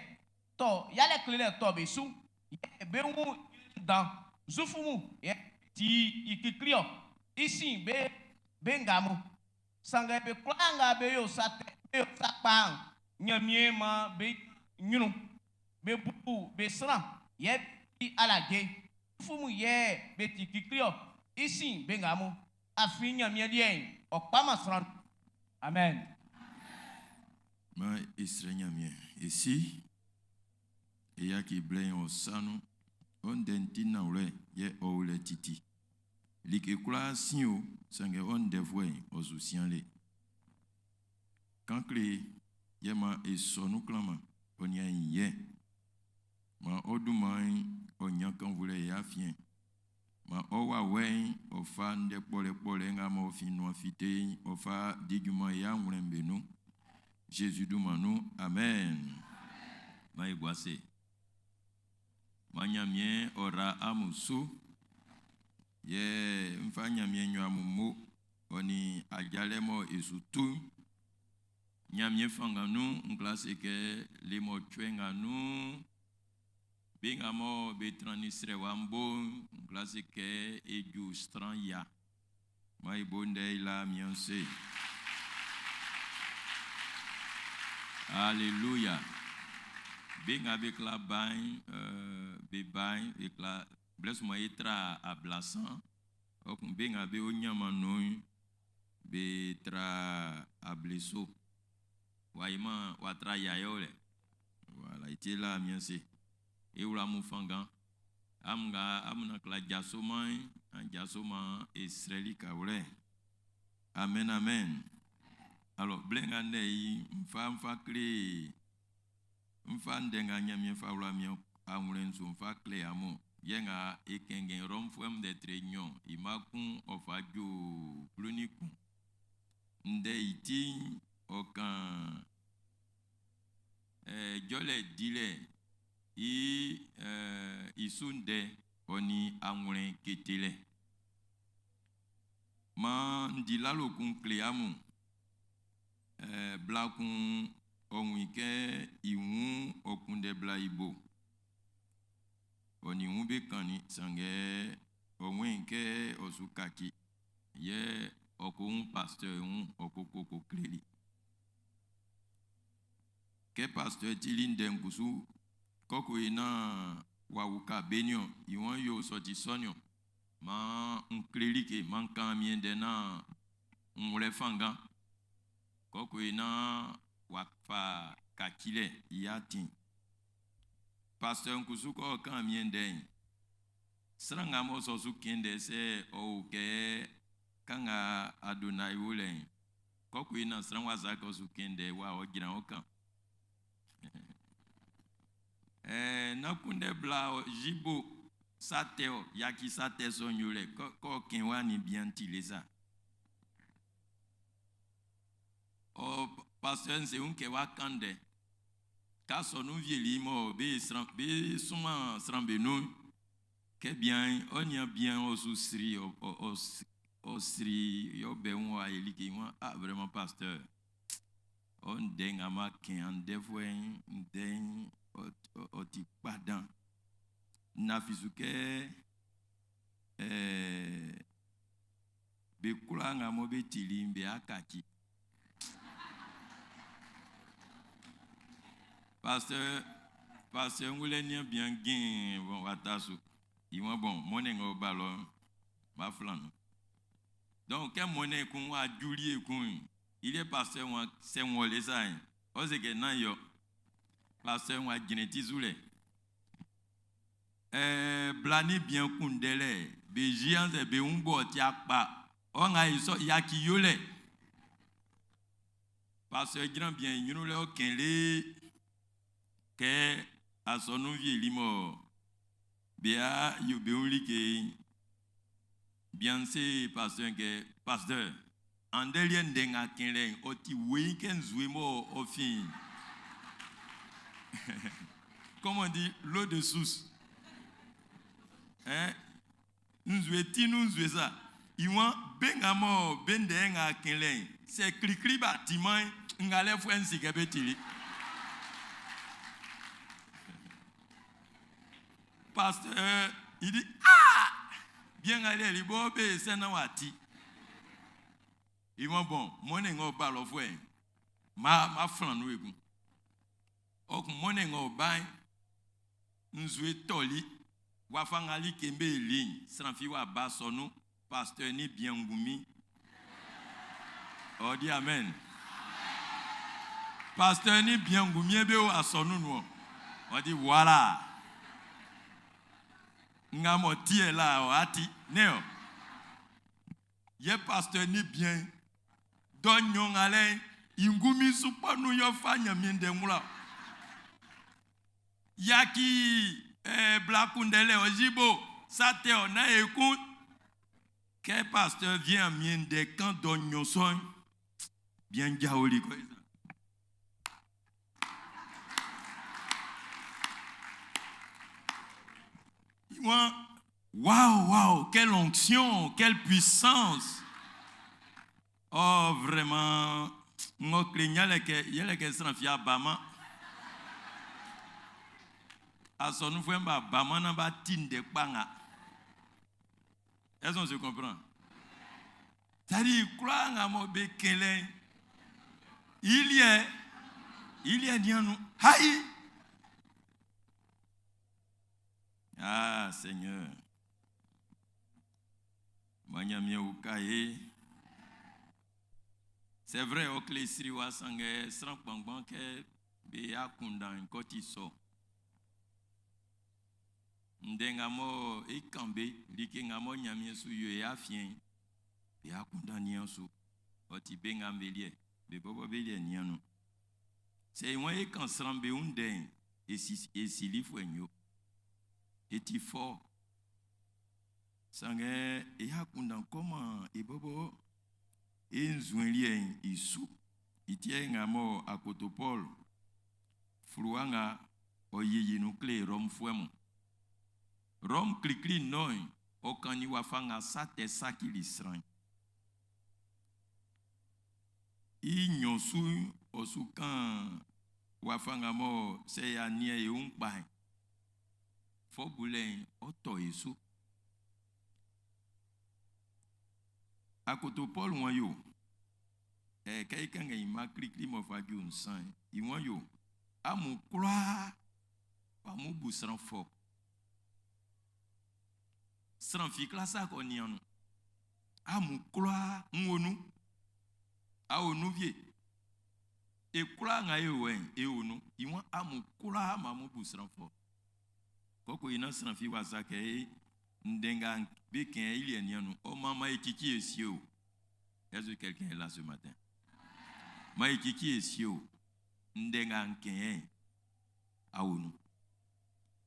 G: tɔ yalɛ klelɛ tɔ be su, yɛ be wun dan. Zufu mun yɛ ti i kikli-ɔ, i sin be be nga mun. Sanngɛ be kwlaa nga be yo sa tɛ be yo sa kpa'n, Ɲanmiɛn man be ɲrun, be bu be sran, yɛ be di alaje. Zufu mun yɛ be ti kikli-ɔ, i sin be nga mun. Afin Ɲanmiɛn liɛ'n, ɔ kpaman sran. Amen.
D: Ma e srɛ Ɲanmiɛn. E si, e yaki blɛ ɔ sa nun, ɔ ndɛ'n ti nanwlɛ yɛ ɔ o lɛ titi. Like kwlaa sin o, sanngɛ ɔ ndɛfuɛ'n ɔ su sian le. Kan kle yɛ ma e sɔ nun klanman, ɔ nin ayi yɛ. Ma ɔ dunman'n ɔ ɲan kanvulɛ e afiɛn. Ma ɔ wawɛ'n ɔ fa ndɛ kpɔlɛkpɔlɛ nga ma ɔ fin nuan fite'n ɔ fa di junman e awlɛn'm be nun. Jésus dunman nun, amen. Ma e gua ase. Ma Ɲanmiɛn ɔ ra amun su. Yɛ n fa Ɲanmiɛn nyo amun mo, ɔ nin ajalɛ mɔ e su tu'n. Ɲanmiɛn fanngan nun, n kwla se kɛ le mɔcuɛ nga nun, be nga mɔ be trannin srɛwa'n bo'n, n kwla se kɛ e ju sran ya. Ma e bo ndɛ i la miɛn se. Alléluia. Be nga be kla ba'n, be ba'n, be kla Blɛ sunman e tra ablasan, kpɔkun be nga be o ɲanman nun'n, be tra ableso. Wa ima wa tra yayo le. Voilà, iti la mianse. E wla mu fangan. Am nga am na kla jasoma, an jasoma e sreli kawle. Amen, amen. Alors, blɛ nga ndɛ yi, nfa nfa kle, nfa ndɛ nga Ɲanmiɛn fa wla min awlɛn su nfa kle amun. Yɛ nga e kɛnkɛn Rɔmfuɛ'm de tre nnyɔn, i ma kun ɔ fa ju 11. Ndɛ i ti'n, ɔ kan, jɔlɛ dilɛ i su ndɛ ɔ nin awlɛn ketelɛ. Maan n di lalo kun kle amun. Bla kun ɔ wun i kɛ i wun ɔ kunndɛ bla i bo. Ɔ nin wun be kannin, sanngɛ ɔ wun i kɛ ɔ su kaci. Yɛ ɔ ko wun pasteur wun, ɔ ko koko kleli. Kɛ pasteur tili ndɛ'n kusu, kɔkɔ yi na wa wuka be niɔn, i wɔn yo sɔ ti sɔ niɔn. Maan n kleli ke, man kan miɛn dɛ na n wlɛ fangan. Kɔkɔ yi na wa fa kacilɛ i atin. Pasteur nkusu kɔ kan miɛn dɛ'n. Sran nga mɔ sɔ su kɛn dɛ sɛ ɔ o kɛ kanga Adonai wo lɛ'n. Kɔkɔ yi na sran wa sa kɔ su kɛn dɛ wa ɔ jran ɔ kan. Na kunde bla o jibo sa te o yaki sa te so nyule ko ko ken wa ni bien ti le sa. O pasteur nse un ke wa kande. Ka so nu vieli mo be sran be suma sran be nu ke bien o nya bien o su sri o o o sri yo be un wa eli ke wa ah vraiment pasteur. On deng ama ken an defwe ndeng o ti padan. Na fizuke be kula nga mo be tili be akati. Pasteur ngule ni bien gain bon watasu. I wa bon money ngo ballon ba flan. Donc quel money kun wa julie kun. Il est pasteur wa c'est wole ça. O se ke nan yo. Pasteur wa genetizule. Blani bien kundele be jianze be unbo ti akpa o nga iso ya ki yole. Pasteur grand bien nyunu le o kenle ke asonu vie limo be a yo be un like bien se pasteur ke pasteur andelie ndenga kenle o ti we ken zwe mo o fin. Comment on dit l'eau de source. Hein? Nzwe ti nu nzwe sa. Iwan benga mo bende nga kenle. C'est klikli bâtiment ngale fwe nsi ke betili. Pasteur, il dit ah bien aller li bo be se na wati. Iwan bon, mone ngo ba lo fwe. Ma ma flan nu egun. Ok mone ngo ba nzwe toli wafangali kembe ligne sranfi wa ba sonu pasteur ni bien ngumi. On dit amen. Pasteur ni bien ngumi be o asonu nu. On dit voilà. Nga mo tie la o ati ne o. Ye pasteur ni bien don nyon ale ingumi supa nu yo fa nyamie de ngula. Yaki Blakundele ojibo sate o na ekun que pasteur vient mien de quand don nyoson bien jaoli ko Moi, waouh, waouh, quelle onction, quelle puissance. Oh, vraiment, ngokle nyaleke, yeleke sranfia bama. Asonu fwe mba bama na ba tinde kpanga. Est-ce qu'on se comprend? C'est-à-dire, croire nga mo be kele. Il y a nianou. Haï! Ah, Seigneur. Ma Ɲanmiɛn uka e. C'est vrai, ɔ kle sriwa sanngɛ sran kpanngban kɛ be akunndan'n kɔ ti sɔ. Ndɛ nga mɔ e kan be, like nga mɔ Ɲanmiɛn su yo e afiɛn'n, be akunndan nian su. Ɔ ti be nga be liɛ, be bɔbɔ be liɛ nian nun. Sɛ e waan e kan sran be wun ndɛ'n, e si e silifuɛ'n yo. E ti fɔ. Sanngɛ e akunndan kɔman e bɔbɔ e nzuɛn liɛ'n i su. I ti yɛ nga mɔ akoto Paul fluwa nga ɔ yiyi nun kle Rɔmfuɛ mun. Rɔm klikli nɔ'n, ɔ kannin wafa nga sa tɛ sacili sran'n. I nɲɔn su'n, ɔ su kan wafa nga mɔ sɛ y'a nian e wun kpa'n, fɔ bulɛ'n ɔ tɔ e su. Akoto Paul wan yo, kɛ i kan i ma klikli m'ɔ fa ju nsan'n, i wan yo, amun kwlaa amun bu sran fɔ. Sran fi kwla sa kɔ nian nun. Amun kwlaa n wo nun. A wo nun wie. E kwlaa nga e wɔ e wo nun. I wan amun kwlaa ma amun bu sran fɔ. Kɔkɔ yi na sran fi wa sa kɛ e ndɛ nga be kɛn i liɛ nian nun. Ɔ ma e cici e sie o. Est-ce que quelqu'un est là ce matin? Ma e cici e sie o. Ndɛ nga n kɛn a wo nun.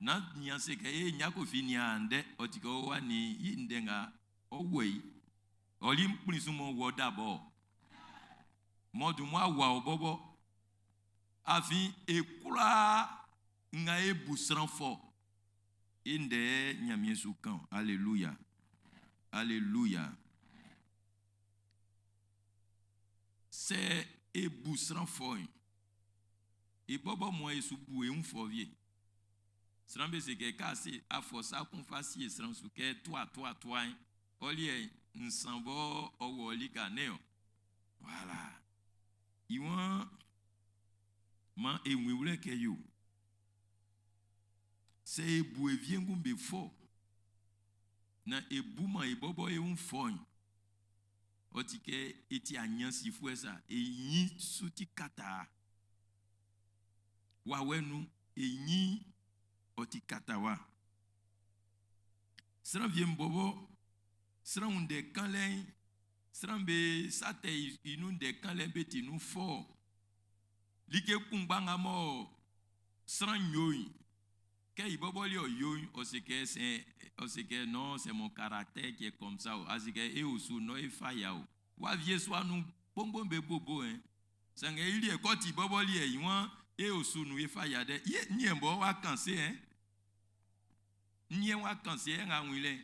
D: Na nian se kɛ e nya ko fi nian ndɛ ɔ ti kɛ ɔ wa ni i ndɛ nga ɔ wɔ yi. Ɔ li kplin su mɔ wɔ d'abord. Mɔ dun mo awa o bɔbɔ. Afin e kwlaa nga e bu sran fɔ. E ndɛ Ɲanmiɛn su kan. Alléluia. Alléluia. Sɛ e bu sran fɔ'n, e bɔbɔ mɔ e su bu e wun fɔ wie. Sran be se kɛ k'a se afɔ sa kun fa sie sran su kɛ toa toa toa ɔ liɛ nsan bɔ ɔ wɔ lika ne o. Voilà. I wan man e wun wlɛ kɛ yo. Sɛ e bu e wiengu'm be fɔ, na e bu man e bɔbɔ e wun fɔ'n, ɔ ti kɛ e ti anyansifuɛ sa, e nyin su ti kata. Wawɛ nun, e nyin ɔ ti kata wa. Sran wie bɔbɔ, sran wun ndɛ kanlɛ'n, sran be sa tɛ i nun ndɛ kanlɛ'n be ti nun fɔ. Like kunngba nga mɔ sran yo'n, kɛ i bɔbɔ li ɔ yo'n, ɔ se kɛ c'est, ɔ se kɛ non, c'est mon caractère qui est comme ça o. A se kɛ e osu non e fa ya o. Wa vie so anu kpongbon be bobo hein. Sanngɛ i liɛ kɔ ti bɔbɔ liɛ yi wan e osu nu e fa ya dɛ. Ye nie bɔ wa kan se hein. Nie wa kan se nga win le.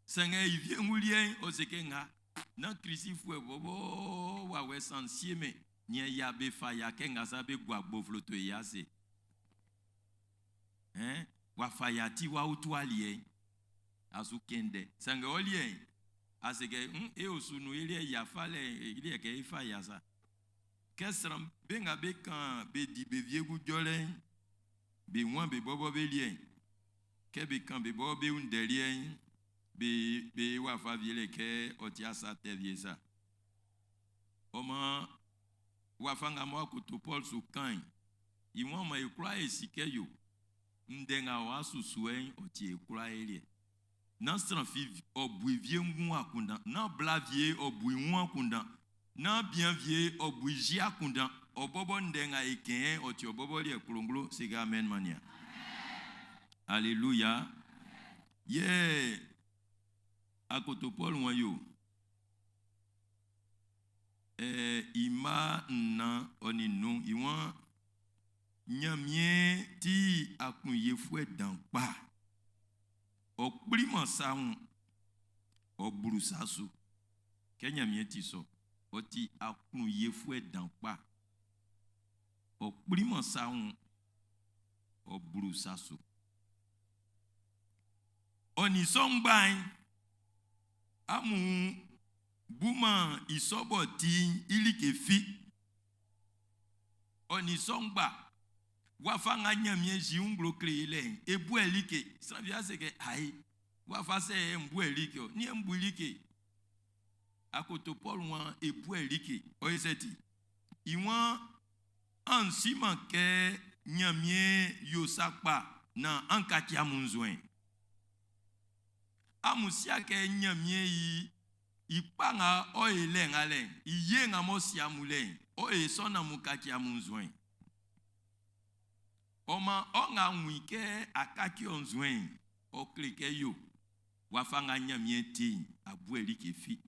D: Sanngɛ i vie ŋu liɛ ɔ se kɛ nga na Krisi fuɛ bɔbɔ wa wɛ san sie me. Nie ya be fa ya kɛ nga sa be gua gbofloto ya se. Hein? Wa fa ya ti wa utu aliɛ. Asu kende. Sanngɛ ɔ liɛ ase kɛ e osu nu e liɛ ya fa lɛ e liɛ kɛ e fa ya sa. Kɛ sran be nga be kan be di be wiengu jɔlɛ'n, be wan be bɔbɔ be liɛ'n, kɛ be kan be bɔbɔ be wun ndɛ liɛ'n, be wa fa vie lɛ kɛ ɔ ti asa tɛ vie sa. Ɔ maan wafa nga mɔ akoto Paul su kan'n, i wan ma e kwla e si kɛ yo, ndɛ nga ɔ'a susuɛ'n ɔ ti e kwla e liɛ. Nan sran fi ɔ bu i wiengu akunndan, nan bla vie ɔ bu i wun akunndan, nan bian vie ɔ bu i zi akunndan, ɔ bɔbɔ ndɛ nga e kɛn ɔ ti ɔ bɔbɔ liɛ klonglo, se kɛ amen mania. Alléluia. Yɛ akoto Paul wan yo, i ma nnan ɔ nin nun, i wan Ɲanmiɛn ti aklunyefuɛ dan kpa. Ɔ kpliman sa wun, ɔ blu sa su. Kɛ Ɲanmiɛn ti sɔ, ɔ ti aklunyefuɛ dan kpa. Ɔ kpliman sa wun, ɔ blu sa su. Ɔ nin sɔ ngba'n, amun buman i sɔ b'ɔ ti'n i like fi. Ɔ nin sɔ ngba, wafa nga Ɲanmiɛn zi nglo kle i lɛ'n, e bu e like. Sran fi ase kɛ ayi, wafa sɛ e bu e like o, ni e bu like. Akoto Pɔlu waan e bu e like, ɔ ye sɛ ti. I waan an siman kɛ Ɲanmiɛn yo sa kpa naan an kaci amun nzuɛn. Amun sia kɛ Ɲanmiɛn yi i kpa nga ɔ e lɛ nga lɛ'n, i ye nga m'ɔ si amun lɛ'n, ɔ e sɔ naan amun kaci amun nzuɛn. Ɔ maan ɔ nga wun i kɛ a kaci ɔ nzuɛn'n, ɔ kle kɛ yo wafa nga Ɲanmiɛn ti'n, a bu e like fi.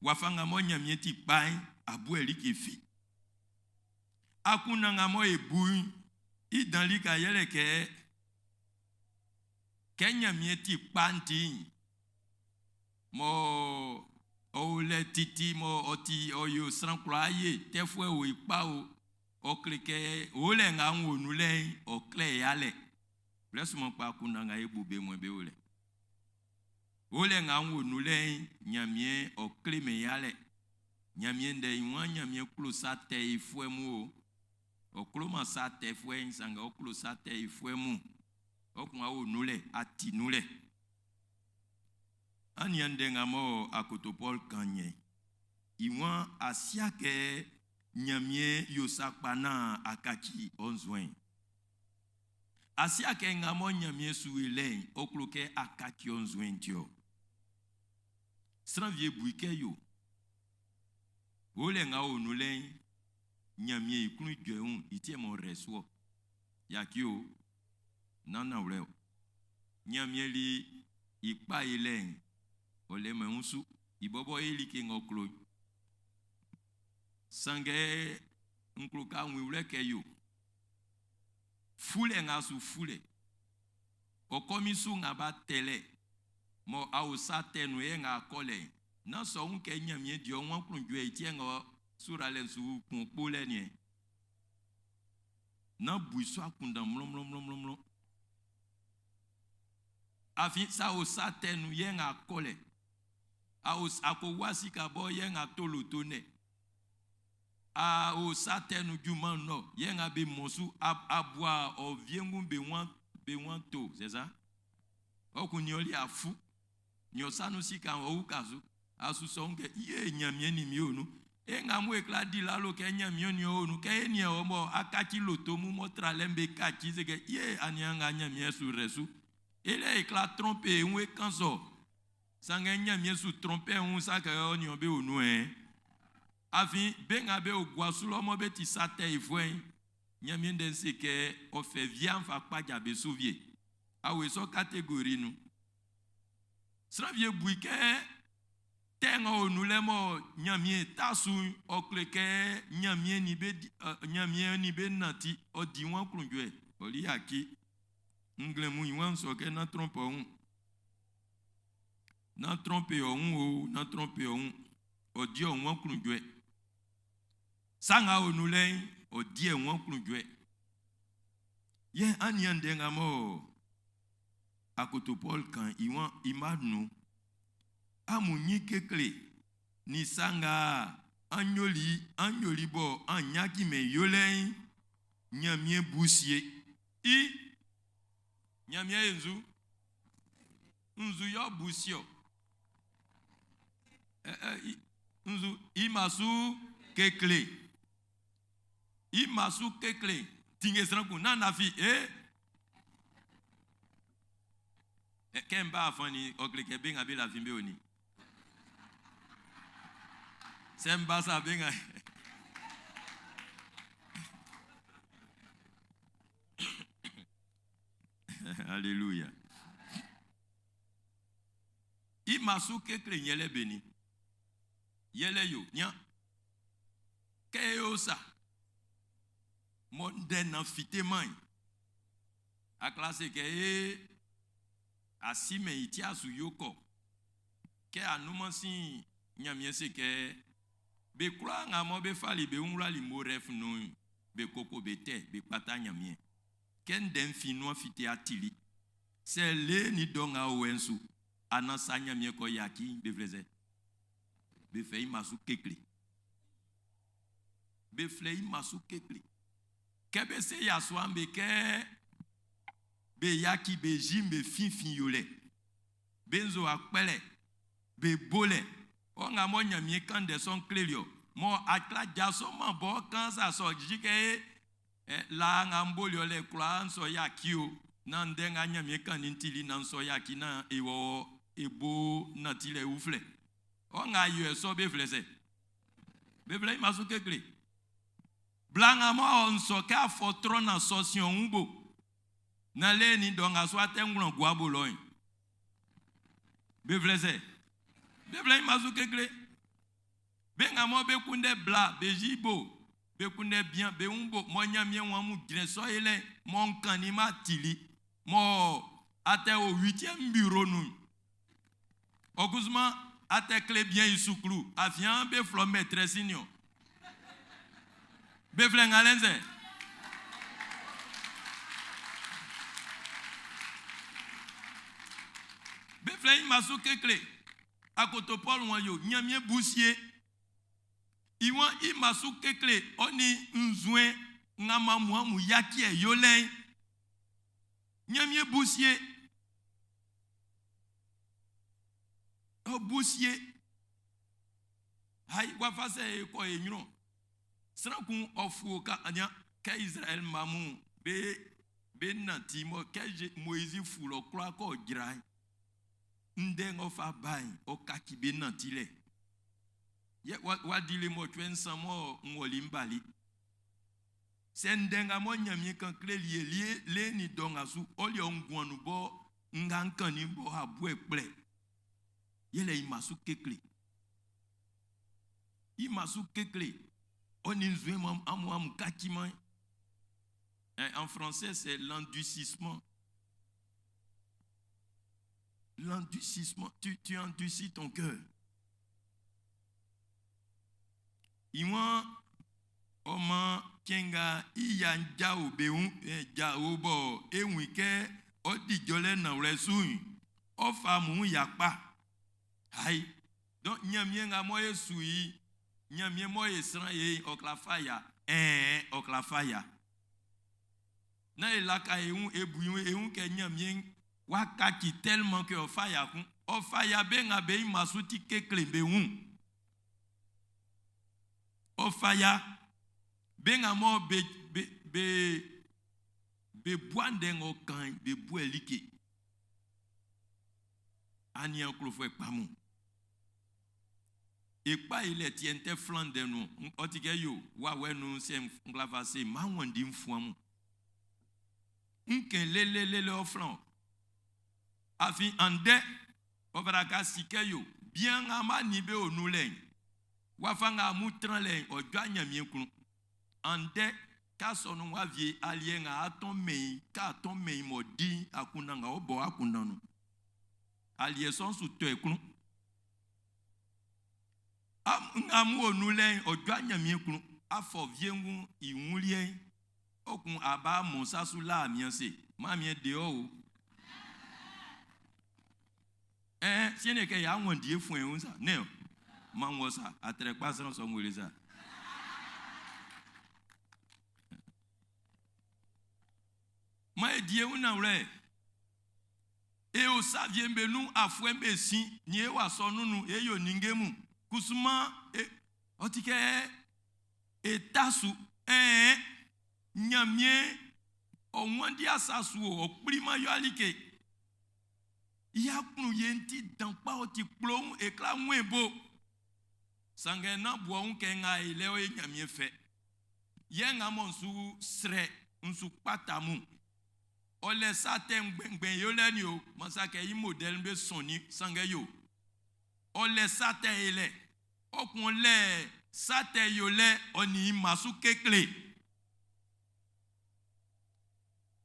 D: Wafa nga mɔ Ɲanmiɛn ti kpa'n, a bu e like fi. Akunndan nga mɔ e bu'n, i dan lika yɛlɛ kɛ, kɛ Ɲanmiɛn ti kpa'n ti'n, mɔ ɔ o lɛ titi mɔ ɔ ti ɔ yo sran kwlaa ye, tɛfuɛ o, i kpa o, ɔ kle kɛ o lɛ nga n wo nun lɛ'n, ɔ kle e yalɛ. Blɛ sunman kpa akunndan nga e bu be mɔ be o lɛ. O lɛ nga n wo nun lɛ'n, Ɲanmiɛn ɔ kle min yalɛ. Ɲanmiɛn ndɛ i waan Ɲanmiɛn klo sa tɛ yifuɛ mun o. Ɔ kloman sa tɛfuɛ'n, sanngɛ ɔ klo sa tɛ yifuɛ mun. Ɔ kun a wo nun lɛ, a ti nun lɛ. An nian ndɛ nga mɔ akoto Pɔl kan yɛn. I waan a sia kɛ Ɲanmiɛn yo sa kpa naan a kaci ɔ nzuɛn. A sia kɛ nga mɔ Ɲanmiɛn su e lɛ'n, ɔ klo kɛ a kaci ɔ nzuɛn ti ɔ. Sran wie bu i kɛ yo. O lɛ nga o nun lɛ'n, Ɲanmiɛn i klun jɔ i wun, i ti yɛ m'ɔ rɛ su ɔ. Yaki o, nán nanwlɛ o. Ɲanmiɛn li i kpa i lɛ'n, ɔ lɛmɛn i wun su. I bɔbɔ i like ng'ɔ klo'n. Sanngɛ n klo ka wun i wlɛ kɛ yo. Fulɛ nga su fulɛ. Ɔ kɔmin su nga ba tɛlɛ, mɔ a o sa tɛ nun yɛ nga a kɔ lɛ'n. Nán sɔ wun kɛ Ɲanmiɛn di ɔ wan klun jɔ i ti yɛ nga suralɛ'n su kun kpolɛ niɛn. Nán bu i su akunndan mlɔnmlɔnmlɔnmlɔn. Afin sa o sa tɛ nun yɛ nga kɔ lɛ. A o a ko wá sika bɔ yɛ nga to loto nɛ. A o sa tɛ nun junman nɔ yɛ nga be mɔ su abua ɔ viengun be wan to, c'est ça? Ɔ kun ni ɔli afu. Ni ɔ sanu sika ɔ wuka su. Asu sɔ kɛ iye Ɲanmiɛn ni mi o nu. E nga mu e kla di lalo kɛ Ɲanmiɛn ni o nu kɛ e ni o mɔ akaci loto mu mɔ tralɛm be kaci se kɛ iye aniaan nga Ɲanmiɛn su rɛ su. E lɛ e kla trompe e wun e kan sɔ. Sanngɛ Ɲanmiɛn su trompe e wun sa kɛ ɔ ni ɔ be o nu ɛ. Afin be nga be o gua su lɔ mɔ be ti sa tɛ yifuɛ'n, Ɲanmiɛn ndɛ'n se kɛ ɔ fɛ via'n fa kpaja be su vie. Awe sɔ catégorie nu. Sran vie bu i kɛ tɛ nga o nun lɛ mɔ Ɲanmiɛn ta su'n, ɔ kle kɛ Ɲanmiɛn ni be di, Ɲanmiɛn ni be nanti, ɔ di wọn klunjɔɛ, ɔ li yaki. Nglɛmun i wan sɔ kɛ nán trompe ɔ wun. Nán trompe ɔ wun o, nán trompe ɔ wun. Ɔ di ɔ wọn klunjɔɛ. Sa nga o nun lɛ'n, ɔ di ɛ wọn klunjɔɛ. Yɛ an nian ndɛ nga mɔ akoto Paul kan i wan i ma nun. Amun nyin kekle ni sa nga an yoli bɔ an nyaki mɛn yolɛ'n, Ɲanmiɛn bu sie. I Ɲanmiɛn ye nzu. Nzu yɔ bu sie o. Nzu i ma su kekle. I ma su kekle. Tinge sran kun nan na fi e. Kɛ n ba afan ni ɔ kle kɛ be nga be lafi be o ni. Sɛ n ba sa be nga. Alléluia. I ma su kekle yɛlɛ be ni. Yɛlɛ yo nya. Kɛ yo sa. Mɔ ndɛ na fite man. A klase kɛ e asime i ti asu yo kɔ. Kɛ anuman sin Ɲanmiɛn se kɛ be kwlaa nga mɔ be fali be wlali morɛf nun'n, be koko be tɛ, be kpata Ɲanmiɛn. Kɛ ndɛ'n fin nuan fite atili. Sɛ le ni dɔ nga o wɛ'n su, anasa Ɲanmiɛn kɔ yaki be flɛ sɛ. Be fɛ i ma su kekle. Be flɛ i ma su kekle. Kɛ be se yasua'n be kɛ be yaki be jim be finfin yo lɛ. Be nzo akpɛlɛ. Be bolɛ. Ɔ nga mɔ Ɲanmiɛn kan ndɛ sɔ'n kleli ɔ. Mɔ akla jaso man bɔ kan sa sɔ jiji kɛ e la nga n boli ɔ lɛ kwlaa n sɔ yaki o. Na ndɛ nga Ɲanmiɛn kan nin tili na n sɔ yaki na e wɔ e bo nantilɛ uflɛ. Ɔ nga yɔ sɔ be flɛ sɛ. Be flɛ i ma su kekle. Bla nga mɔ ɔ nsɔ kɛ afɔ trɔ na sɔ si ɔn bo. Na le ni dɔ nga so atɛ ŋlɔ gua bo lɔ yin. Be flɛ sɛ. Be flɛ i ma su kekle. Be nga mɔ be kunndɛ bla be zi bo be kunndɛ bian be wun bo mɔ Ɲanmiɛn wɔn mu jrɛ sɔ yi lɛ mɔ nkanni ma tili mɔ atɛ o huitième bureau nu. Ɔkusuma atɛ kle bian yi sukulu afian be flɔ maîtresse ni o. Be flɛ nga lɛ sɛ. Be flɛ i ma su kekle. Akoto Paul wɔn yo Ɲanmiɛn busie. Iwan i ma su kekle ɔ ni nzue nga ma mu amu yaki ɛ yo lɛn. Ɲanmiɛn busie. Ɔ busie. Hayi wafa sɛ e kɔ e ɲrun. Sran kun ɔ fu ka anya kɛ Israël mamu be be nanti mɔ kɛ Moïse fu lɔ kura kɔ dzra ndɛ ŋɔ fa ba yi ɔ kaki be nanti lɛ. Yɛ wa wa di le mɔtsue nsan mɔ ŋwɔli ŋbali. Sɛ ndɛ nga mɔ Ɲanmiɛn kan kle lie lie le ni dɔ ŋa su ɔli ɔ ŋguanu bɔ ŋga ŋkan ni bɔ abu ekplɛ. Yɛlɛ ima su kekle. Ima su kekle. Ɔni nzue ma amu amu kaki ma. En français, c'est l'endurcissement. L'endurcissement, tu endurcis ton cœur. Iwan ọmọ kenga iya nja obeun ja obo ewin ke odijole na wle sun ofa mu yakpa. Hai. Donc nyamie nga mo yesu yi, nyamie mo yesran ye okla fire. Okla fire. Na elaka ehun ebu ehun ke nyamie wakati tellement que ofa ya kun. Ofa ya be nga be masuti kekle be hun. Ofa ya be nga mo be be be be boande ngo kan be bu elike. Ani anklofo ekpamu. Ekpa ile tiente flande nu. Otike yo wa we nu se nglava se ma wondi mfuamu. Nken lele lele oflan. Afi ande ovara ka sike yo bien nga ma ni be onu len. Wa fa nga mu tran len ojo anyamie kun. Ande ka sonu wa vie alien nga aton meyin ka aton meyin mo di akuna nga obo akuna nu. Alien son su to ekun. Am nga mu onu len ojo anyamie kun. Afọ vie ngun iwunlie okun aba musa su la mi se ma mi de o. Si ne ke ya won die fun ehun sa ne ma won sa atrepa san so nwere sa. Ma e die un na wre. E o sa vie mbe nu afwe mbe sin ni e wa so nunu e yo ningemu kusuma e otike e tasu nyamie o won di asasu o prima yo alike. Ya kunu ye nti dankpa o ti kplon ekla nwe bo. Sange na bo un ke nga ile o nyamie fe. Ye nga mo nsu sre nsu patamu. O le sa te ngbengben yo le ni o masake yi model be son ni sange yo. O le sa te ile. O kun le sa te yo le oni masu kekle.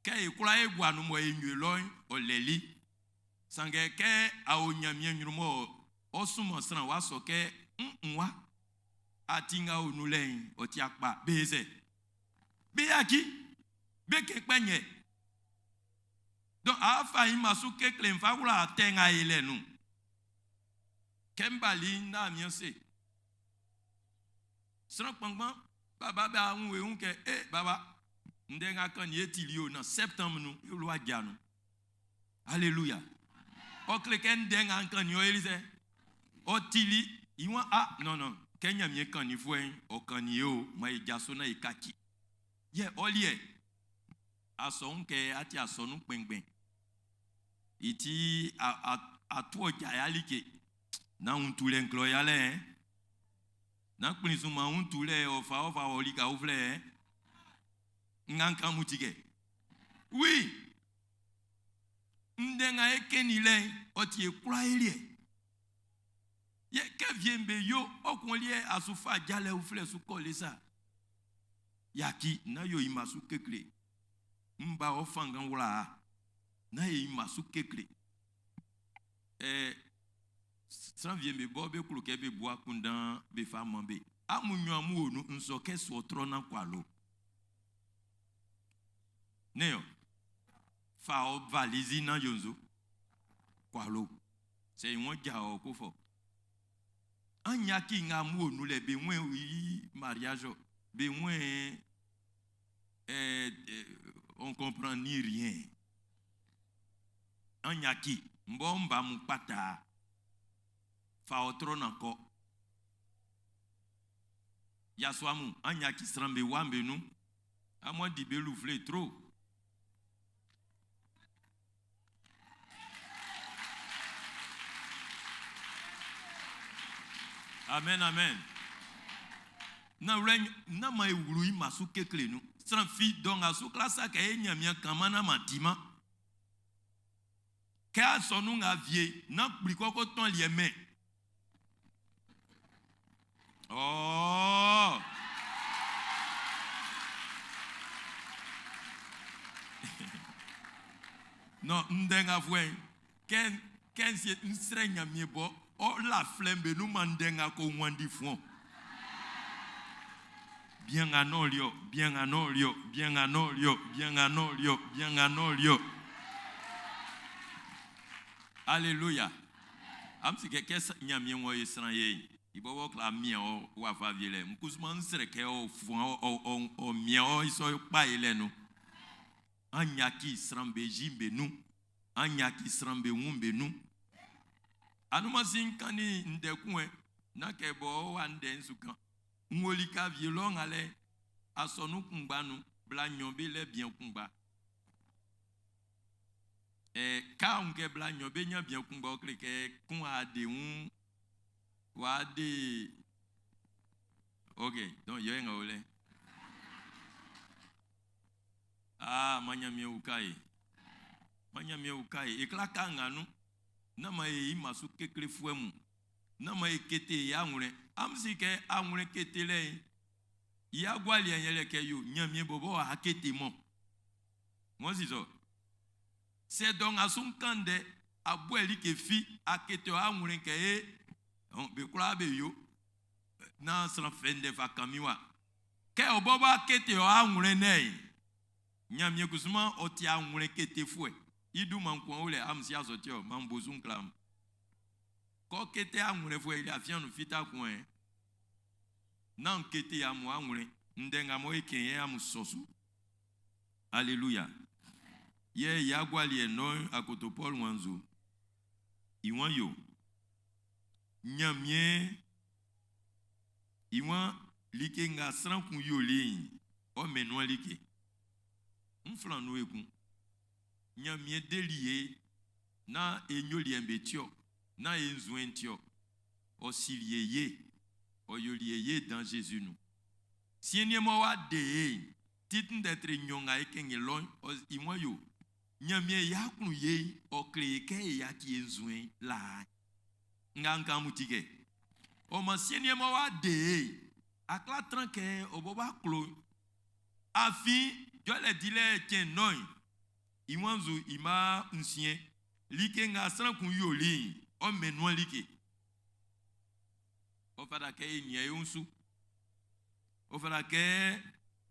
D: Ke ekura egwa nu mo enyu lo o leli. Sange ke awo nyamie nyumo o sumo sran wa so ke nwa atinga onu leyin o ti apa be se. Be aki be ke penye. Donc afa yi masu kekle nfa wura tenga ile nu. Kembali na mi se. Sran kpangban baba ba awun ehun ke baba ndenga kan ni etili o na septembre nu yo lo aja nu. Alléluia. O kle ke ndenga kan ni o elise. Ɔ tili i wan a non non kɛ Ɲanmiɛn kannin fuɛ'n ɔ kannin ye o ma e jaso na e kaci. Yɛ ɔ liɛ asɔnun kɛ a ti asɔnun kpɛnngbɛn. I ti a a to ɔ ja ya like na wun tulɛ nklɔ yalɛ na kplin su ma wun tulɛ ɔ fa ɔ fa wɔ lika uflɛ nga kan mu ti kɛ oui ndɛ nga e kɛn i lɛ'n ɔ ti e kwla e liɛ yɛ kɛ vie be yo ɔkun liɛ asu fa jalɛ uflɛ su kɔ le sa yaki na yo ima su kekle mba ɔ fangan wla na ye ima su kekle ɛɛ sran vie be bɔ be klo kɛ be bu akundan be fa man be amun nyɔ amun wo nu nsɔ kɛ sɔ trɔ na kɔ alo ne yɔ fa ɔ valise na yonzo kɔ alo sɛ ìwọ̀n ja ɔ kó fɔ anya ki nga mu wo nu lɛ be ŋue yi mariage be ŋue ɛɛ on comprend ni rien anya ki mbɔ mba mu kpata fa ɔ trɔ na kɔ yasuamu anya ki sran be wa be nu amɔ di be lufle trop. Amen, amen. Na wlɛ na ma ewuru yi ma su kekle nu. Sran fi dɔn ka su klasa kɛ e nyamia kama na ma di ma. Kɛ asɔnu ŋa vie na kpli kɔkɔ tɔn liɛ mɛ. Ɔɔ. Non, ndɛ ŋa fɔɛ kɛ kɛ n se n srɛ nyamie bɔ ɔ la filɛ be nu ma ndɛ ŋa ko wandi fún. Bien ŋa n'o liɔ, bien ŋa n'o liɔ, bien ŋa n'o liɔ, bien ŋa n'o liɔ, bien ŋa n'o liɔ. Alléluia. Am si kɛ kɛ nyamie ŋɔ ye sran ye. Ibɔbɔ kla mia ɔ wa fa vie lɛ. Nkusuma n srɛ kɛ ɔ fún ɔ ɔ ɔ mia ɔ isɔ kpa ye lɛ nu. An yaki sran be ji be nu. An yaki sran be ŋun be nu. Anumasi nkan ni ndɛkun ɛ na kɛ bɔ wa ndɛ nsu kan. Nwoli ka vie lɔ ŋa lɛ asɔnu kungba nu bla nyɔ be lɛ biɛn kungba. Ɛ ka ŋu kɛ bla nyɔ be nya biɛn kungba o kle kɛ kun a de ŋu wa de ok donc yɔ ŋa o lɛ. Ah manyamie wuka ye manyamie wuka ye ekla ka ŋa nu na ma ye yi masu kekle fue mu na ma ye kete ya ŋlɛ amisi kɛ aŋlɛ kete lɛ ye ya gwali yɛn lɛ kɛ yo nyamie bɔbɔ wa kete mɔ mɔ sisɔ sɛ dɔn asun kan dɛ abɔɛli ke fi akete aŋlɛ kɛ ye ɔn be kura be yo na sran fɛn dɛ fa kami wa kɛ o bɔbɔ akete aŋlɛ nɛ ye nyamie kusuma ɔti aŋlɛ kete fue idu man kɔn o lɛ amisi azɔti o man bosun klam kɔ kete aŋlɛ fue ili afianu nu fita kɔn yɛ nan kete amu aŋlɛ ndɛ ŋa mɔ eke yɛ amu sɔsu alléluia. Yɛ yagwali ɛnɔ akoto Paul wanzo ìwọ̀n yo. Nyamie ìwọ̀n like ŋa sran kun yoli ɔmɛnua like. Nflan nu ekun. Nyamie deli ye na enyoli ɛmbe tiɔ na enzuen tiɔ ɔsili ye ye ɔyoli ye ye dans Jésus nu. Sieniemɔ wa de ye titin d'être nyɔŋa ekenge lɔ ìwọ̀n yo. Nyamie ya kun ye ɔkle kɛ ya ti enzuen la. Nga nka mu ti kɛ ɔmɔ sieniemɔ wa de ye akla tran kɛ ɔbɔ ba klo. Afi jɔlɛ di lɛ tiɛ nɔyi ìwọ̀n zo ìma nsiɛ like ŋa sran kun yoli ɔmɛnua like. Ɔfada kɛ enia ehunsu ɔfada kɛ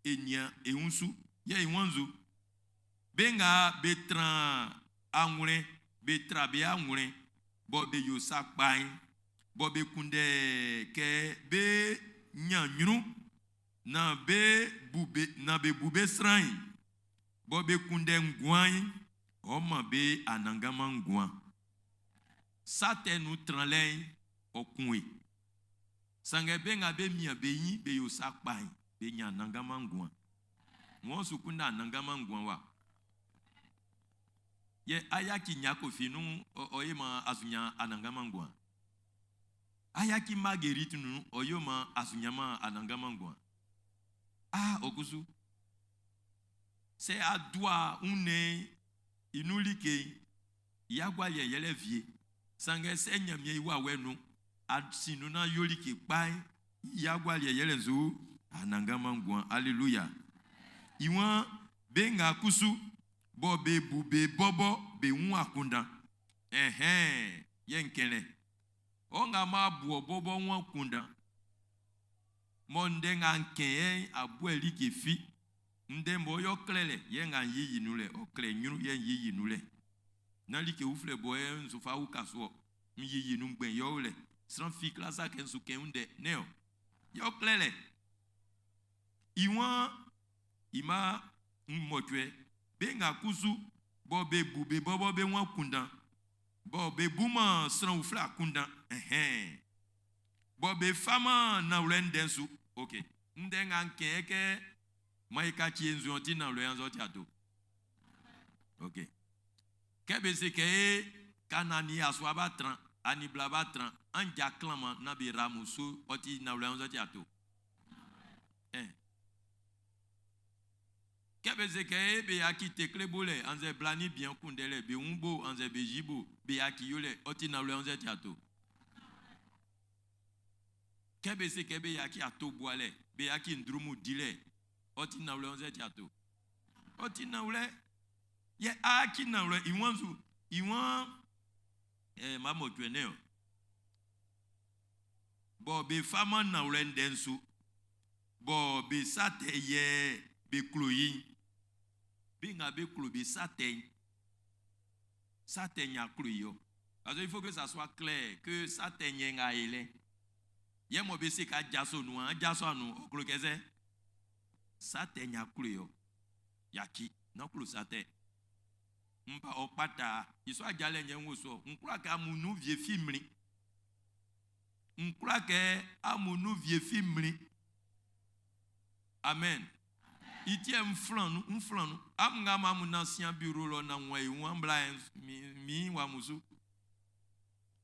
D: enia ehunsu yɛ ìwọ̀n zo be ŋa be tran aŋlɛ be tra be aŋlɛ bɔ be yo sa kpae bɔ be kunde kɛ be nya nyru na be bu be na be bu be sran yi bɔ be kunde ŋguan yi ɔma be anangama ŋguan satɛ nu tran lɛ yi Ɔ kun e. Sanngɛ be nga be mian be ɲin be yo sa kpa'n, be ɲan anannganman nguan. Ŋɔ su kunndɛ anannganman nguan wa. Yɛ ayaki nya kofi nun ɔ ye ma asunya anannganman nguan. Ayaki Marguerite nun ɔ yo ma asunyama anannganman nguan. Ah, okusu. Sɛ adua une inu like yagwa yɛ yɛlɛ vie. Sanngɛ sɛ Ɲanmiɛn i wawɛ nun asinu na yo like kpa'n yagwa yɛ yɛlɛ nzu anannganman nguan. Alléluia. Iwan be nga kusu bɔ be bu be bɔbɔ be wun akundan. Ɛhɛn yɛ nkɛlɛ. Ɔ nga ma bu ɔ bɔbɔ wun akundan. Mɔ ndɛ nga nkɛn abu like fi. Ndɛ mɔ yɔ klɛlɛ yɛ nga yiyi nu lɛ ɔ klɛ ɲru yɛ yiyi nu lɛ. Na like uflɛ bɔ yɛ nso fa wuka soɔ. N yiyi nu gbɛn yɔ lɛ. Sran fi klasa kɛ nso kɛ ndɛ ne o. Yɔ klɛlɛ. Iwan ima mmɔtwɛ be nga kusu bɔ be bu be bɔbɔ be wun akundan. Bɔ be bu ma sran uflɛ akundan. Ɛhɛn. Bɔ be fama nawlɛ ndɛ su. Ok. Ndɛ nga nkɛn kɛ ma i ka tsi nzu ɔti nawlɛ yanzɔ ti ato. Ok. Kɛ be se kɛ e kana ni asua ba tran ani bla ba tran anja klama na be ramuso ɔti nawlɛ yanzɔ ti ato. Kɛ be se kɛ e be yaki tekle bo lɛ anzɛ bla ni bian kunndɛ lɛ be wun bo anzɛ be zi bo be yaki yo lɛ ɔti nawlɛ yanzɔ ti ato. Kɛ be se kɛ be yaki ato boa lɛ be yaki ndrumu di lɛ ɔti nawlɛ yanzɔ ti ato. Ɔti nawlɛ yɛ aki nawlɛ iwan zu iwan ɛ ma mɔ tue ne o. Bɔn be fama nawlɛ ndɛ su bɔn be sa tɛ yɛ be klo yi be nga be klo be sa tɛ sa tɛ nya klo yi o. Parce qu'il faut que ça soit clair que sa tɛ nyɛ nga ye lɛ. Yɛ mɔ be se ka jaso nu an jaso anu ɔklo kɛsɛ sa tɛ nya klo yi o. Yaki na klo sa tɛ. Mba ɔkpata isɔ adzalɛ nyɛ ŋu sɔ nkura kɛ amunu vie fi mli. Nkura kɛ amunu vie fi mli. Amen. Itiɛ nflanu nflanu amu nga ma mu na sian bureau lɔ na ŋua ewu ambla mi mi wa musu.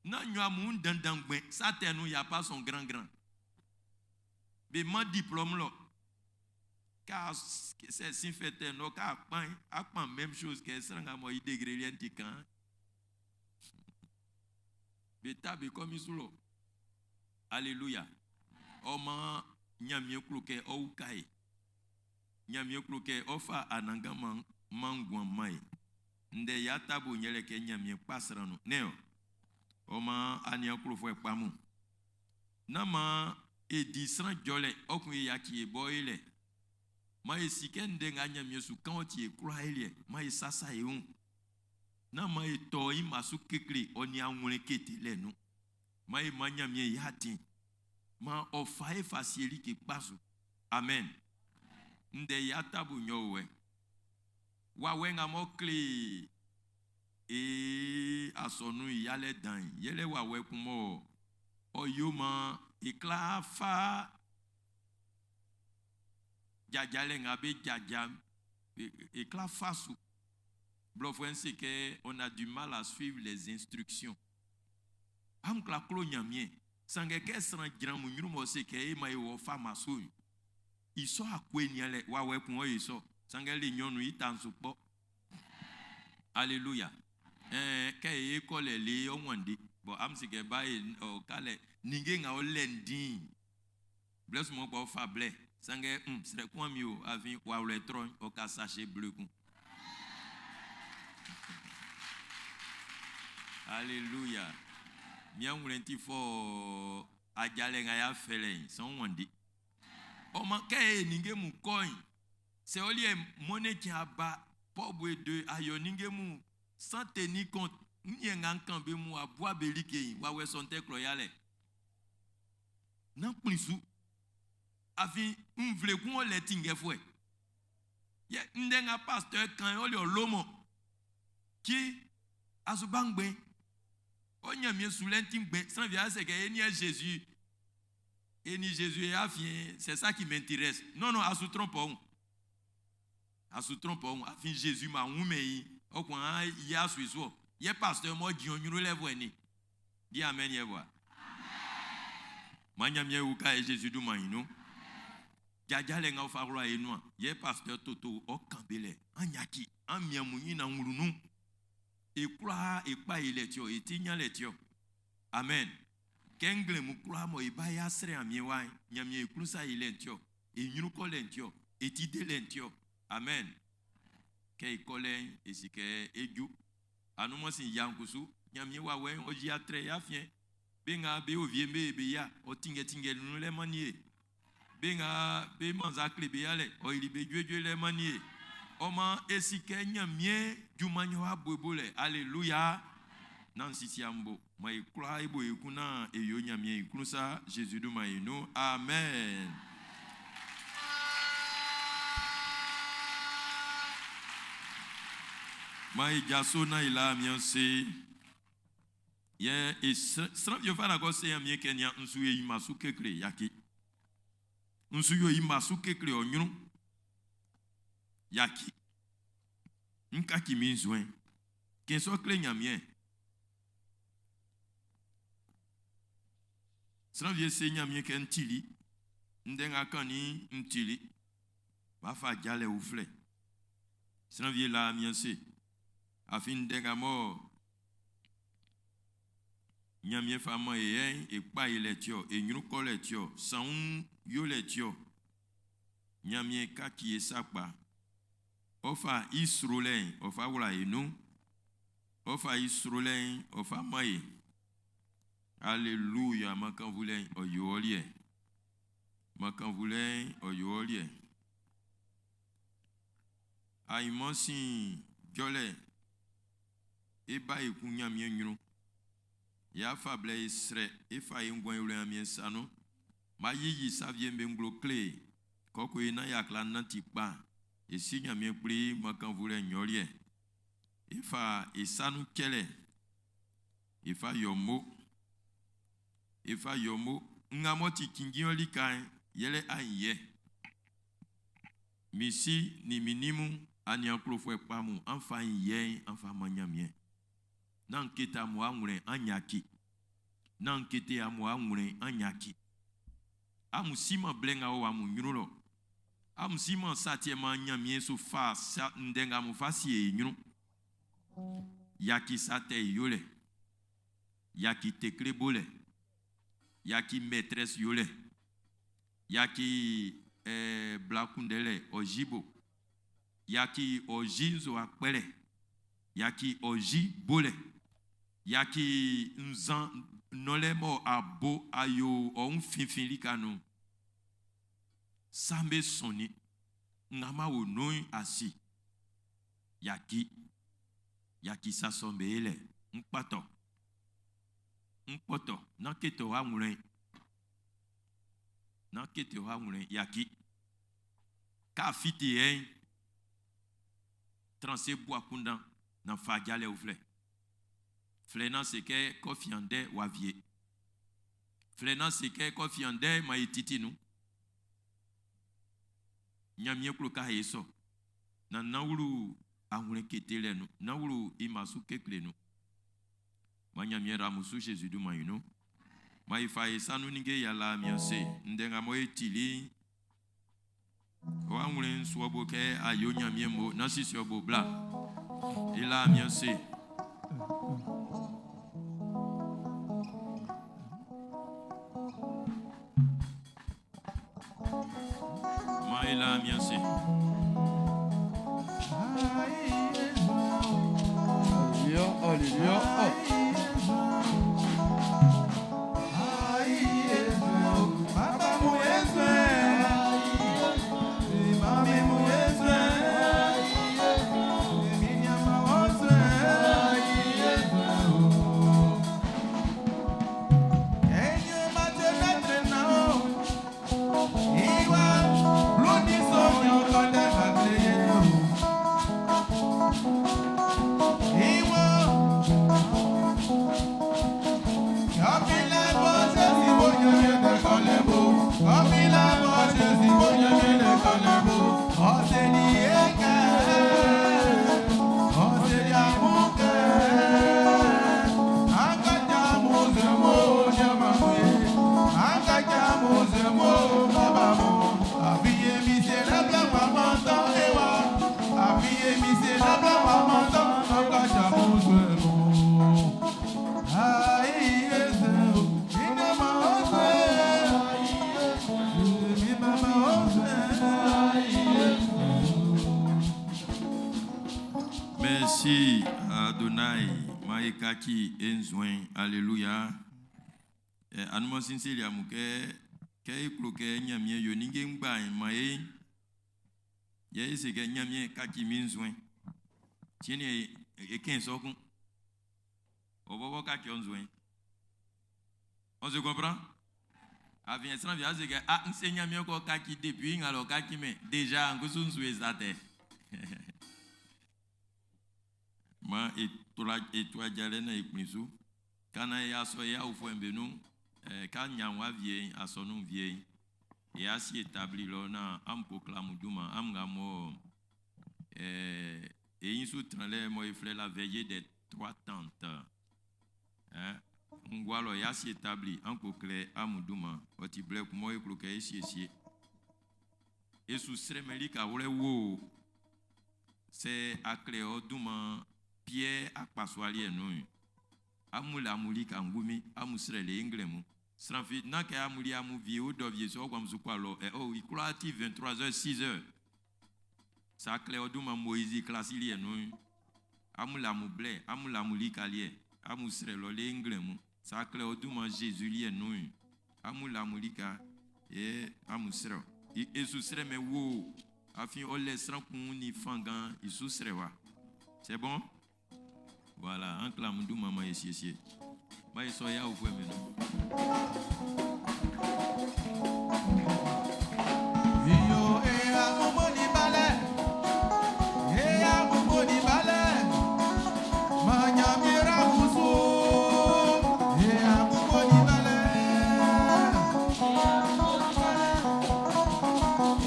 D: Na nyɔ amu dandan gbɛ sa tɛ nu ya pas son grand grand. Be ma diplôme lɔ. Ká sɛ sin fɛ tɛ nɔ ká akpan akpan même chose kɛ sran nga mɔ i degré liɛ ti kan. Be ta be kɔ mi su lɔ. Alléluia. Ɔmɔ Ɲanmiɛn klo kɛ ɔwu ka ye. Ɲanmiɛn klo kɛ ɔfa anangan man guan ma ye. Ndɛ ya tabo nyɛlɛ kɛ Ɲanmiɛn kpa sran nu. Ne o. Ɔmɔ anian klo fɔ kpamu. Nama edi sran jɔlɛ ɔkun ye yaki ye bɔ ye lɛ. Ma ye sikɛ ndɛ nga Ɲanmiɛn su kan ɔti ye kura ye lɛ. Ma ye sasa ye ŋu. Nama ye tɔ yi ma su kekle ɔni aŋlɛ kete lɛ nu. Ma ye ma Ɲanmiɛn ya tin. Ma ɔfa ye fa sieli ke kpa so. Amen. Ndɛ ya tabo nyɔ wɛ. Wawɛ nga mɔ kle ee asɔnu yalɛ dan yi. Yɛlɛ wawɛ kun mɔ ɔyo ma ekla fa dzadzalɛ nga be dzadza ekla fa su. Blɔfɔɛ se kɛ on a du mal à suivre les instructions. Am kla klo Ɲanmiɛn. Sanngɛ kɛ sran dzran mu nyru mɔ se kɛ e ma ye wɔ fa ma so yi. Isɔ akoe nia lɛ wawɛ kun ɔye sɔ. Sanngɛ le nyɔnu yi ta nso kpɔ. Alléluia. Ɛɛ kɛ ye kɔ lɛ le ɔwɔnde. Bɔn am si kɛ ba ye ɔ kalɛ ninge ŋa ɔlɛ ndin. Blɛ sumɔ kpɔ fa blɛ. Sanngɛ srɛ kun mi o afi wawlɛ trɔ ɔka sachet bleu kun. Alléluia. Mia ŋlɛ ti fɔ adzalɛ ŋa ya fɛlɛ yi sɔn wɔnde. Ɔmɔ kɛ ye ninge mu kɔ yi. Sɛ ɔliɛ mɔne tsi aba pɔbue de ayɔ ninge mu sans tenir compte. Nye ŋa kan be mu abua be like yi wawɛ sɔn tɛ klɔ ya lɛ. Na kpli su. Afi nvle kun ɔlɛ ti ŋgɛ fɔɛ. Yɛ ndɛ ŋa pasteur kan ɔliɛ ɔlomɔ. Ki asubangbe. O Ɲanmiɛn sulɛ'n ti ngbɛn. Sran fi se kɛ e ni Jésus. E ni Jésus e afiɛn, c'est ça qui m'intéresse. Non, non, a su trompe on. A su trompe on. Afin Jésus ma wun yi. O kwan ya su so. Ye pasteur mo ji onyuru level ni. Di amen ye voix. Ma Ɲanmiɛn uka e Jésus du ma inu. Jaja le nga fa wla e nu. Ye pasteur Toto o kanbele. Anyaki, an miamu yin na wulunu. E kura e pa ile tio, e ti nya le tio. Amen. Kengle mu kura mo e ba ya sre amie wa. Nyamie e krusa ile tio. E nyuru ko le tio. E ti de le tio. Amen. Ke e kole e sike eju. Anu mo sin yankusu. Nyamie wa we o ji atre ya fien. Be nga be ovie me be ya o tinge tinge nu le manie. Be nga be manza kle be ya le o ili be juejue le manie. O ma esike nyamie jumanyo abobo le. Alléluia. Nan sisi ambo. Ma e kura ebo e kuna e yo nyamie e krusa Jésus du ma inu. Amen. Ma e jaso na ila mianse. Ye e sran yo fa na ko se amie kenya nsu e imasu kekre yaki. Nsu yo imasu kekre onyuru. Yaki. Nka ki mi nzuen. Ken so kle nyamie. Sran vie se nyamie ke ntili. Ndenga kan ni ntili. Ba fa jale ou fle. Sran vie la mianse. Afin ndenga mo Nyamie fa ma e e pa ile tio e nyuru ko le tio san yo le tio. Nyamie ka ki e sakpa. Ofa isrolen ofa wla enu. Ofa isrolen ofa maye. Alléluia makan vulen oyolie. Makan vulen oyolie. Aimonsin jole e ba e kun nyamie nyuru. Ya fa ble isre e fa e ngwan wle amie sanu. Ma yiyi savie mbe nglo kle. Koko e na ya kla nan ti pa. E si nyamie pli makan vulen nyolie. E fa e sanu kele. E fa yomo. E fa yomo. Nga mo ti kingi oli kan yele anye. Misi ni minimu ani anklofwe pamu anfa yen anfa manyamie. Nan keta mo anwure anyaki. Nan kete amo anwure anyaki. Amu sima blenga o amu nyurulo. Amu sima satie ma nyamie so fa sa ndenga mo fa si e nyuru. Yaki sate yole. Yaki tekle bole. Yaki maîtresse yole. Yaki blakundele ojibo. Yaki ojinzo akpele. Yaki oji bole. Yaki nzan nolemo abo ayo on finfin likanu. Sambe soni ngama wo noy asi. Yaki yaki sa sombe ele nkpato. Nkpoto na keto ha nwure. Na keto ha nwure yaki. Ka fiti hein. Transe bois kundan na fajale ou fle. Flenan se ke kofiande wavie. Flenan se ke kofiande ma etiti nou. Nyamie klo ka yeso. Na nawulu ahune ketele nou. Nawulu imasu kekle nou. Ma nyamie ramusu Jésus du mayunu. Ma ifa esanu ninge yala mianse. Ndenga mo etili. Wa ahune nsuobo ke ayo nyamie mo. Nasi siobo bla. Ila mianse. Maïla mianse.
B: Alléluia, alléluia.
C: Iwa.
D: Merci Adonai, Maekaki Enzouin, Alléluia. Anuma sinseli amuke, ke ikloke nyamie yo ninge ngba mae. Ye ese ke nyamie kaki minzouin. Tiene e 15 okun. Obobo kaki onzouin. On se comprend? Avien sran via se ke a nse nyamie ko kaki depuis ngalo kaki me déjà ngusu nzoué zate. Ma etwa jale na ikpinsu kana ya so ya ufo mbenu ka nyanwa vie asonu vie e asi établi lo na am ko klamu duma am ga mo e insu tranle mo ifle la veillée des trois tantes hein ngwalo ya si établi am ko kle amuduma oti ble mo iklo ke esi esi e su sremeli ka wole wo c'est akle oduma Pierre akpaswali enu amula amuli kangumi amusrele inglemu sranfi na ke amuli amu vie ou dovie so kwam su kwa lo e oh ikulati 23h 6h sa kle oduma Moïse klasili enu amula mu ble amula amuli kalie amusrele le inglemu sa kle oduma Jésus li enu amula amuli ka e amusre e su sre me wo afin o le sran kun ni fangan isu sre wa. C'est bon? Voilà, un clamdou maman ici ici. Ma soya au point maintenant.
B: Yo e amomoni balé. E amomoni balé. Manyamira musu. E amomoni balé.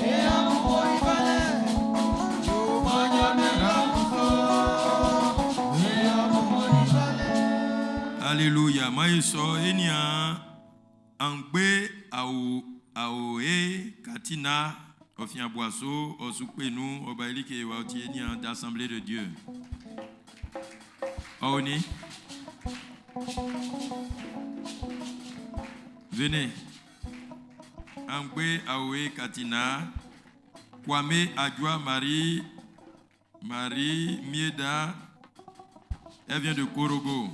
B: E amomoni balé. Yo manyamira musu. E amomoni balé.
D: Alléluia. Maïso enia angbe ao aoe katina ofia boiso osupenu obailike wa enia d'assemblée de Dieu. Oni. Venez. Angbe aoe katina Kwame Adjoa Marie Marie Mieda, elle vient de Korogo.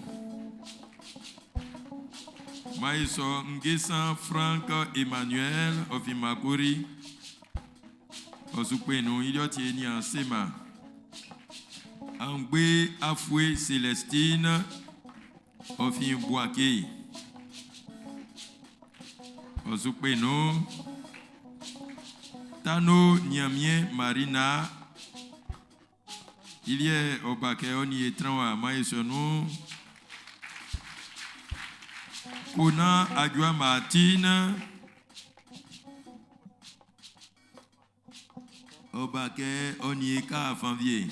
D: Maïso Nguessan Franck Emmanuel Ofimakuri Osupenu Iliotieni Sema. Angbe Afoué Célestine Ofimboake Osupenu Tano Niamien Marina Il y a Obake Oni Etranwa Maïso nous Kona Adjoa Martine Obake Onieka Fanvier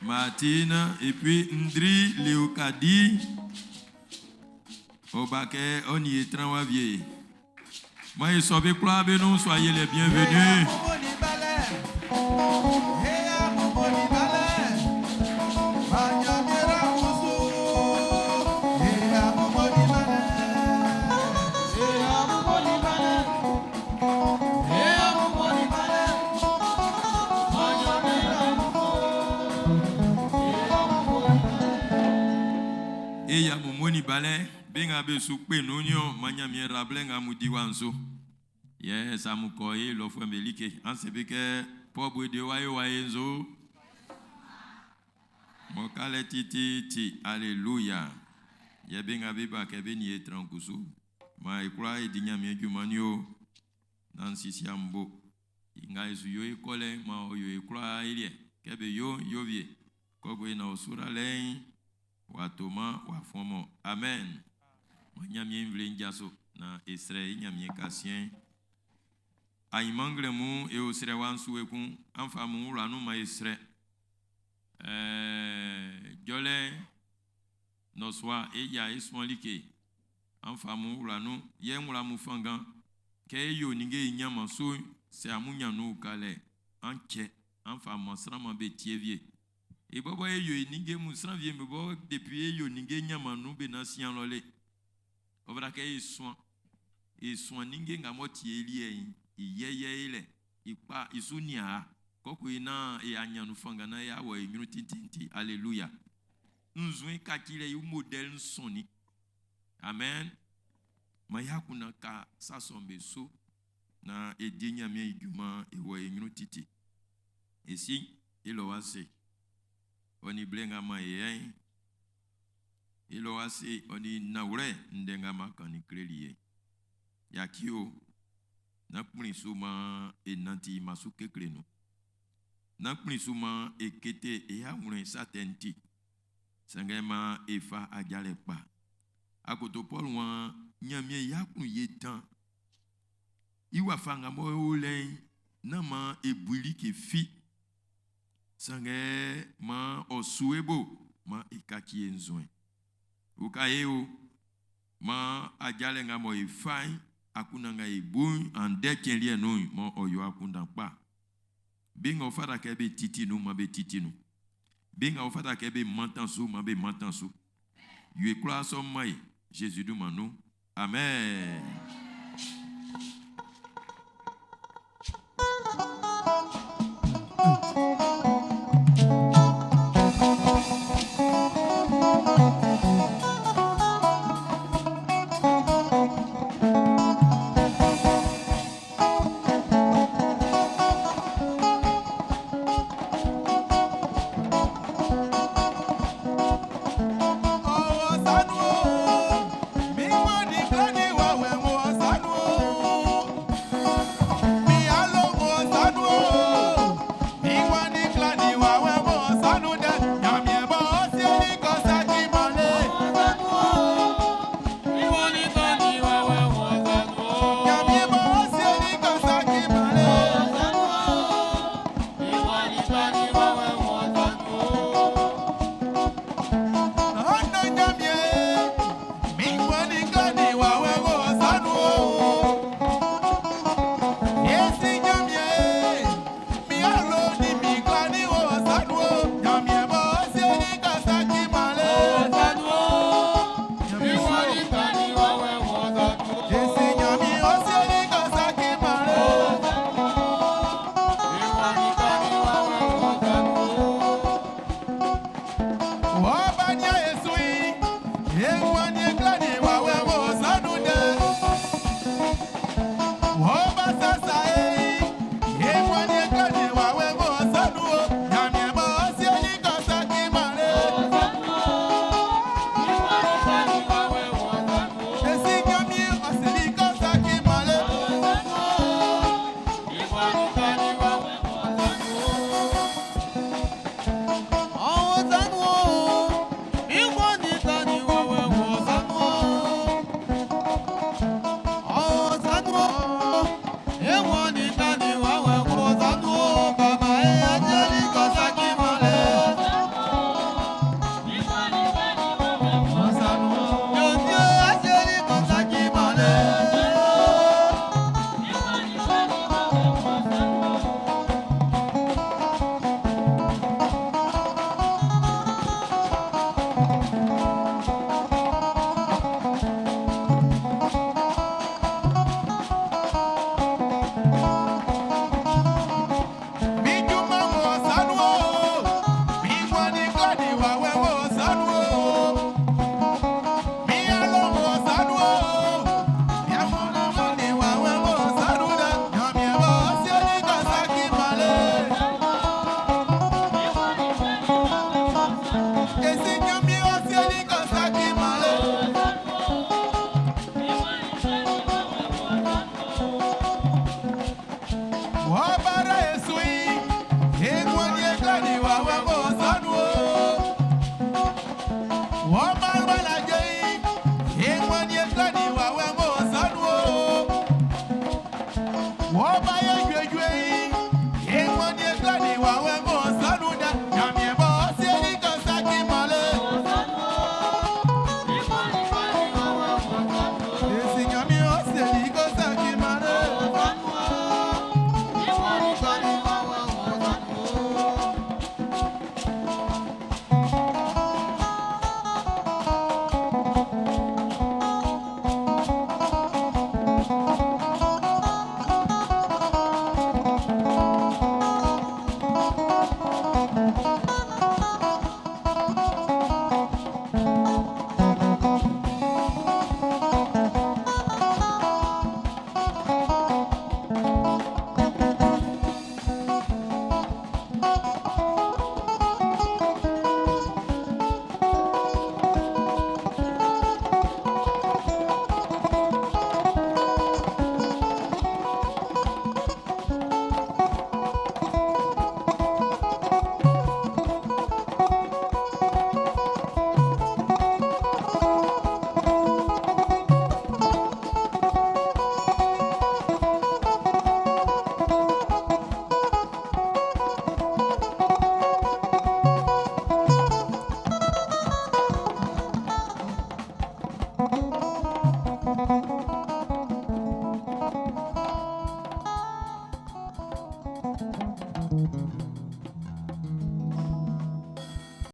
D: Martine et puis Ndri Léocadi Obake Onietranwavier. Moi, soyez les bienvenus. Balẹ̀ bí nga bẹ so pé nínú manyami rablẹ̀ nga mu di wa nso yẹ samu kọ ye lọ fún mi like an se bi kẹ pọ́ọ̀bù de wáyé wáyé nso mọ̀kálẹ̀ títí ti hallelujah yẹ bí nga bí ba kẹ bí ni ye trankusu ma ikura yi di nyami edwuma ni o na nsisi ambo nga esu yo ekɔlɛ ma oyo ekura yi liɛ kẹ bẹ yo yovie kɔkɔ yi na osura lẹ́yìn. Watoma wafomo amen. Manyamie mvle njaso na esre nyamie kasien. Ayimangle mu e osre wansu ekun anfa mu wulanu ma esre. Jole noswa e ya esmolike. Anfa mu wulanu ye nwula mu fangan ke yo ninge nyama so se amunya no kale. An kyɛ, an fa man sran'm be tie wie. E bɔbɔ e yo e ninnge mun, sran wie'm be bɔ depuis e yo ninnge ɲanman nun be na sian lɔ le. Ɔ fata kɛ e suan. E suan ninnge nga m'ɔ tie liɛ'n, i yɛyɛ e lɛ, i kpa, i su nia. Kɔkɔ e na e anyanu fanga na e awɔ e ɲrun tintinti. Alléluia. Nzue kacilɛ i modèle nsɔnni. Amen. Ma ya kuna ka sa sɔn be so na e di Ɲanmiɛn i junman e wɔ e ɲrun titi. E si e lɔ wa se. Ɔ ni ble nga ma e yɛn. E lɔ wa se ɔ ni nawlɛ ndɛ nga ma kan ni kleli ye. Yaki o. Na kplin su ma e nanti ma su kekle nu. Na kplin su ma e kete e awlɛn sa tɛnti. Sanngɛ ma e fa ajalɛ kpa. Akoto Paul wan Ɲanmiɛn ya kun ye dan. I wafa nga mɔ o lɛ'n, nán man e bu like fi. Sanngɛ man ɔ su e bo, man e kaci e nzuɛn. Uka e o, man ajalɛ nga mɔ e fa'n, akunndan nga e bu'n, andɛ cɛn liɛ nun'n, mɔ ɔ yo akunndan kpa. Be nga ɔ fata kɛ be titi nun, man be titi nun. Be nga ɔ fata kɛ be mantan su, man be mantan su. Yue kwlaa sɔ man e, Jésus dunman nun. Amen.